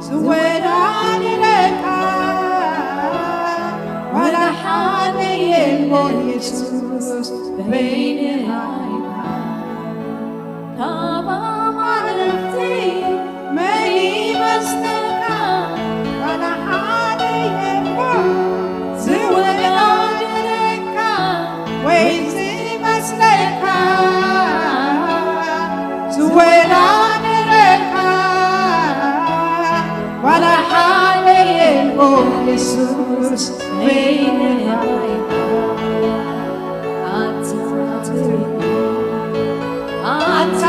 ዝወዳደረካ ዋላ ሓደ የልቦን የሱስ በይንኻ ኢኻ። ካብ ኣማልኽቲ መን ይመስለካ? ዋላ ሓደ የልቦን ዝወዳደረካ ወይ ዝመስለካ፣ ዝወዳደረካ ዋላ ሓደ የልቦን የሱስ በይንኻ ኢኻ። ኣታ ትርኢ፣ ኣታ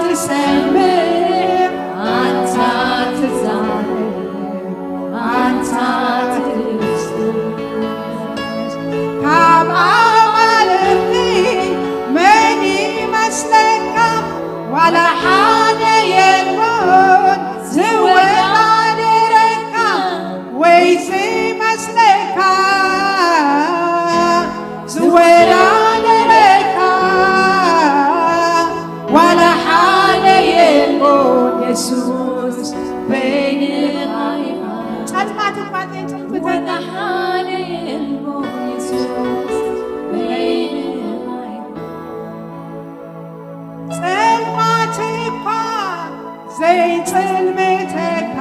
ትሰምዕ፣ ኣታ ትዛረብ፣ ኣታ ትድምስስ። ካብ ኣማልኽቲ መን ይመስለካ? ዋላ ሓደ የልቦን ዝወዳደረካ ወይ ዝመስለካ፣ ዝወዳደረካ ዋላ ሓደ የልቦን የሱስ በይንኻ ኢኻ። ጸልማት እኳ ዘይጽልምተና። ዋላ ሓደ የልቦን የሱስ በይንኻ ኢኻ። ጸልማት እኳ ዘይጽልምተካ፣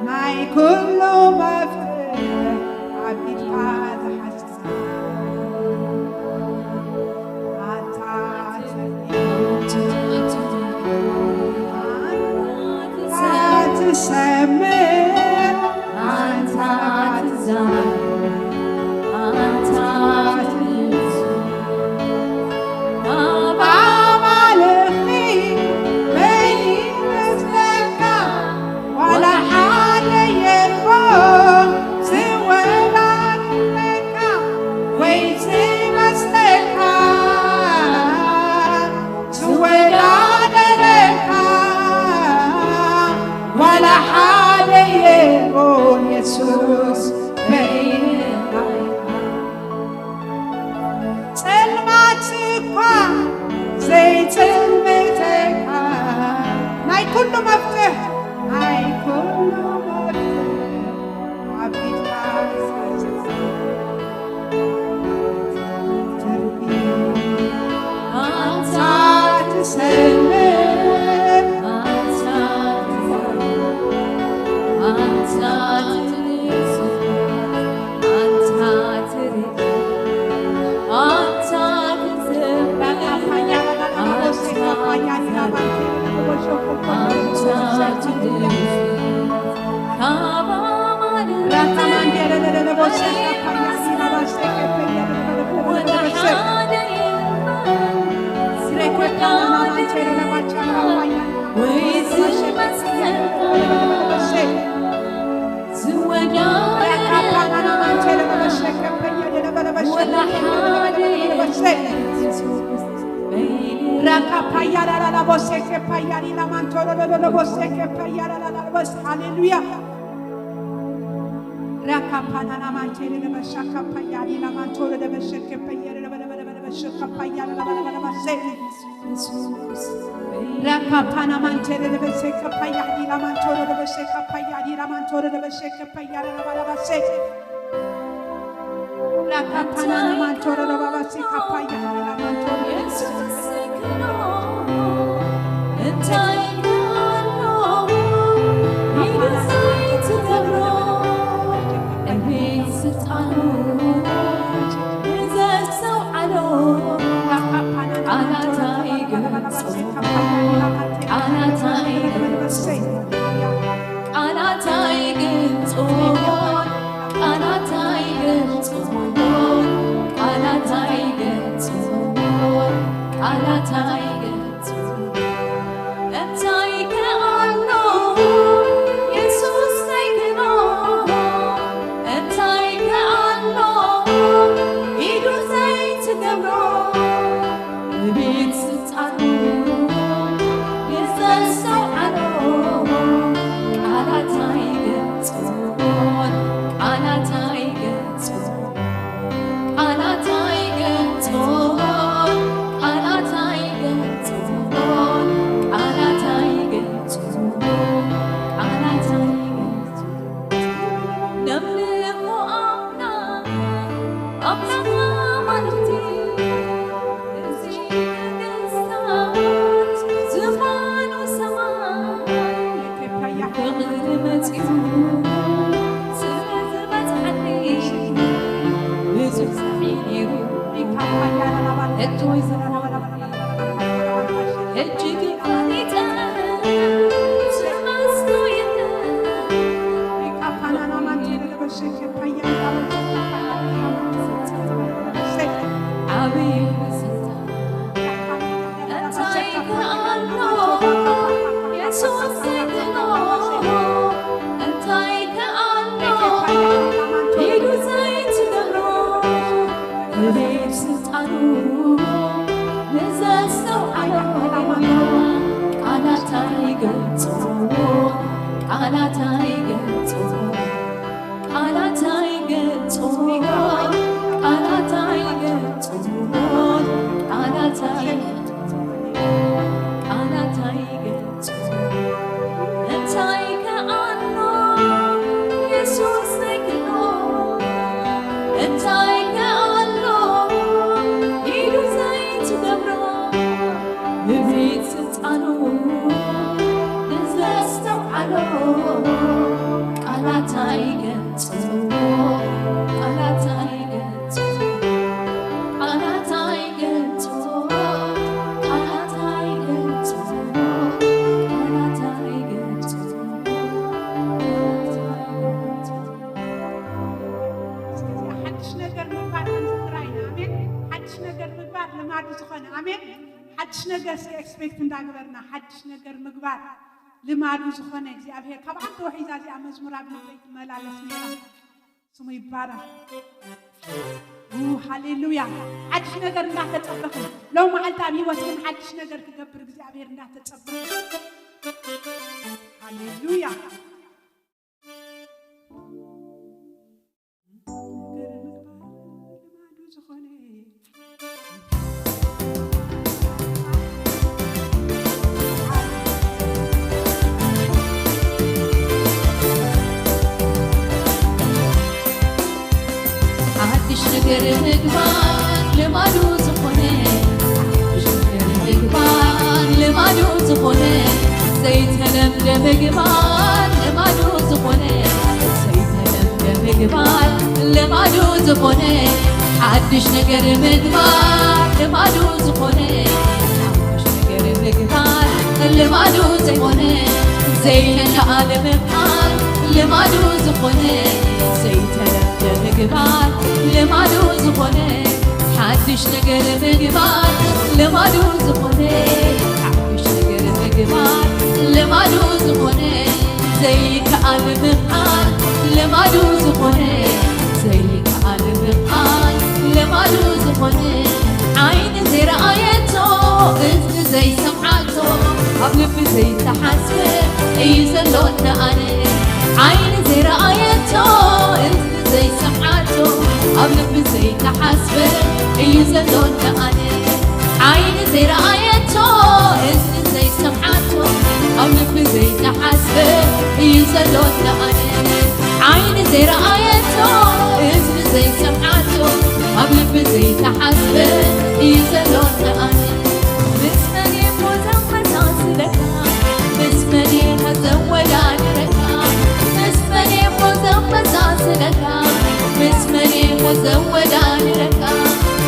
ናይ ኩሉ መፍትሕ ኣብ ኢድካ ዝሓዝካ። ኣታ ትሰምዕ፣ ኣንታ ትዛረብ፣ ኣንታ ትድምስስ። ካብ ኣማልኽቲ መን ይመስለካ? ዋላ ሓደ የልቦን ዝወዳደረካ ወይ ዝመስለካ፣ ዝወዳደረካ ዋላ ሓደ የልቦን የሱስ በይንኻ ኢኻ። ጸልማት እኳ ዘይጽልምተካ፣ ናይ ኩሉ መፍትሕ፣ ናይ ኩሉ መፍትሕ ኣብ ኢድካ ትርኢ። ኣንታ ትሰምዕ፣ ኣንታ ትዛረብ፣ ኣንታ ትድምስስ፣ ኣንታ ትርኢ፣ ኣንታ ትሰምዕ፣ ኣንታ ትዛረብ፣ ኣንታ ትድምስስ። ካብ ኣማልኽቲ ሃሌሉያ። ራካፓናና ማንቴ ለበሻ ካፓያሪ ላማንቶ ለበሸከ ፓያሪ ለበለበለበሸከ ፓያሪ ለበለበለበሸ ራካፓና ማንቴ ለበሴ ከፓያ ዲላ ማንቶሮ ለበሴ ከፓያ ዲላ ማንቶሮ ለበሴ ከፓያ ረባላባሴ ራካፓና ማንቶሮ ለባባሴ ከፓያ ዲላ ማንቶሮ ለበሴ ሓድሽ ነገር ምግባር ከምዚ ጥራይ ኢና። ኣሜን። ሓድሽ ነገር ምግባር ልማዱ ዝኾነ። ኣሜን። ሓድሽ ነገር እስከ ኤክስፔክት እንዳገበርና ሓድሽ ነገር ምግባር ልማዱ ዝኾነ እግዚኣብሔር ካብ ዓንተ ወሒዛ እዚኣ መዝሙር ኣብ ልበይ ትመላለስ ነይራ። ስሙ ይባረክ። ኡ፣ ሃሌሉያ። ሓድሽ ነገር እንዳተጸበኽን ሎም መዓልቲ ኣብ ህይወት ግን ሓድሽ ነገር ክገብር እግዚኣብሔር እንዳተጸበኽን። ሃሌሉያ። ሓድሽ ነገር ምግባር ልማዱ ዝኾነ፣ ሓድሽ ነገር ምግባር ልማዱ ዝኾነ፣ ዘይተለምደ ምግባር ልማዱ ዝኾነ፣ ዘይተለምደ ምግባር ልማዱ ዝኾነ፣ ሓድሽ ነገር ምግባር ልማዱ ዝኾነ፣ ሓድሽ ነገር ምግባር ልማዱ ዝኾነ፣ ዘይተለዓለ ምምዓል ልማዱ ዝኾነ፣ ዘይተለምደ ምግባር ልማዱ ዝኾነ፣ ሓድሽ ነገር ምግባር ልማዱ ዝኾነ፣ ሓድሽ ነገር ምግባር ልማዱ ዝኾነ፣ ዘይከኣል ምምዓል ልማዱ ዝኾነ፣ ዘይከኣል ምምዓል ልማዱ ዝኾነ፣ ዓይኒ ዘይረኣየቶ፣ እዝኒ ዘይሰምዓቶ፣ ኣብ ልቢ ዘይተሓስበ እዩ ዘሎ እንተኣነ። ዓይኒ ዘይረኣየቶ፣ እዝኒ ዘይሰምዓቶ፣ ኣብ ልቢ ዘይተሓስበ እዩ ዘሎ እንተኣነ። ዓይኒ ዘይረኣየቶ፣ እዩ ዘሎ ንኣነ። ዓይኒ ዘይረኣየቶ፣ እዝኒ ዘይሰምዓቶ፣ ኣብ ልቢ ዘይተሓስበ እዩ ዘሎ ንኣነ። ምስ መን እሞ ዘመሳስለካ? ምስ መን እሞ ዘወዳድረካ? ምስ መን እሞ ዘመሳስለካ? ምስ መን እሞ ዘወዳድረካ?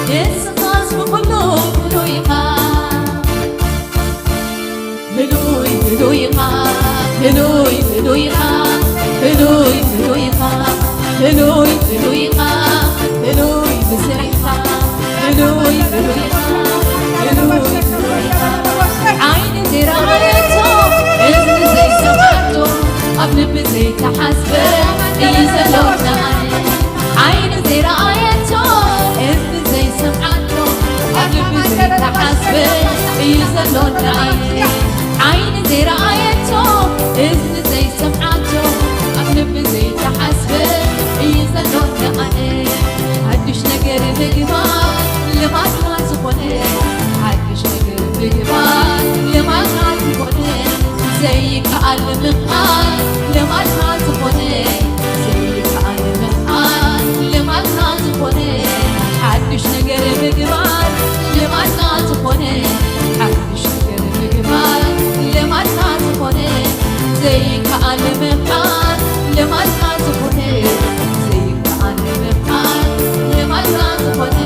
ንስኻስ ብኹሉ ፍሉይ ኢኻ። ህሉይ ህሉይ ኢኻ፣ ህሉይ ህሉይ ኢኻ፣ ህሉይ ህሉይ ኢኻ፣ ህሉይ ህሉይ ኢኻ፣ ህሉይ ብስርሒኻ፣ ህሉይ ህሉይ ኢኻ፣ ህሉይ ህሉይ ኢኻ። ዓይኒ ዘይረኣየቶ፣ እዝኒ ዘይሰምዓቶ፣ ኣብ ልቢ ዘይተሓስበ እዩ ዘሎ ንኣይ። ዓይኒ ዘይረኣየቶ፣ እዝኒ ዘይሰምዓቶ፣ ኣብ ልቢ ዘይተሓስበ እዩ ዘሎ ንኣይ። ዓይኒ ዘይረኣየቶ፣ እዝኒ ዘይሰምዓቶ፣ ኣብ ልቢ ዘይተሓስበ እዩ ዘሎ ንኣይ። ሓድሽ ነገር ምግባር ልማድና ዝኾነ፣ ሓድሽ ነገር ምግባር ልማድና ዝኾነ፣ ዘይከኣል ምኽኣል ልማድና ዝኾነ፣ ዘይከኣል ምኽኣል ልማድና ዝኾነ፣ ሓድሽ ነገር ምግባር ልማድና ዝኾነ፣ ሓድሽ ነገር ምግባር ልማድና ዝኾነ፣ ዘይከኣል ምኽኣል ልማድና ዝኾነ፣ ዘይከኣል ምኽኣል ልማድና ዝኾነ፣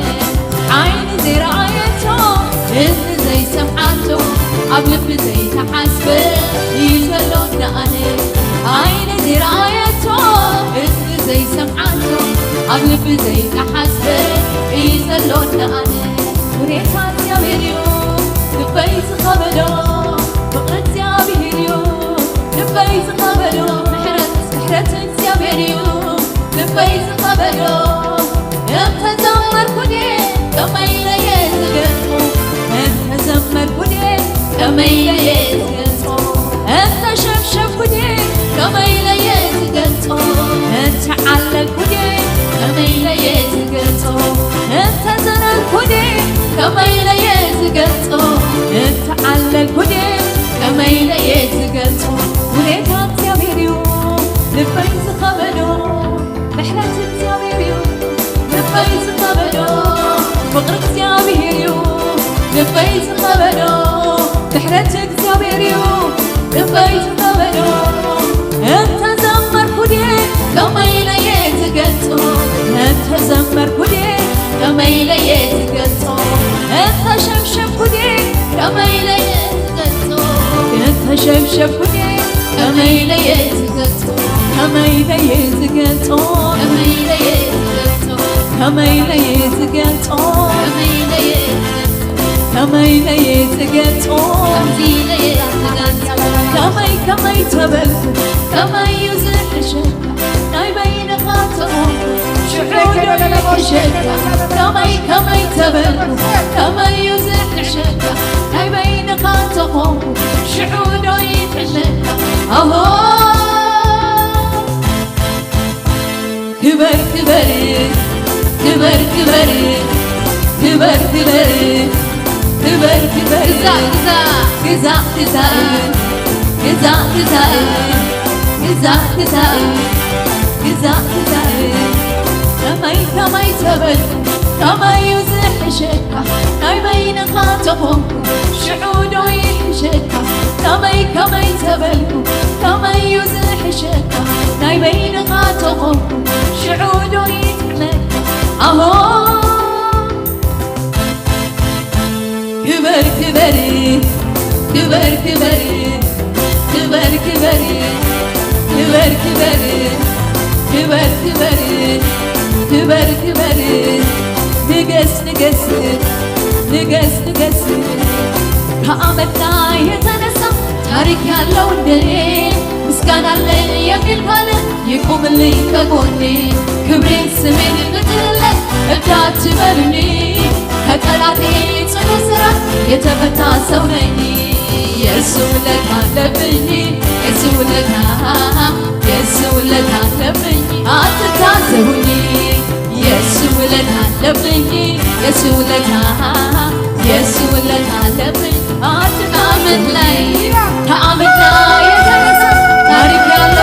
ዓይኒ ዘይረኣየቶ፣ እዝኒ ዘይሰምዓቶ፣ ኣብ ልቢ ዘይተሓስበ እዩ ዘሎ ንኣነ። ዓይኒ ዘይረኣየቶ፣ እዝኒ ዘይሰምዓቶ፣ ኣብ ልቢ ዘይተሓስበ እዩ ዘሎ ንኣነ። ሁኔታ እግዚኣብሔር እዩ ልበይ ዝኸበዶ፣ ፍቕሪ እግዚኣብሔር እዩ ልበይ ዝኸበዶ፣ ምሕረት፣ ምሕረት እግዚኣብሔር እዩ ልበይ ዝኸበዶ። እንተዘመርኩ ድየ ከመይ ኢለ እየ ዝገልጾ? እንተዘመርኩ ድየ ከመይ ኢለ እየ ዝገልጾ? እንተሸብሸብኩ ድየ ከመይ ኢለ እየ ዝገልጾ? እንተዓለልኩ ድየ ከመይ ኢለ እየ ዝገልጾ? እንተዘለልኩ ድየ ከመይ ኢለ እየ ዝገልጾ? እንተዓለልኩ ድየ ከመይ ኢለ እየ ዝገልጾ? ሁኔታ እግዚኣብሔር እዩ ልበይ ዝኸበዶ። ምሕረት እግዚኣብሔር እዩ ልበይ ዝኸበዶ፣ ፍቕሪ እግዚኣብሔር እዩ ልበይ ዝኸበዶ፣ ምሕረት እግዚኣብሔር እዩ ልበይ ዝኸበዶ። እንተዘመርኩ ድየ ከመይ ኢለ እየ ዝገልጾ? እንተዘመርኩ ድየ ከመይ ኢለ እየ ዝገልጾ? እንተሸብሸብኩ ድየ ከመይ ኢለ እየ ዝገልጾ? እንተሸብሸብኩ ድየ ከመይ ኢለ እየ ዝገልጾ? ከመይ ኢለ እየ ዝገልጾ? ከመይ ኢለ እየ ዝገልጾ? ከመይ ኢለ እየ ዝገልጾ? ከመይ ኢለ እየ ዝገልጾ? ከመይ ኢለ እየ ዝገልጾ? ከምዚ ኢለ እየ ዝገልጾ። ከመይ፣ ከመይ ተበልኩ? ከመይ እዩ ዝሕሸካ? ናይ በይንኻ ተኾንኩ ሽዑ ዶ ይሕሸካ? ከመይ፣ ከመይ ተበልኩ? ከመይ እዩ ዝሕሸካ? ናይ በይንኻ ተኾንኩ ሽዑ ዶ ይሕሸካ? ኣሆ ክበር፣ ክበር፣ ክበር፣ ክበር፣ ክበር፣ ክበር፣ ክበር፣ ክበር፣ ግዛእ፣ ግዛእ፣ ግዛእ፣ ግዛእ፣ ግዛእ፣ ግዛእ፣ ግዛእ፣ ግዛእ፣ ግዛእ፣ ግዛእ፣ ከመይ፣ ከመይ ተበልኩ፣ ከመይ እዩ ዝሕሸካ? ናይ በይንኻ ተኾንኩ ሽዑ ዶ ይሕሸካ? ከመይ፣ ከመይ ተበልኩ፣ ከመይ እዩ ዝሕሸካ? ናይ በይንኻ ተኾንኩ ሽዑ ዶ ይጥዕመካ? ኣሆ ክበር፣ ክበር፣ ክበር፣ ክበር፣ ክበር፣ ክበር፣ ክበር፣ ክበር፣ ክበር፣ ክበር፣ ክበር፣ ክበር፣ ንገስ፣ ንገስ፣ ንገስ፣ ንገስ። ከአመት ላይ የተነሳ ታሪክ ያለው እንደኔ ምስጋና አለኝ የሚል ካለ ይቁምልኝ ከጎኔ። ክብሬን ስሜን ብጥልለት እብድ አትበሉኝ። ከጠላቴ ጽኑ ስራት የተፈታ ሰው ነኝ። የሱ ውለታ አለብኝ፣ የሱ ውለታ፣ የሱ ውለታ አለብኝ፣ አትታዘቡኝ። የሱ ውለታ አለብኝ፣ የሱ ውለታ፣ የሱ ውለታ አለብኝ። አትታዘቡኝ። ከአመት ላይ፣ ከአመት ላይ የተነሳ ታሪክ ያለው